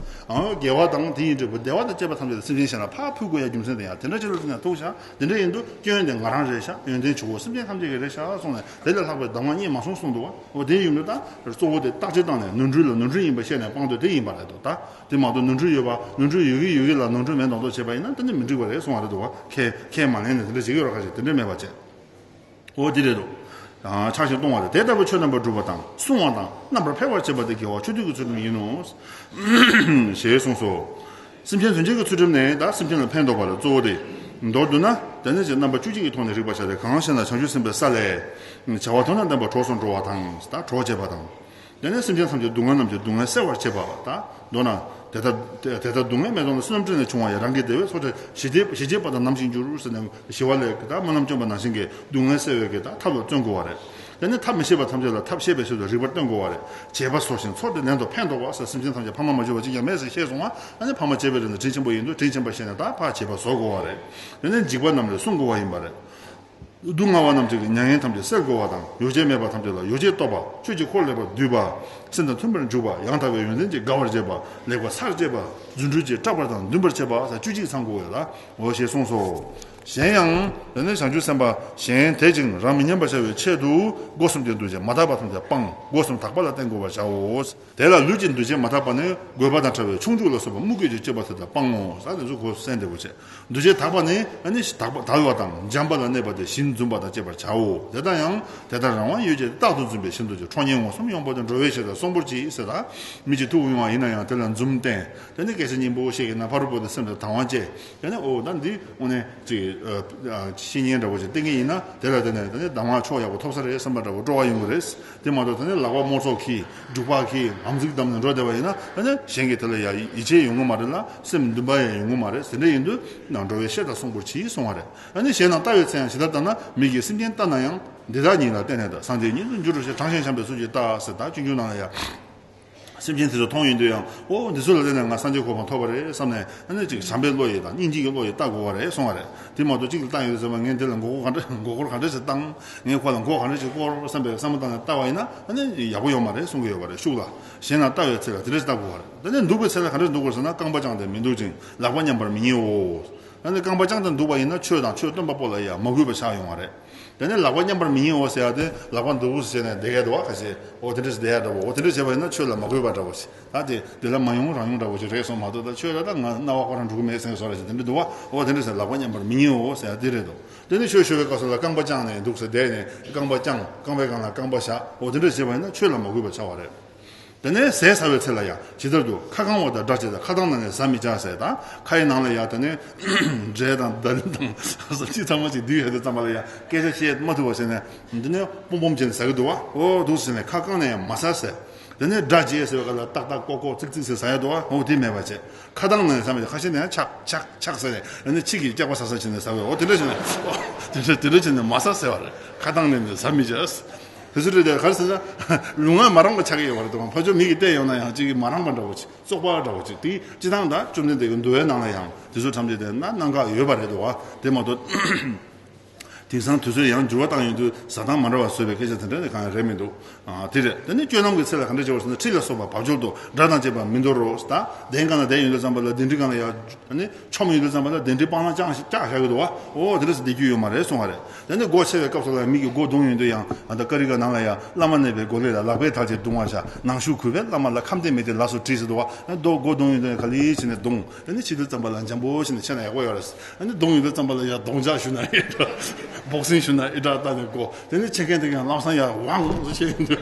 ཨང་། དགེ་བ་དང་དེ་ཡི་འབྲས་བུ་བདེ་བ་དང་བཅས་པ་ཐམས་ཅད་དེ་སེམས་ཅན་གཞན་ལ་ཕར་ཕུལ་དགོས་ཡ་རྒྱུ་མཚན་དེ་ཡང་དེ་འདྲ་ཅིག་ལ་ཐུག་ཤག་དེ་འདྲ་ཡིན་དུས་སྐྱོན་དེ་ང་རང་རེད་ཤག་ཡོན་ཏན་ཇོ་བོ་སེམས་ཅན་ཐམས་ཅད་ཀྱི་རེད་ཤག་གསུངས་ནས། དེ་ལས་ལྷག་པའི་གདམས་ངག་རྙེད་མ་སོང་གསུངས་འདུག་བ། འོ་དེ་ཡིན་དུས་ད་གཙོ་བོ་དེ་བརྟག་དཔྱད་བཏང་ནས་ནོར་འཁྲུལ་ལ་ནོར་འཁྲུལ་ཡིན་པ་ཤེས་ནས་སྤང་དགོས་དེ་ཡིན་པ་རེད་འདུག་ད་དེ་མ་གཏོགས་ནོར་འཁྲུལ་ཡོད་པ། ནོར་འཁྲུལ་ཡོད་ཀྱི་ཡོད་ཀྱི་ལ་ནོར་འཁྲུལ་མེད་མདོག་མདོག་བྱས་པ་ཡིན་ན་དེ་ནི་མི་འགྲིག་པ་རེད་གསུང་བ་རེད་འདུག་བ། ཁས་ཁས་མ་ལེན་ནས་དེ་འདྲ་བྱེད་ཀྱི་ཡོད་ར། ཁ་ཅིག་དེ་འདྲ་མེད་པ་བྱས། འོ་དེ་རེད་འདུག་ཆགས་ཞེན་གཏོང་བ་དང་། དེ་ལྟ་བུའི་ཆོས་རྣམ་པར་སྒྲུབ་པ་དང་། བསྲུང་བ་དང་། རྣམ་པར་འཕེལ་བར་བྱེད་པ་དེ་དགེ་བ་ཆོས་སྡུད་ཀྱི་ཚུལ་ཁྲིམས་ཡིན་ནོ། ཞེས་གསུངས་སོ། སེམས་ཅན་དོན་བྱེད་ཀྱི་ཚུལ་ཁྲིམས་ནི་ད་སེམས་ཅན་ལ་ཕན་འདོགས་པ་ལ་གཙོ་བོ་སྟེ། མདོར་བསྡུ་ན་དེ་ནི་ཅིག་རྣམ་པ་བཅུ་གཅིག་གི་ཐོག་ནས་རིག་པར་བྱ་སྟེ། གང་ཞེ་ན། བྱང་ཆུབ་སེམས་དཔའི་ས་ལས། བྱ་བ་དོན་དང་ལྡན་པ་གྲོགས་སུ་འགྲོ་བ་དང་། ད་གྲོགས་བྱེད་པ་དང་། དེ་ནས་སེམས་ཅན་ཐམས་ཅད་སྡུག་བསྔལ་རྣམས་ཀྱི་སྡུག་བསྔལ་སེལ་བར་བྱེད་པ། ད་མདོར་ན་དེ་ལྟར་དེ་ལྟར་སྡུག་བསྔལ་མེད་དོ་ལ། བསོད་ནམས་བསྲེས་ནས་བྱུང་བ་ཡི། རང་གི་བདེ་བས་སྲོག་ཆགས་ཞི་བདེ་ཞི་བྱེད་པ་དང་ནམ་ཞིག་འགྱུར་ཟེར་ནས། ཞི་བ་ལས་ཀྱི་ད་སྨོན་ལམ་བསྐྱོན་པ་ནང་བཞིན་གྱི་སྡུག་བསྔལ་སེལ་བའི་གི་ད་ཐབས་ལ་བརྩོན་དགོས་པ་རེད། དེ་ནས་ཐབས་མི་ཤེས་པ་ཐམས་ཅད་ལ་ཐབས་ཤེས་པའི་ཕྱིར་དུ་རིག་པར་སྟོན་དགོས་པ་རེད། བྱས་པ་གཟོ་ཞིང་འཚོ་སྟེ་ལན་དུ་ཕན་འདོགས་པ་ཟེར། སེམས་ཅན་ཐམས་ཅད་ཕ་མ་མ་བྱས་པ་གཅིག་ཀྱང་མེད་ཟེར་ཤེས་སོང་བ། ཨ་ནི་ཕ་མ་བྱས་པའི་རིགས་ནི་དྲིན་ཆེན་པོ་ཡིན་དུས་དྲིན་ཆེན་པ་ཤེས་ནས་ད་ཕར་བྱས་པ་གཟོ་དགོས་པ་རེད། དེ་ནས་འཇིགས་པ་རྣམས་ལས་སྲུང་དགོས་པ་ཡིན་པ་རེད། སྡུག་བསྔལ་བ་རྣམས་ཀྱི་མྱ་ངན་ཐམས་ཅད་སེལ་དགོས་པ་དང་། ཡོ་བྱད་མེད་པ་ཐམས་ཅད་ལ་ཡོ་བྱད་སྟོབས་པ། ཆོས་ཀྱི་འཁོར་ལེགས་པར་བསྡུས་པ། སེམས་དང་མཐུན་པར་འཇུག་པ། ཡང་དག་པའི་ཡོན་ཏན་གྱིས་དགའ་བར་བྱེད་པ། ལེགས་པར་ཚར་བཅད་པ། རྫུ་འཕྲུལ་གྱིས་སྐྲག་པ་དང་འདུན་པར་བྱེད་པ་ཟེར་བཅུ་གཅིག་ཚང་དགོས་ཡོད་ལ། འོ་ཞེས་གསུངས་སོ། གཞན་ཡང་། དེ་ནས་བྱང་ཆུབ་སེམས་དཔའ་གཞན་དེ་བཞིན་རང་མི་ཉམས་པར་བྱ་བའི་ཆེད་དུ་སྒོ་གསུམ་གྱི་འདུ་བྱེད་མ་དག་པ་ཐམས་ཅད་སྤང་། སྒོ་གསུམ་དག་པ་ལ་བརྟེན་དགོས་པར་བྱའོ། དེ་ལ་ལུས་ཀྱི་འདུ་བྱེད་མ་དག་པ་ནི་རྒོད་པ་དང་ཕྲ་བའི་ཆུང་འཇུག་ལ་སོགས་པ་མུ་གེ་གི་སྤྱོད་པ་དེ་དག་སྤང་ངོ་། ཟེར་དེ་ཚོ་གོ་གསན་བདེ་པོ་བྱས། འདུ་བྱེད་དག་པ་ནི་ཨ་ནི་དག་པ་དལ་བ་དང་འཇམ་པ་ལ་གནས་པ་དེ་བཞིན་འཛུམ་པ་དང་བཅས་པར་བྱའོ། དེ་དག་ཡང་དེ་ལྟར་རང་དབང་ཡོད་ཀྱང་རྟག་ཏུ་འཛུམ་པའི་ཞེན་ལྟ་ཅི། ཁྲོ་གཉེར་ངོ་གསུམ་གཡོ་འབོལ་ཏེ་འགྲོ་བའི་ཕྱིར་དང་གསོང་པོར་གྱིས་ཟེར། ད་མི་གཅིག་ཐུག་ཡོང་བ་ཡིན་ན་ཡང་དེ་ལ་འཛུམ་བསྟན། དེ་ནི་སྐད་ཆ་སྙན་པོ་བཤད་ཀྱི་ན་ཕ་རོལ་པོ་དེ་སེམས་ལ་དང་བ་སྐྱེ། དེ་ནི་ཨོ་ད་འདི་དངོས་གནས་ཅིག་ཨ་ཨ་བཤེས་གཉེན་འདྲ་བོ་ཅིག་བསྟེན་གྱི་ཡིན་ན་དེ་ལ་དེ་ནས་དེ་ནི་གདམས་ངག་ཕྱོགས་ཡག་པོ་ཐོབ་ས་རེད་བསམ་པ་འདྲ་བོ་སྤྲོ་བ་ཡོང་གི་རེད། དེ་མ་གཏོགས་དེ་ནས་ལག་པ་རྨོ་ཚོགས་ཀྱིས་འབྲུག་པ་གིས་ཨམ་གཙིགས་བསྡམས་ནས་འགྲོ་བསྡད་པ་ཡིན་ན་དེ་ནི་གཞན་གྱིས་དེ་ལ་ཡ་ཡིད་ཆེས་ཡོང་གི་མ་རེད་ལ། སེམས་འདུན་པ་ཡང་ཡོང་གི་མ་རེད། དེ་འདྲ་ཡིན་དུས་ན་འགྲོ་བའི་ཕྱིར་དང་གསོང་པོར་གྱིས་གསུང་བ་རེད། ཨ་ནི་ཞེ་ན་ལྟ་བའི་ཚེ་ཡང་ཇི་ལྟར་ལྟ་ན། མིག་གིས་སེམས་ཅན་ལྟ་ན་ཡང་། འདི་དག་ཉིད་ལ་བརྟེན་ནས་ད་སངས་རྒྱས་ཉིད་དུ་འགྱུར་རོ་ཞེས་དྲང་ཞིང་བྱམས་པས་སོ་སྐྱེ་ལྟ་ཟེར། ད་སྤྱོད་འཇུག་ནང་ལ་ཡང་། སེམས་ཅན་དེ་ཚོ་མཐོང་ཡོང་དུས་ཡང་ཨོ་འདི་ཚོ་ལ་བརྟེན་ནས་ང་སངས་རྒྱས་གོ་འཕང་ཐོབ་པ་རེད་བསམ་ནས་ཨ་ནི་ཅིག་བྱམས་པའི་བློ་ཡིས་དང་སྙིང་རྗེ་གི་བློ་ཡིས་ལྟ་དགོས་པ་རེད་གསུང་བ་རེད། དེ་མ་གཏོགས་གཅིག་ལ་བཏང་ཡོད་ཟེར་བ་ངས་འདི་ལ་མགོ་སྐོར་ག་འདྲ་མགོ་སྐོར་ག་འདྲ་ཞིག་བཏང་། ངས་ཁོ་ལ་མགོ་ག་འདྲ་ཞིག་སྐོར་བསམ་པའི་བསམ་བློ་བཏང་ནས་ལྟ་བ་ཡིན་ན་ཨ་ནི་ཡག་པོ་ཡོད་མ་རེད་གསུང་གི་ཡོད་པ་རེད། ཤུགས་ལ་ཞེ་ན་ལྟ་བའི་ཚེ་ལ་དེ་འདྲ་ཞིག་ལྟ་དགོས་པ་རེད། དེ་ནས་འདུག་པའི་ཚེ་ལ་ག་འདྲ་ཞིག་འདུག་དགོས་ཟེར་ན། རྐང་པ་བརྐྱངས་ཏེ་མི་འདུག་ཅིང་ལག་པ་མཉམ་པར་མི་ཉལ་འོ། ཨ་ནི་རྐང་པ་བརྐྱངས་ཏེ་འདུག་པ་ཡིན་ན་ཆོས་དང་ཆོས་སྟོན་པ་པོ་ལ་ཡང་མ་གུས་པ་ཆགས་ཡོང་བ་རེད། དེ་ནས་ལག་པ་མཉམ་པར་མི་ཉལ་འོ་ཟེར་ཡ་དེ་ལག་པ་འདུག་ཟེར་ནས་བསྡད་ཡ་འདུག་བ། ཁ་ཤས་འོ་དེ་འདྲ་ཞིག་བསྡད་ཡ་འདྲ་བོ། འོ་དེ་འདྲ་བྱས་པ་ཡིན་ན་ཆོས་ལ་མ་གུས་པ་འདྲ་བོ་ཞིག་ད་དེ་འདི་ལ་མ་ཡོང་རང་ཡོང་འདྲ་བོ་ཞིག་རེད་སོང་མ་གཏོགས། ད་ཆོས་ལ་ད་ང་རྣ་བ་ཁོ་རང་འགྲོ་གི་མེད་ཟེར་བཟོ་འདྲ་ཞིག་དེ་འདྲ་འདུག་བ། འོ་དེ་འདྲ་ཟེར་ལག་པ་མཉམ་པར་མི་ཉལ་འོ་ཟེར་ཡ་དེ་རེད་འདུག་དེ་ནས་ཆོས་ཞུ་བའི་སྐབས་སུ་ལ་རྐང་པ་བརྐྱངས་ནས་འདུག་ཟེར་བསྡད་ནས་རྐང་པ་བརྐྱངས། རྐང་པའི་སྒང་ལ་རྐང་པ་བཞག་འོ་དེ་འདྲ་བྱས་པ་ཡིན་ན་ཆོས་ལ་མ་གུས་པ་ཆགས་པ་རེད། དེ་ནས་ཟས་ཟ་བའི་ཚེ་ལ་ཡང་ཇི་ལྟར་དུ་ཁ་བཀང་བ་དང་སྦྲ་བྱེད་དང་། ཁ་གདངས་ནས་ནི་ཟ་མི་བྱ་ཟེར། དང་ཁ་ཡི་ནང་ལ་ཡང་དེ་ནས་འབྲས་དང་ཟླ་རིམས་དང་ཅི་ཚང་མ་ཅིག་འདུས་ཡོད་དུས་ཙམ་པ་ལ་ཡང་སྐད་ཆ་བཤད་མ་ཐུབ་པ་བྱས་ནས་འདི་ནས་སྤོམ་སྤོམ་བྱས་ནས་ཟ་གི་འདུག་བ། འོ་འདུག་ཟེར་ནས་ཁ་བཀང་ནས་ཡང་མ་ཟ་ཟེར། དེ་ནས་སྦྲ་བྱེད་ཟེར་བའི་སྐབས་ལ་ཏག་ཏག་ཀོག་ཀོག་ཙིག་ཙིག་ཟེར་ཟ་ཡ་འདུག་བ། འོ་དེ་མེད་པ་བྱས། ཁ་གདངས་ནས་ཟ་མི་བྱ། ཁ་ཤས་ནས་ཡང་ཆག་ཆག་ཆག་ཟེར་ནས་ཨ་ནི་ཕྱི་གི་སྐྱག་པ་ཟ་ཟ་བྱས་ནས་ཟ་བས། འོ་དེ་འདྲ་བྱས་ནས་དེ་འདྲ་དེ་འདྲ་བྱས་ནས་མ་ཟ་ཟེར་བ་རེད། ཁ་གདངས་ནས་ནི་ཟ་མི་བྱ། དེ་ཚོ་རེད་དེ་ག་རེ་ཟེར་ན་ལུས་ངག་མ་རངས་པ་ཆགས་ཀྱི་ཡོད་པ་རེད་དོ། ཕར་ཕྱོགས་མི་གིས་བལྟས་ཡོང་ན་ཡང་གཅིག་གིས་མ་རངས་པ་འདྲ་བོ་ཅིག་བཙོག་པ་འདྲ་བོ་ཅིག་དེ་སྤྱི་བཏང་ད་བཅོམ་ལྡན་འདས་ཀྱི་འདུལ་བའི་ནང་ལ་ཡང་དེ་ཚོ་ཐམས་ཅད་དེ་ན་གནད་འགག་ཡོད་པ་རེད་དོ། དེ་མ་གཏོགས་དེང་སང་དུས་ཚོད་ཡང་འགྱུར་བ་བཏང་ཡོང་དུས་ཟ་སྟངས་མ་འདྲ་བ་བཟོས་པའི་སྐད་ཆ་དེ་འདྲ་ནི་གང་ཡང་རེད་མི་འདུག་ཨ་དེ་རེད། དེ་ནི་སྤྱོད་ལམ་གྱི་ཚེ་ལ་ག་འདྲ་བྱེད་པ་ཟེར་ན། ཁྲིད་ལ་སོགས་པ་བབ་ཅོལ་དུ་སྒྲ་དང་བཅས་པ་མི་འདོར་རོ། ད་གདན་སྒང་ལ་བསྡད་ཡོང་དུས་ཙམ་པ་ལ་གདན་ཁྲི་སྒང་ལ་ཡང་། ཨ་ནི་ཆོམ་ཡོད་དུས་ཙམ་པ་ལ་གདན་ཁྲི་སྤང་ལ་བཅག་བཅག་བཞག་གི་འདུག་བ། འོ་དེ་འདྲ་ཟེར་བསྡད་རྒྱུ་ཡོད་མ་རེད་གསུང་བ་རེད། དེ་ནས་སྒོ་ཕྱེ་བའི་སྐབས་སུ་ལ་མི་གིས་སྒོ་རྡུང་ཡོང་དུས་ཡང་ཨ་ད་ཀ་རི་ག་ནང་ལ་ཡང་བླ་མ་གནས་པའི་སྒོ་ལས་ལ་ལག་པས་ཐལ་ཕྱིར་རྡུང་བར་བྱ། ནང་ཞུགས་གུས་པས་བླ་མ་ལ། ཁམས་བདེ་མི་བདེ་ལ་སོགས་དྲིས་ཟེར་འདུག་བ། ཨ་རྡོ་སྒོ་རྡུང་ཡོང་དུས་ཡང་ག་ལེ་བྱས་ནས་རྡུང་། དེ་ནས་ཕྱི་དུས་ཙམ་པ་ལ་འཇམ་པོ་བྱས་ནས་ཕྱེ་ན་ཡག་པོ་ཡོད་རེད། ཨ་ནི་རྡུང་ཡོང་དུས་ཙམ་པ་ལ་ཡང་རྡོག་འཇག་ཞུ་ན་ཨེ་འདྲ། སྦོག་སིང་ཞུ་ན་ཨེ་འདྲ་བལྟས་ནས་གོ། དེ་ནས་ཕྱེ་མཁན་དེ་ཡང་ལམ་སང་ཡང་ཝང་ཟེར་བྱས་ཡོང་དུས་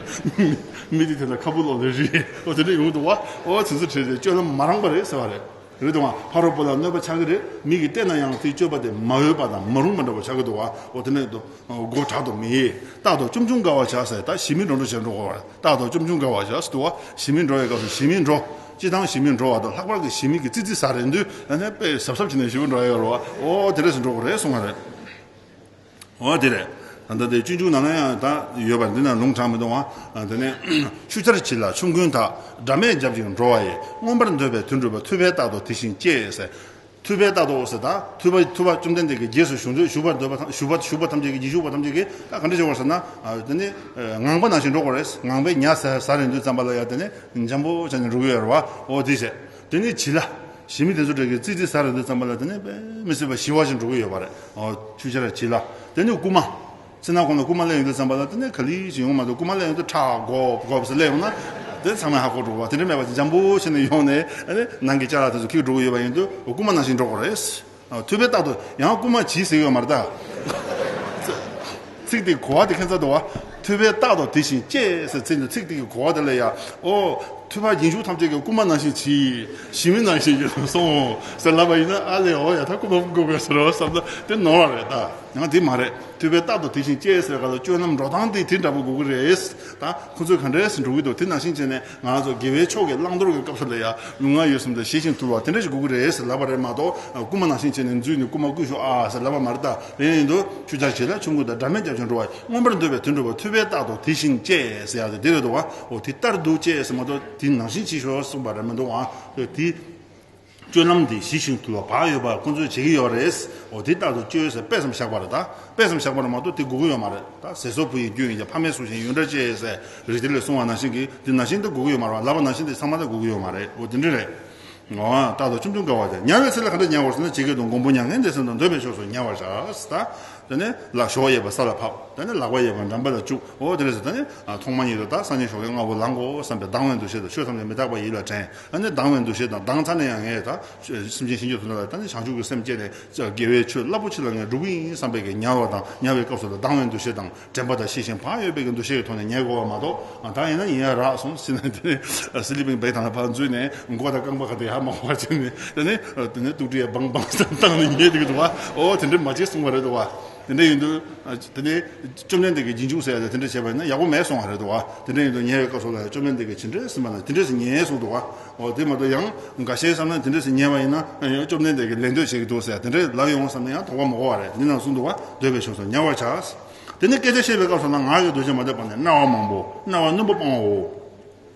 མི་དེ་དེ་ལ་ཁ་སྤུ་ལོག་ལེ་རེད། འོ་དེ་འདྲ་ཡོང་འདུག་བ། འོ་དེ་ཚོ་བྲིས་རེད། སྤྱོད་ལམ་མ་རངས་པ་རེད་ཟེར་བ་རེད། རེད་དོ། ཕ་རོལ་པོ་ལ་གནོད་པ་ཆགས་ཀྱི་རེད། མི་གིས་བལྟས་ན་ཡང་དེའི་སྤྱོད་པ་དེ་མ་འོས་པ་དང་མ་རུང་བ་འདྲ་བོ་ཆགས་ཀྱི་འདུག་བ། འོ་དེ་ནས་དོ། སྒོ་དྲག་ཏུ་མི་དབྱེ། རྟག་ཏུ་ཅུམ་ཅུམ་དགའ་བར་བྱ་ཟེར། ད་ཞི་མི་འགྲོ་འགྲོ་བྱས་འགྲོ་དགོས་པ་རེད། རྟག་ཏུ་ཅུམ་ཅུམ་དགའ་བར་བྱ་ཟེར་འདུག་བ། ཞི་མི་འགྲོ་བའི་སྐབས་སུ་ཞི་མི་འགྲོ། སྤྱི་བཏང་ཞི་མི་འགྲོ་བ་དང་ལྷག་པར་གྱི་ཞི་མི་གིས་ཙིག་ཙིག་ཟ་རན་དུས་ཨ་ནི་དཔེ་གཟབ་གཟབ་བྱས་ནས་ཞི་མི་འགྲོ་ཡ་ཡོད་རེད་བ། འོ་དེ་འདྲ་ཞིག་འགྲོ་དགོས་རེད་གསུང་བ་རེད། འོ་དེ་རེད། ད་ལྟ་དེ་སྤྱོད་འཇུག་ནང་ན་ཡང་ད་ཡོད་པ་འདི་ན་ལུང་དྲངས་མི་འདུག་ཨ། དེ་ནས་ཆུ་ཆར་བྱི་ལ་ཆོམ་རྐུན་དག་སྒྲ་མེད་བརྒྱབ་ཅིང་འགྲོ་བ་ཡི། མངོན་པར་འདོད་པའི་དོན་སྒྲུབ་པ། ཐུབ་པས་རྟག་ཏུ་དེ་བཞིན་སྤྱད་ཟེར། ཐུབ་པས་རྟག་ཏུ་ཟེར། ད་ཐུབ་པ་ཐུབ་པ་བཅོམ་ལྡན་འདས་ཀྱི་རྗེས་སུ་བཟུང་དུས་ཞུགས་པར་འདོད་པ་ཐམས་ཞུགས་པ་ཞུགས་པ་ཐམས་ཅད་ཀྱིས་རྗེས་ཞུགས་པ་ཐམས་ཅད་ཀྱིས་ད་ག་འདྲ་བྱེད་དགོས་ཟེར་ན། དེ་ནི་ངང་པ་ནང་བཞིན་འགྲོ་དགོས་རེད། ངང་པས་ཉ་ཟ་ཟ་རན་དུས་ཙམ་པ་ལ་ཡ་དེ་ནི་འཇམ་པོ་བྱས་ནས་འགྲོ་གི་ཡོད་རེད་བ། འོ་དེ་བྱས། དེ་ནས་བྱི་ལ། ཞི་མི་དེ་ཚོ་འདྲ་གི་ཙིག་ཙིག་ཟ་རེད་འདུག་ཙམ་པ་ལ་དེ་ནས་དཔེ་མི་སྲིད་པ་ཞི་བ་ཞིག་འགྲོ་གི་ཡོད་པ་རེད། ཨོ་ཆུ་ཆར་བྱི་ལ། དེ་ནས་རྐུན་མ། ཚེ་ན་གོང་ལ་རྐུན་མ་སླེབས་ཡོང་དུས་ཙམ་པ་ལ་དེ་ནས་ག་ལེ་ཞིག་ཡོང་མ་འདུག་རྐུན་མ་སླེབས་ཡོང་དུས་ཁྲག་གོབ་གོབ་ཟེར་སླེབས་ཡོང་ན། དེ་ཚང་མས་ཧ་གོ་འགྲོ་བ། དེ་འདྲ་མེད་པ་ཅིག་འཇམ་པོ་བྱས་ནས་ཡོང་ནས་ཨ་ནི་ནང་གི་ཅ་ལག་དེ་ཚོ་འཁྱེར་འགྲོ་གི་ཡོད་པ་ཡིན་དུས་རྐུན་མ་ནང་བཞིན་འགྲོ་དགོས་རེད། ཨ་ཐུབ་པས་རྟག་ཏུ་ཡང་རྐུན་མ་བྱིས་ཟེར་གི་ཡོད་མ་རེད་ད། ཚིག་དེ་གོ་བ་དེ་ཁྱད་མཚར་འདུག་བ། ཐུབ་པས་རྟག་ཏུ་དེ་བཞིན་སྤྱད་ཟེར་ཚིག་འདི་ཚིག་དེ་གི་གོ་བ་དེ་ལ་ཡ། ཨོ། ཐོས་པ་རྗེས་འཇུག་ཐམས་ཅད་ཀྱིས། རྐུན་མ་ནང་བཞིན་གྱིས། ཞི་མི་ནང་བཞིན་གྱིས་སོང་ཟེར་ལབ་པ་ཡིན་ན། ཨ་ལས། འོ་ཡ། ད་རྐུན་མ་རྐུ་དགོས་ཟེར་བ་བསམ་ན་དེ་ནོར་བ་རེད། ད་ཡང་དེ་མ་རེད། ཐོས་པས་རྟག་ཏུ་དེ་བཞིན་སྤྱད་ཟེར་བ་ལ་སྤྱོད་ལམ་འགྲོ་སྟངས་དེ་དེ་འདྲ་པོ་དགོས་ཀྱི་རེད། ད་ཁོ་ཚོས་ག་འདྲས་འགྲོ་གི་འདུག་དེ་ནང་བཞིན་བྱས་ནས་ང་ཚོ་དགེ་བའི་ཕྱོགས་ཀྱི་བླང་དོར་གྱི་སྐབས་སུ་ལ་ཡ་ལུས་ངག་ཡིད་གསུམ་དེ་ཞི་ཞིང་དུལ་བ་དེ་འདྲ་ཞིག་དགོས་ཀྱི་རེད་ཟེར་ལབ་པ་རེད་མ་གཏོགས། རྐུན་མ་ནང་བཞིན་བྱས་ནས་འཛུལ་ནས་རྐུན་མ་རྐུས་ཤོག་ཨ་ཟེར་ལབ་པ་མ་རེད། ད་དེ་ཡིན་དུས་ཆུ་བྱ་བྱེད་ལ་ཆུང་ཀུན་དང་། སྒྲ་མེད་རྒྱབ་ཀྱང་འགྲོ་བ་ཡི། མངོན་པར་འདོད་པས་དེ་འགྲུབ་པ། ཐོས་པས་རྟག་ཏུ་དེ་བཞིན་སྤྱད་ཟེར་ཡ་དེ་དེ་རེད་འདུག་བ། འོ་དེ་ལྟར་དུ་སྤྱད་ཟེར་མ་གཏོགས་དེ་ནང་བཞིན་བྱེད་ཤོག་གསུངས་པ་རེད་མི་འདུག་ཨ། དེ་སྤྱོད་ལམ་དེ་ཞི་ཞིང་དུལ་བ་བག་ཡོད་པ་ཁོང་ཚོས་བྱེད་ཀྱི་ཡོད་རེད། འོ་དེ་ལྟར་དུ་སྤྱོད་ཟེར་དཔེ་ཙམ་བཞག་པ་རེད། ད་དཔེ་ཙམ་བཞག་པ་རེད་མ་གཏོགས་དེ་དགོས་ཀྱི་ཡོད་མ་རེད། ད་ཟས་ཟོག་ཕུལ་ཡིན་རྒྱུ་ཡིན་ཀྱང་ཕ་མས་གསོ་ཞིང་ཡོན་བཀྲ་བཅས་ཟེར་རིགས་གཏེར་ལས་གསུངས་པ་ནང་བཞིན་གྱི་དེ་ནང་བཞིན་དུ་དགོས་ཀྱི་ཡོད་མ་རེད། ལབ་པ་ནང་བཞིན་དེ་ཚང་མ་ད་དགོས་ཀྱི་ཡོད་མ་རེད། འོ་དེ་འདྲ་རེད། ཨོ། རྟག་ཏུ་ཆུང་ཆུང་དགའ་བ་དེ། ཉལ་བའི་ཚེ་ལ་ག་འདྲ་ཉལ་དགོས་ཟེར་ན། ཇི་སྐད་དུ། མགོན་པོ་མྱ་ངན་འདས་གསུམ་དང་། འདོད་པའི་ཕྱོགས་སུ་ཉལ་བར་བྱ། ད་དེ་ནས་ལག་གཞོགས་གཡས་པ་ས་ལ་ཕབ། དེ་ནས་ལག་པ་གཡས་པ་འགྲམ་པ་ལ་བཅུག་འོ་དེ་འདྲ་ཟེར། དེ་ནས་ཐོག་མ་ཉིད་དུ་ད་སང་ཉིན་ཞོགས་ཀས་སྔ་པོ་ལངས་དགོས་བསམ་པའི་སྡང་བའི་འདུ་ཤེས་དང་། ཆོས་ཐམས་ཅད་མི་རྟག་པ་ཡིད་ལ་དྲན། ཨ་ནི་སྡང་བའི་འདུ་ཤེས་དང་། སྡང་ཚར་ནས་ཡང་ངས་ད་སེམས་ཅན་ཞིང་གི་དོན་དག་ལ་ད་ནི་བྱང་ཆུབ་ཀྱི་སེམས་བསྐྱེད་ནས་དགེ་བའི་ཆོས་རླབས་པོ་ཆེ་ལ་ངས་འགྲོ་གི་ཡིན་བསམ་པའི་གི་ཉལ་བ་དང་། ཉལ་བའི་སྐབས་སུ་ལ་སྡང་བའི་འདུ་ཤེས་དང་། དྲན་པ་དང་ཤེས་བཞིན་བག་ཡོད་པའི་གི་འདུ་ཤེས་ཀྱི་ཐོག་ནས་ཉལ་དགོས་པ་མ་གཏོགས། ཨ། ད་ཡིན་ན་ཡིན་ཡ་རག་སོང་ཟེར་ནས། དེ་ནས་སི་ལི་པིང་བེག་དང་ལ་ཕར་འཛུལ་ནས་མགོ་དང་རྐང་པ་ག་དེ་ཡར་མར་འཁོར་བྱས་ནས། དེ་ནས་དེ་ནས་སྟུག་དྲི་ཡ་བང་བང་བཏང་ནས་ཉལ་བསྡད་ཀྱི་འདུག་བ། ཨོ་དེ་འདྲ་མ་བྱེད་གསུངས་པ་རེད་འདུག་བ། དེ་འདྲ་ཡིན་དུས། ཨ། དེ་ནས་བཅོམ་ལྡན་འདས་ཀྱིས་རྗེས་འཇུག་ཟེར་ཡ་དེ་དེ་འདྲ་བྱས་པ་ཡིན་ན་ཡག་པོ་མེད་གསུངས་པ་རེད་འདུག་བ། དེ་འདྲ་ཡིན་དུས་ཉལ་བའི་སྐབས་སུ་ལ་ཡང་བཅོམ་ལྡན་འདས་ཀྱིས་ཇི་འདྲས་གསུངས་པ་ན་དེ་འདྲས་སུ་ཉལ་གསུངས་འདུག་བ། ཨོ་དེ་མ་གཏོགས་ཡང་འགའ་ཤས་བསམ་ན་དེ་འདྲས་སུ་ཉལ་བ་ཡིན་ན་བཅོམ་ལྡན་འདས་ཀྱིས་ལད་ཟློས་བྱེད་ཀྱི་འདུག་ཟེར་དེ་འདྲས་ལབ་ཡོང་བསམ་ན་ཡང་དོགས་པ་མི་དགོས་པ་རེད། འདི་ན་གསུངས་འདུག་བ། འདོད་པའི་ཕྱོགས་སུ་ཉལ་བར་བྱ། དེ་ནས་སྐད་ཆ་བཤད་པའི་སྐབས་སུ་ལ་ངག་གི་འདུ་བྱེད་མ་འདྲེས་པ་ནས་རྣ་བ་མང་པོ། རྣ་བ་རྣོན་པོ་སྤང་བའོ།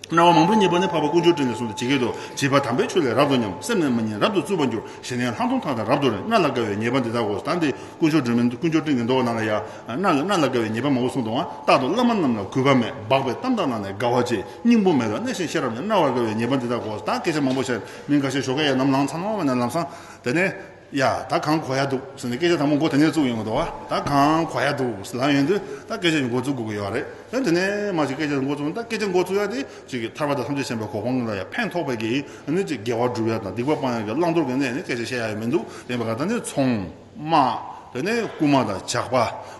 རྣ་བ་མང་པོ་ཉན་པ་ནི་འཕགས་པ་དཀོན་མཆོག་སྤྲིན་ལས་གསུངས་ཏེ། ཇི་སྐད་དུ། བྱིས་པ་དམ་པའི་ཆོས་ལས་རབ་ཏུ་ཉམས། སེམས་ནི་མི་ཉན་རབ་ཏུ་རྩུབ་པར་འགྱུར། ཞི་གནས་ལྷག་མཐོང་ཐང་དང་རབ་ཏུ་རིང་། རྣ་ལ་དགའ་བའི་ཉེས་པ་འདི་དག་གོ། ད་འདི་དཀོན་མཆོག་སྤྲིན་མེད། དཀོན་མཆོག་སྤྲིན་གྱི་མདོ་ནང་ལ་ཡ། རྣ་ལ། རྣ་ལ་དགའ་བའི་ཉེས་པ་མང་པོ་གསུངས་འདུག་བ། རྟག་ཏུ་བླ་མ་རྣམས་ལ་གུས་པ་མེད། སྦགས་པའི་གཏམ་དག་རྣམས་ནི་དགའ་བ་སྐྱེ། སྙིང་པོ་མེད་ལ་གནས་ཤིང་ཤེས་རབ་ཉམས། རྣ་བ་དགའ་བའི་ཉེས་པ་འདི་དག་གོ། ད་སྐད་ཆ་མང་པོ་བཤད། མི་འགའ་ཤས་ཞོགས་ཀས་ཡར་ནམ་ལངས་ཚར་ནས་ལམ་སང་། དེ་ནས། ཡ། ད་གང་གོ་ཡ་འདུག་ཟེར་ནས་སྐད་ཆ་དང་པོ་མགོ་དེ་ནས་བཙུགས་ཡོང་གི་འདུག་བ། ད་གང་གོ་ཡ་འདུག་ཟེར་ལབ་ཡོང་དུས། ད་སྐད་ཆ་ཡི་འགོ་བཙུགས་དགོས་ཀྱི་ཡོད་རེད། ད་དེ་ནས་མ་ཅིག་སྐད་ཆ་འགོ་བཙུགས་ན། ད་སྐད་ཆ་འགོ་བཙུགས་ཡ་དེ་ཅིག་གི་ཐར་པ་དང་ཐམས་ཅད་མཁྱེན་པའི་གོ་འཕང་ལ་ཡ་ཕན་ཐོགས་པའི་གི། ཨ་ནི་ཅིག་དགེ་བ་སྒྲུབ་ཡ་དང་སྡིག་པ་སྤང་ཡ་གི་བླང་དོར་གྱི་གནས་ནས་སྐད་ཆ་བཤད་ཡ་ཡོད་མི་འདུག་ཡིན་པ་ག་ད་ནི་ཚོང་། དམག་དེ་ནས་རྐུན་མ་དང་ཇག་པ།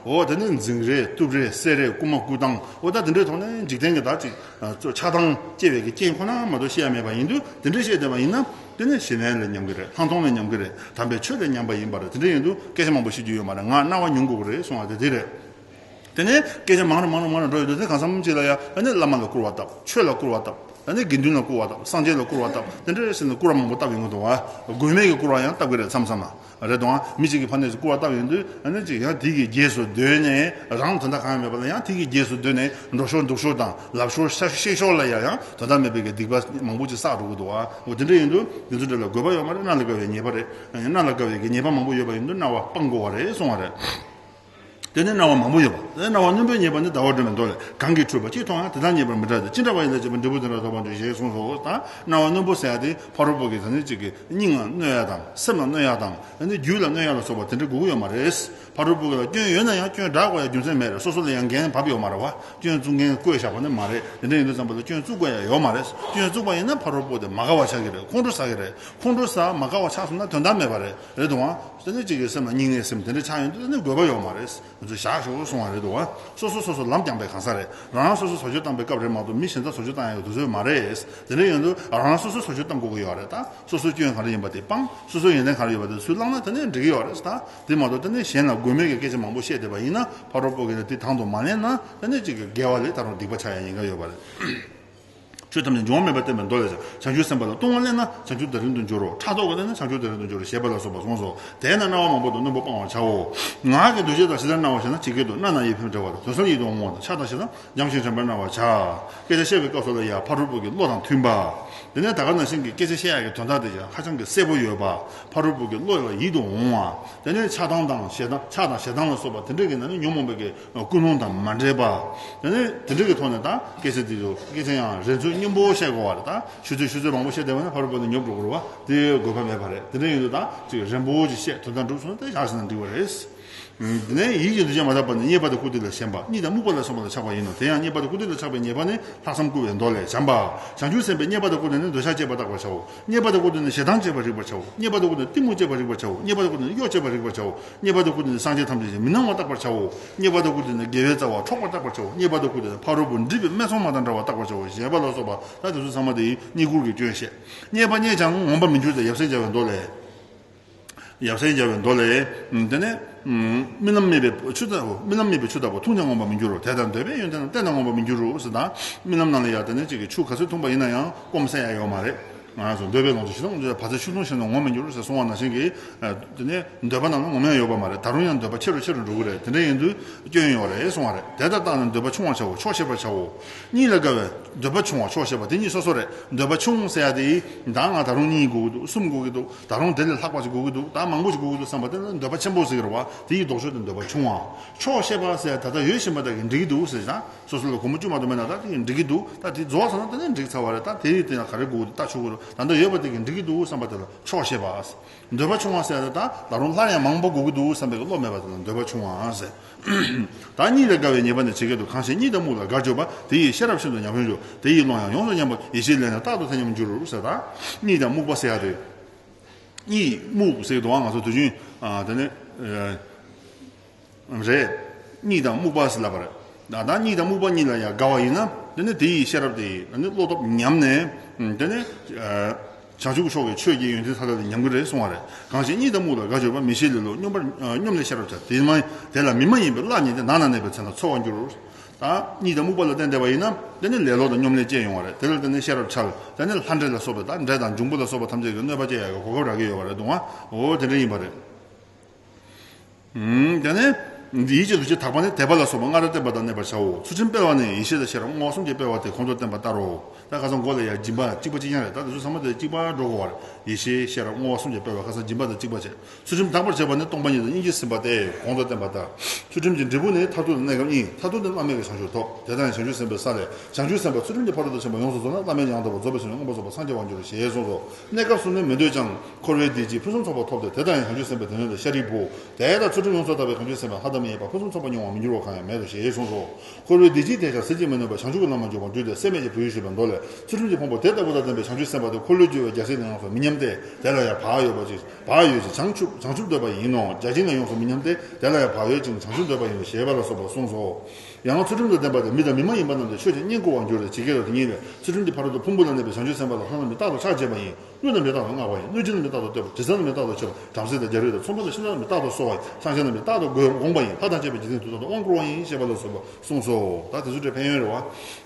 འོ་དེ་ནས་འཛིང་རེས། གཏུབ་རེས། བསད་རེས། རྐུན་མ་རྐུ་སྟངས། འོ་ད་དེ་འདྲའི་ཐོག་ནས་འཇིག་རྟེན་གྱི་ད་ཅིག་ཆགས་སྡང་སྐྱེ་བའི་གི་རྐྱེན་ཁོ་ན་མ་གཏོགས་བཤད་ཡ་མེད་པ་ཡིན་དུས། དེ་འདྲ་བཤད་བསྡད་པ་ཡིན་ན། དེ་ནས་ཞི་གནས་ལས་ཉམས་ཀྱི་རེད། ལྷག་མཐོང་ལས་ཉམས་ཀྱི་རེད། དམ་པའི་ཆོས་ལས་ཉམས་པ་ཡིན་པ་རེད། དེ་འདྲ་ཡིན་དུས་སྐད་ཆ་མང་པོ་བཤད་རྒྱུ་ཡོད་མ་རེད། ངག་རྣ་བ་ཉུང་དགོས་ཀྱི་རེད་གསུང་བ་དེ་དེ་རེད། དེ་ནས་སྐད་ཆ་མང་རུ་མང་རུ་མང་རུ་འགྲོ་ཡོང་དུས། དེ་གང་འཚམ་ཅིག་ལ་ཡ། ཨ་ནི་བླ་མ་ལ་སྐུར་བ་བཏབ། ཆོས་ལ་སྐུར་བ་བཏབ། ཨ་ནི་དགེ་འདུན་ལ་སྐུར་བ་བཏབ། སངས་རྒྱས་ལ་སྐུར་བ་བཏབ། དེ་འདྲ་ཟེར་ནས་སྐུར་བ་མང་པོ་བཏབ་ཡོང་གི་འདུག་བ། དགོས་མེད་ཀྱི་སྐུར་བ་ཡང་བཏབ་ཀྱི་རེད། མཚམས་མཚམས་ལ་རེད་དང་། མི་གཅིག་གིས་ཕར་ནས་སྐུར་བ་བཏབ་ཡོང་དུས། ཨ་ནི་ཅིག་ཡང་དེ་གི་རྗེས་སུ་ཟློས་ནས། རང་དོན་དག་གང་ཡང་མེད་པ་ལ་ཡང་དེ་གི་རྗེས་སུ་ཟློས་ནས། འགྲོ་ཕྱོགས་འདུག་ཕྱོགས་དང་། ལབ་ཕྱོགས་བཤད་ཕྱོགས་ལ་ཡང་ཡང་དོན་དག་མེད་པའི་གི་སྡིག་པ་མང་པོ་ཅིག་བསགས་འགྲོ་གི་འདུག་བ། འོ་དེ་འདྲ་ཡིན་དུས་དེ་ཚོ་འདྲ་ལ་དགོས་པ་ཡོད་མ་རེད། རྣ་ལ་དགའ་བའི་ཉེས་པ་རེད། རྣ་ལ་དགའ་བའི་གི་ཉེས་པ་མང་པོ་ཡོད་པ་ཡིན་དུས་རྣ་བ་སྤང་དགོས་པ་རེད་གསུང་བ་རེད། དེ་ནས་རྣ་བ་མང་པོ་ཡོད་པ། དེ་ནས་རྣ་བ་རྣོན་པོའི་ཉེས་པ་ནི། ཟླ་བ་སྒྲོན་མའི་མདོ་ལས། གང་གིས་འཁྲུལ་པ་ཅི་མཐོང་ཡང་། དེ་དག་ཉེས་པར་མི་འབྲལ་ཏེ། ཅི་འདྲ་བ་ཡིན་ལ་སྤྱད་པ། འབྲས་བུ་དེ་འདྲར་ཐོབ་པར་འགྱུར། ཞེས་གསུངས་སོ། ད་རྣ་བ་རྣོན་པོ་ཟེར་ཡ་དེ་ཕ་རོལ་པོ་གི་ད་ནི་གཅིག་གི་སྙིང་ལ་གནོད་ཡ་དང་། སེམས་ལ་གནོད་ཡ་དང་། ད་ནི་རྒྱུད་ལ་གནོད་ཡ་ལ་སོགས་པ་དེ་འདྲ་དགོས་ཀྱི་ཡོད་མ་རེད། ཕ་རོལ་པོ་གི་ལ་སྐྱོན་ཡོད་ན་ཡང་སྐྱོན་བྲལ་དགོས་ཡ་རྒྱུ་མཚན་མེད་རེད། སོ་སོ་ལ་ཡང་འགན་བབས་ཡོད་མ་རེད་བ། སྐྱོན་བཙུགས་མཁན་བསྐོས་བཞག་པ་ནི་མ་རེད། དེ་འདྲ་ཡིན་དུས་ཙམ་པ་ལ་སྐྱོན་བཙུགས་དགོས་ཡ་ཡོད་མ་རེད། སྐྱོན་བཙུགས་པ་ཡིན་ན་ཕ་རོལ་པོ་དེ་མ་དགའ་བ་ཆགས་ཀྱི་རེད། ཁོང་ཁྲོ་ཟ་གི་རེད། ཁོང་ཁྲོ་ཟ་མ་དགའ་བ་ཆགས་སོང་ན་དོན་དག་མེད་པ་རེད། རེད་དང་། དེ་ནས་གཅིག་གི་སེམས་ལ་སྙིང་ནས་སེམས་དེ་འདྲ་ཆགས་ཡོང་དུས། དེ་ནས་དགོས་པ་ཡོད་མ་རེད། ང་ཚོས་བཞག་ཤོག་གསུང་བ་རེད་དོ། སོ་སོ་སོ་སོ་ལམ་སྦྱངས་པའི་གང་ཟག་རེད། རང་རང་སོ་སོ་བཟོ་བཅོས་བཏང་པའི་སྐབས་རེད་མ་གཏོགས་མི་གཞན་དག་བཟོ་བཅོས་བཏང་ཡག་དུས་ཚོད་མ་རེད། དེ་འདྲ་ཡོང་དུས་རང་རང་སོ་སོ་བཟོ་བཅོས་བཏང་དགོས་ཀྱི་ཡོད་རེད། ད་སོ་སོའི་སྐྱོན་ག་རེ་ཡིན་པ་དེ་སྤང་། སོ་སོའི་ཡོན་ཏན་ག་རེ་ཡོད་པ་དེ་ཚུར་བླངས་ན་དེ་ནས་འགྲིག་གི་ཡོད་རེད། ད་དེ་མ་གཏོགས་དེ་ནས་གཞན་ལ་དགོས་མེད་ཀྱི་སྐད་ཆ་མང་པོ་བཤད་བསྡད་པ་ཡིན་ན། ཕ་རོལ་པོ་གིས་དེ་དང་དུ་མ་ལེན་ན། དེ་ནས་གཅིག་གི་དགེ་བ་ལས་ད་རུང་སྡིག་པ་ཆགས་ཡ་ཉེན་ཁ་ཡོད་པ་རེད། ཆོས་ཐམས་ཅད་འབྱུང་བ་མེད་པར་བསྟན་པའི་མདོ་ལས། བྱང་ཆུབ་སེམས་དཔའ་ལ་ལྟུང་བ་གླན་ན། བྱང་ཆུབ་དེ་རིང་དུ་འགྱུར་རོ། ཕྲག་དོག་གིས་གླན་ན། བྱང་ཆུབ་དེ་རིང་དུ་འགྱུར་རོ། ཞེས་པ་ལ་སོགས་པ་གསུངས་སོ། དེས་ན་རྣ་བ་མང་པོ་དང་རྣོན་པོ་སྤང་བར་བྱའོ། ངག་གི་འདུ་ཤེས་དང་ཇི་ལྟར་རྣམ་པར་བྱེད་ན། ཇི་སྐད་དུ། སྣ་ནི་ཡིད་ཕེབས་འདྲ་བར། དོན་གསལ་ཡིད་དུ་འོང་བ་དང་། ཕྱག་དང་ཞབས་དང་འཇམ་ཞིང་དྲན་པར་གནང་བར་བྱ། སྐད་ཆ་བཤད་པའི་སྐབས་སུ་ལ་ཡང་ཕ་རོལ་པོ་གི་བློ་དང་མཐུན་པ། དེ་ནས་ད་ག་ནང་བཞིན་གྱི་སྐད་ཆ་བཤད་ཡག་གི་དོན་དག་དེ་ཡང་ཧ་ཅང་གི་གསལ་པོ་ཡོད་པ། ཕ་རོལ་པོ་གི་བློ་ལ་ཡིད་དུ་འོང་བ། དེ་ནས་ཆགས་སྡང་དང་ཞེ་སྡང་། ཆགས་དང་ཞེ་སྡང་ལ་སོགས་པ་དེ་འདྲ་གི་ནང་ནས་ཉོན་མོངས་པའི་གི་ཀུན་སློང་དང་མ་འདྲེས་པ། དེ་ནས་དེ་འདྲ་གི་ཐོག་ནས་ད་སྐད་ཆ་དེ་ཚོ་སྐད་ཆ་ཡང་རན་ཚོད་སྙན་པོ་བཤད་དགོས་པ་རེད། ད་ཆུ་ཚོད་ཆུ་ཚོད་མང་པོ་བཤད་བསྡད་པ་ན་ཕ་རོལ་པོ་དེ་ཉོབ་འགྲོ་གི་རེད་བ། དེ་དགོས་པ་མེད་པ་རེད། དེ་འདྲ་ཡིན་དུས་ད་ཅིག་རན་པོ་ཅིག་བཤད། དོན་དག་འགྲུབ་སོང་ན་དེ་བཞག་ཟིན་ན་འགྲིག་པ་རེད། དེ་ནས་ཡིད་ཀྱི་འདུ་བྱེད་མ་དག་པ་ནི་རྙེད་པ་དང་བཀུར་སྟི་ལ་ཞེན་པ་གཉིད་དང་རྨུགས་པ་ལ་སོགས་པ་ལ་ཆགས་པ་ཡིན་ནོ། དེ་ཡང་རྙེད་པ་དང་བཀུར་སྟི་ལ་ཆགས་པའི་ཉེས་པ་ནི་ལྷག་བསམ་བསྐུལ་བའི་མདོ་ལས། བྱམས་པ། བྱང་ཆུབ་སེམས་དཔས་རྙེད་པ་དང་བཀུར་སྟི་ནི་འདོད་ཆགས་བསྐྱེད་པ་བརྟག་པར་བྱའོ། རྙེད་པ་དང་བཀུར་སྟི་ནི་ཞེ་སྡང་བསྐྱེད་པར་རིག་པར་བྱའོ། རྙེད་པ་དང་བཀུར་སྟི་ནི་གཏི་མུག་བསྐྱེད་པར་རིག་པར་བྱའོ། རྙེད་པ་དང་བཀུར་སྟི་ནི་གཡོ་བསྐྱེད་པར་རིག་པར་བྱའོ། རྙེད་པ་དང་བཀུར་སྟི་ནི་སངས་རྒྱས་ཐམས་ཅད་ཀྱིས་མི་སྣང་བ་བརྟག་པར་བྱའོ། རྙེད་པ་དང་བཀུར་སྟི་ནི་དགེ་བའི་རྩ་བ་འཕྲོག་པར་བརྟག་པར་བྱའོ། རྙེད་པ་དང་བཀུར་སྟི་ནི་ཕ་རོལ་པོ་འདྲིད་པའི་སྨད་འཚོང་མ་དང་འདྲ་བ་བརྟག་པར་བྱའོ། ཞེས་པ་ལ་སོགས་པ་ད་དེ་ཚོ་ཚང་མ་དེ་རྙེད་བཀུར་གྱི་སྐྱོན་བཤད། རྙེད་པ་རྙེད་ཀྱང་ངོམས་པར་མི་འགྱུར་ཏེ། ཡབ་སྲས་མཇལ་བའི་མདོ་ལས། ཡབ་སྲས་མཇལ་བའི་མདོ་ལས། དེ་ནས། རྨི་ལམ་མེད་པའི་ཆུ་ལྟ་བུ། རྨི་ལམ་མེད་པའི་ཆུ་ལྟ་བུ། འཐུང་ཀྱང་ངོམས་པར་མི་འགྱུར་རོ། དད་དང་འདོད་པའི་ཡོན་ཏན་རྣམས་བསྟེན་ན་ངོམས་པར་མི་འགྱུར་རོ་ཟེར། ད་རྨི་ལམ་ནང་ལ་ཡང་དེ་ནས་ཅིག་གི་ཆུ་ག་ཚོད་འཐུང་པ་ཡིན་ན་ཡང་སྐོམ་སེ་ཡ་ཡོད་མ་རེད། ང་ཚོ་འདོད་པའི་ལོངས་སྤྱོད་ཞིག་དང་། དེ་ཚོ་བ་ཚྭ་ཆུ་བཟུང་ཞིང་དུ་ངོམས་པར་འགྱུར་ཟེར་གསུངས་པ་ནང་བཞིན་གྱི། དེ་ནས་འདོད་པ་རྣམས་ལ་ངོམས་ཡ་ཡོད་པ་མ་རེད། ད་རུང་ཡང་འདོད་པ་ཆེ་རུ་ཆེ་རུ་འགྲོ་གི་རེད། དེ་འདྲ་ཡིན་དུས་སྐྱོན་ཡོད་རེད་གསུངས་པ་རེད། དེ་ལྟར་བརྟགས་ན་འདོད་པ་ཆུང་བར་བྱའོ། ཆོག་ཤེས་པར་བྱའོ། གཉིད་ལ་དགའ་བའི་འདོད་པ་ཆུང་བ། ཆོག་ཤེས་པ་དེ་གཉིས་སོ་སོ་རེད། འདོད་པ་ཆུང་ཟེར་ཡ་དེ་ད་ང་ད་རུང་གཉིས་དགོས་ཀྱི་འདུག་གསུམ་དགོས་ཀྱི་འདུག་ད་རུང་དེ་ལས་ལྷག་པ་ཞིག་དགོས་ཀྱི་འདུག་ད་མང་པོ་ཞིག་དགོས་ཀྱི་འདུག་བསམ་པ་དེ་ལ་འདོད་པ་ཆེན་པོ་ཟེར་གྱི་རེད་བ། དེ་ཡི་ལྡོག་ཕྱོགས་དེ་འདོད་པ་ཆུང་བ། ཆོག་ཤེས་པ་ཟེར་ཡ་ད་ལྟ་ཡོད་བཞིན་པ་དག་གིས་འགྲིག་གི་འདུག་ཟེར་ཡ། སོ་སོ་ལ་སྒོར་མོ་བཅུ་མ་གཏོགས་མེད་ན་ད་དེ་གིས་འགྲིག་གི་འདུག་ད་དེ་རྫོགས་སོང་ན་དེ་ནས་འགྲིག་ཚར་བ་རེད། ད་དེ་ཡི་སྟེང་ལ་ག་རེ་དགོས་ཀྱི་འདུག་ད་ཆོག་གི་རེད། ད་ལྟ་ཡོད་པ་དེ་གིས་འགྲིག་གི་འདུག་བསམ་པ་དེ་ལ་ཆོག་ཤེས་པ། འདོད་པ་ཆུང་བ་ཟེར་ཡ་ད་ད་རུང་སླར་ཡང་མང་པོ་དགོས་ཀྱི་འདུག་བསམ་པའི་བློ་མེད་པ་དེ་ལ་འདོད་པ་ཆུང་བ་ཟེར། ད་གཉིད་ལ་དགའ་བའི་ཉེས་པ་ནི་ཇི་སྐད་དུ། གང་ཞིག་གཉིད་དང་རྨུགས་ལ་དགའ་འགྱུར་པ། དེ་ཡི་ཤེས་རབ་ཤིན་ཏུ་ཉམས་ཤིང་འགྱུར། དེ་ཡི་ཀློང་ཡང་ཡོངས་སུ་ཉམས་པ། ཡེ་ཤེས་ལས་ནི་རྟག་ཏུ་ཐ་སྙད་མི་འགྱུར་ཟེར། ད་གཉིད་དང་རྨུགས་པ་ཟེར་ཡ་དེ། གཉིད་རྨུགས་ཟེར་གྱི་འདུག་ང་ཚོ་དུས་རྒྱུན་དེ་ནི། རེད། གཉིད་དང་རྨུགས་པ་ཟེར་ལབ་པ་རེད། ད་ལྟ་གཉིད་དང་རྨུགས་པ་གཉིས་ལ་ཡང་དགའ་བ་ཡིན་ན། དེ་ནི་དེ་ཡི་ཤེས་རབ་དེ་ཡིས་དེ་ནི་བློ་སྟོབས་ཉམས་ནས། དེ་ནི་བྱང་ཆུབ་ཀྱི་ཕྱོགས་ཀྱི་ཆོས་ཀྱི་ཡོན་ཏན་མཐའ་དག་དེ་ཉམས་ཀྱི་རེད་གསུང་བ་རེད། གང་ཞིག་གཉིད་དང་རྨུགས་ལ་དགའ་འགྱུར་པ། མི་ཤེས་ལེ་ལོ་སྙོམས་པར་སྙོམས་ལས་ཤེས་རབ་བྱ། དེ་མ་དེ་ལ་མི་མ་ཡིན་པའི་ལྷ་ཉིད་དེ། ནགས་ན་གནས་པའི་ཚེ་ན་འཚོ་བར་འགྱུར། ད་གཉིད་དང་རྨུགས་པ་ལ་བརྟེན་བསྡད་པ་ཡིན་ན། དེ་ནི་ལེ་ལོ་དང་སྙོམས་ལས་སྐྱེ་ཡོང་བ་རེད། དེ་ལ་བརྟེན་ནས་ཤེས་རབ་འཆལ། དེ་ནི་ལྷ་འདྲེ་ལ་སོགས་པའི་ད་འདྲེ་དང་འབྱུང་པོ་ལ་སོགས་པ་ཐམས་ཅད་ཀྱིས་གནོད་པ་སྐྱེལ་ཡག་གི་གོ་སྐབས་རག་གི་ཡོད་པ་རེད་འདུག་ཨ། འོ་དེ་འདྲ་ཡིན་པ་རེད། ཨུམ། དེ་ནས་ཡིད་ཀྱི་འདུ་བྱེད་དག་པ་ནི་དད་པ་ལ་སོགས་པ་སྔར་བསྟན་པ་དང་གནས་པར་བྱའོ། ཚུལ་ཁྲིམས་སྤེལ་བ་ནི་ཡེ་ཤེས་དང་ཤེས་རབ་བསྔོ་བ་གསུམ་གྱིས་སྤེལ་བ་སྟེ། གོང་དུ་བསྟན་པ་ལྟར་རོ། ད་ཁ་སང་མགོ་ལ་ཡ་སྦྱིན་པ་གཅིག་པ་གཅིག་རྐྱང་རེད། ད་དེ་ཚོ་ཚང་མ་དེ་གཅིག་པ་འགྲོ་དགོས་པ་རེད། ཡེ་ཤེས་ཤེས་རབ་བསྔོ་བ་གསུམ་གྱིས་སྤེལ་བ་ཁ་སང་སྦྱིན་པ་དང་གཅིག་པ་བྱས། ཚུལ་ཁྲིམས་དག་པར་བྱེད་པ་ནི་སྟོང་པ་ཉིད་དང་སྙིང་རྗེས་ཟིན་པ་སྟེ། གོང་དུ་བསྟན་པ་ལྟར། ཚུལ་ཁྲིམས་ཀྱི་འབྲས་བུ་ནི་མཐར་ཐུག་ཏུ་གནས་སྐབས་གཉིས། མཐར་ཐུག་ནི་བླ་མེད་ཀྱི་བྱང་ཆུབ་ཐོབ། དེ་དག་ནི་བྱང་ཆུབ་སེམས་དཔའི་ས་ལས། བྱང་ཆུབ་སེམས་དཔའ་ཚུལ་ཁྲིམས་ཀྱི་ཕ་རོལ་ཏུ་ཕྱིན་པ་ཡོངས་སུ་རྫོགས་ན། བླ་མེད་ཡང་དག་པར་རྫོགས་པའི་ཕྱིར་མངོན་པར་རྫོགས་པར་སངས་རྒྱ་བར་འགྱུར་ཞེས་གསུངས་སོ། གནས་སྐབས་གསུམ་ནི་མི་འདོད་ཀྱང་། འཁོར་བའི་བདེ་སྐྱིད་ཕུན་སུམ་ཚོགས་པ་ཐོབ་སྟེ། དེ་དག་ཡང་བྱང་ཆུབ་སེམས་དཔའི་དོན་ཡོད་དོ། ཤཱ་རིའི་བུ། དེ་ལྟར་ཚུལ་ཁྲིམས་ཡོངས་སུ་དག་པའི་བྱང་ཆུབ་སེམས་དཔའ་ལྷ་དང་མི་ཡི་དཔལ་ཕུན་སུམ་ཚོགས་པ་མྱོང་བ་མི་འགྱུར་བ་གང་ཡང་མེད་དོ་ཞེས་གསུངས་སོ། འཁོར་བའི་བདེ་སྐྱིད་དེ་ཀྱང་ཟད་ཀྱིས་མི་ནུབ་པ་བྱང་ཆུབ་ཀྱི་ལམ་ལ་འཇུག་པར་འདུས་ཏེ། སྲེད་མེད་ཀྱི་བོད་ཡུལ་ཞེས་པའི་མདོ་ལས། ཚུལ་ཁྲིམས་ཀྱི་ཕུང་པོ་དེ་ལྟ་བུ་དང་ལྡན་པའི་བྱང་ཆུབ་སེམས་དཔའ་དེ། འཁོར་ལོས་སྒྱུར་བའི་རྒྱལ་སྲིད་དང་ཡོངས་སུ་མི་མཉམ་སྟེ། དེ་ལ་ཡང་བག་ཡོད་པ་ཅིང་། བག་ཡོད་ཅིང་བྱང་ཆུབ། བྱང་ཆུབ་འདོད་པ་ཡིན་ནོ། རྒྱལ་ཆེན་དང་ཡོངས་སུ་མི་མཉམ་སྟེ། དེ་ལ་ཡང་བག་ཡོད་ཅིང་བྱང་ཆུབ་འདོད་པ་ཡིན་ནོ། ཞེས་པ་ལ་སོགས་པ་གསུངས་སོ། ཡང་ཚུལ་ཁྲིམས་དང་ལྡན་པ་དེ་མི་དང་མི་མ་ཡིན་པ་རྣམས་ཀྱི་ཆོས་ཀྱི་གཉེན་བཀུར་བར་འགྱུར་ཏེ། ཇི་སྐད་དུ། དེ་ཉིད་ལས། ཚུལ་ཁྲིམས་ཀྱི་ཕ་རོལ་ཏུ་ཕུང་པོ་ལ་གནས་པའི་བྱང་ཆུབ་སེམས་དཔའ་ལ། ལྷ་རྣམས་ཀྱིས་རྟག་ཏུ་ཕྱག་བྱེད་པ་ཡིན། ཀླུ་རྣམས་ཀྱིས་རྟག་ཏུ་བསྔགས་པ་ཡིན། གནོད་སྦྱིན་རྣམས་ཀྱིས་རྟག་ཏུ་བསྟོད་པ། དྲི་ཟ་རྣམས་ཀྱིས་རྟག་ཏུ་མཆོད་པ། བྲམ་ཟེ་དང་རྒྱལ་བ་ཡི་དྭགས། ཚངས་པ་དང་ཤིང་རྟ་རྣམས་ཀྱིས་རྟག་ཏུ་བསྐོར་བ་ཡིན། སངས་རྒྱས་རྣམས་ཀྱིས་རྟག་ཏུ་དགོངས་པ་ཡིན། ལྷ་དང་བཅས་པའི་འཇིག་རྟེན་དུ་རྟག་ཏུ་དབང་བསྐུར་བ་ཡིན། ཞེས་པ་ལ་སོགས་པ་གསུངས་སོ། ད་དེ་ཚོ་འདྲ་ཕན་ཡོན་རེད་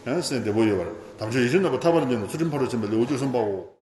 བ། ཡང་སེམས་བདེ་པོ་ཡོད་པར། དམ་ཆོས་ཡིད་བཞིན་ནོར་བུ་ཐར་པར་འདོད་ན། ཚུལ་ཁྲིམས་ཕ་རོལ་ཕྱིན་པ་ལེའུ་བཅུ་གསུམ་པའོ།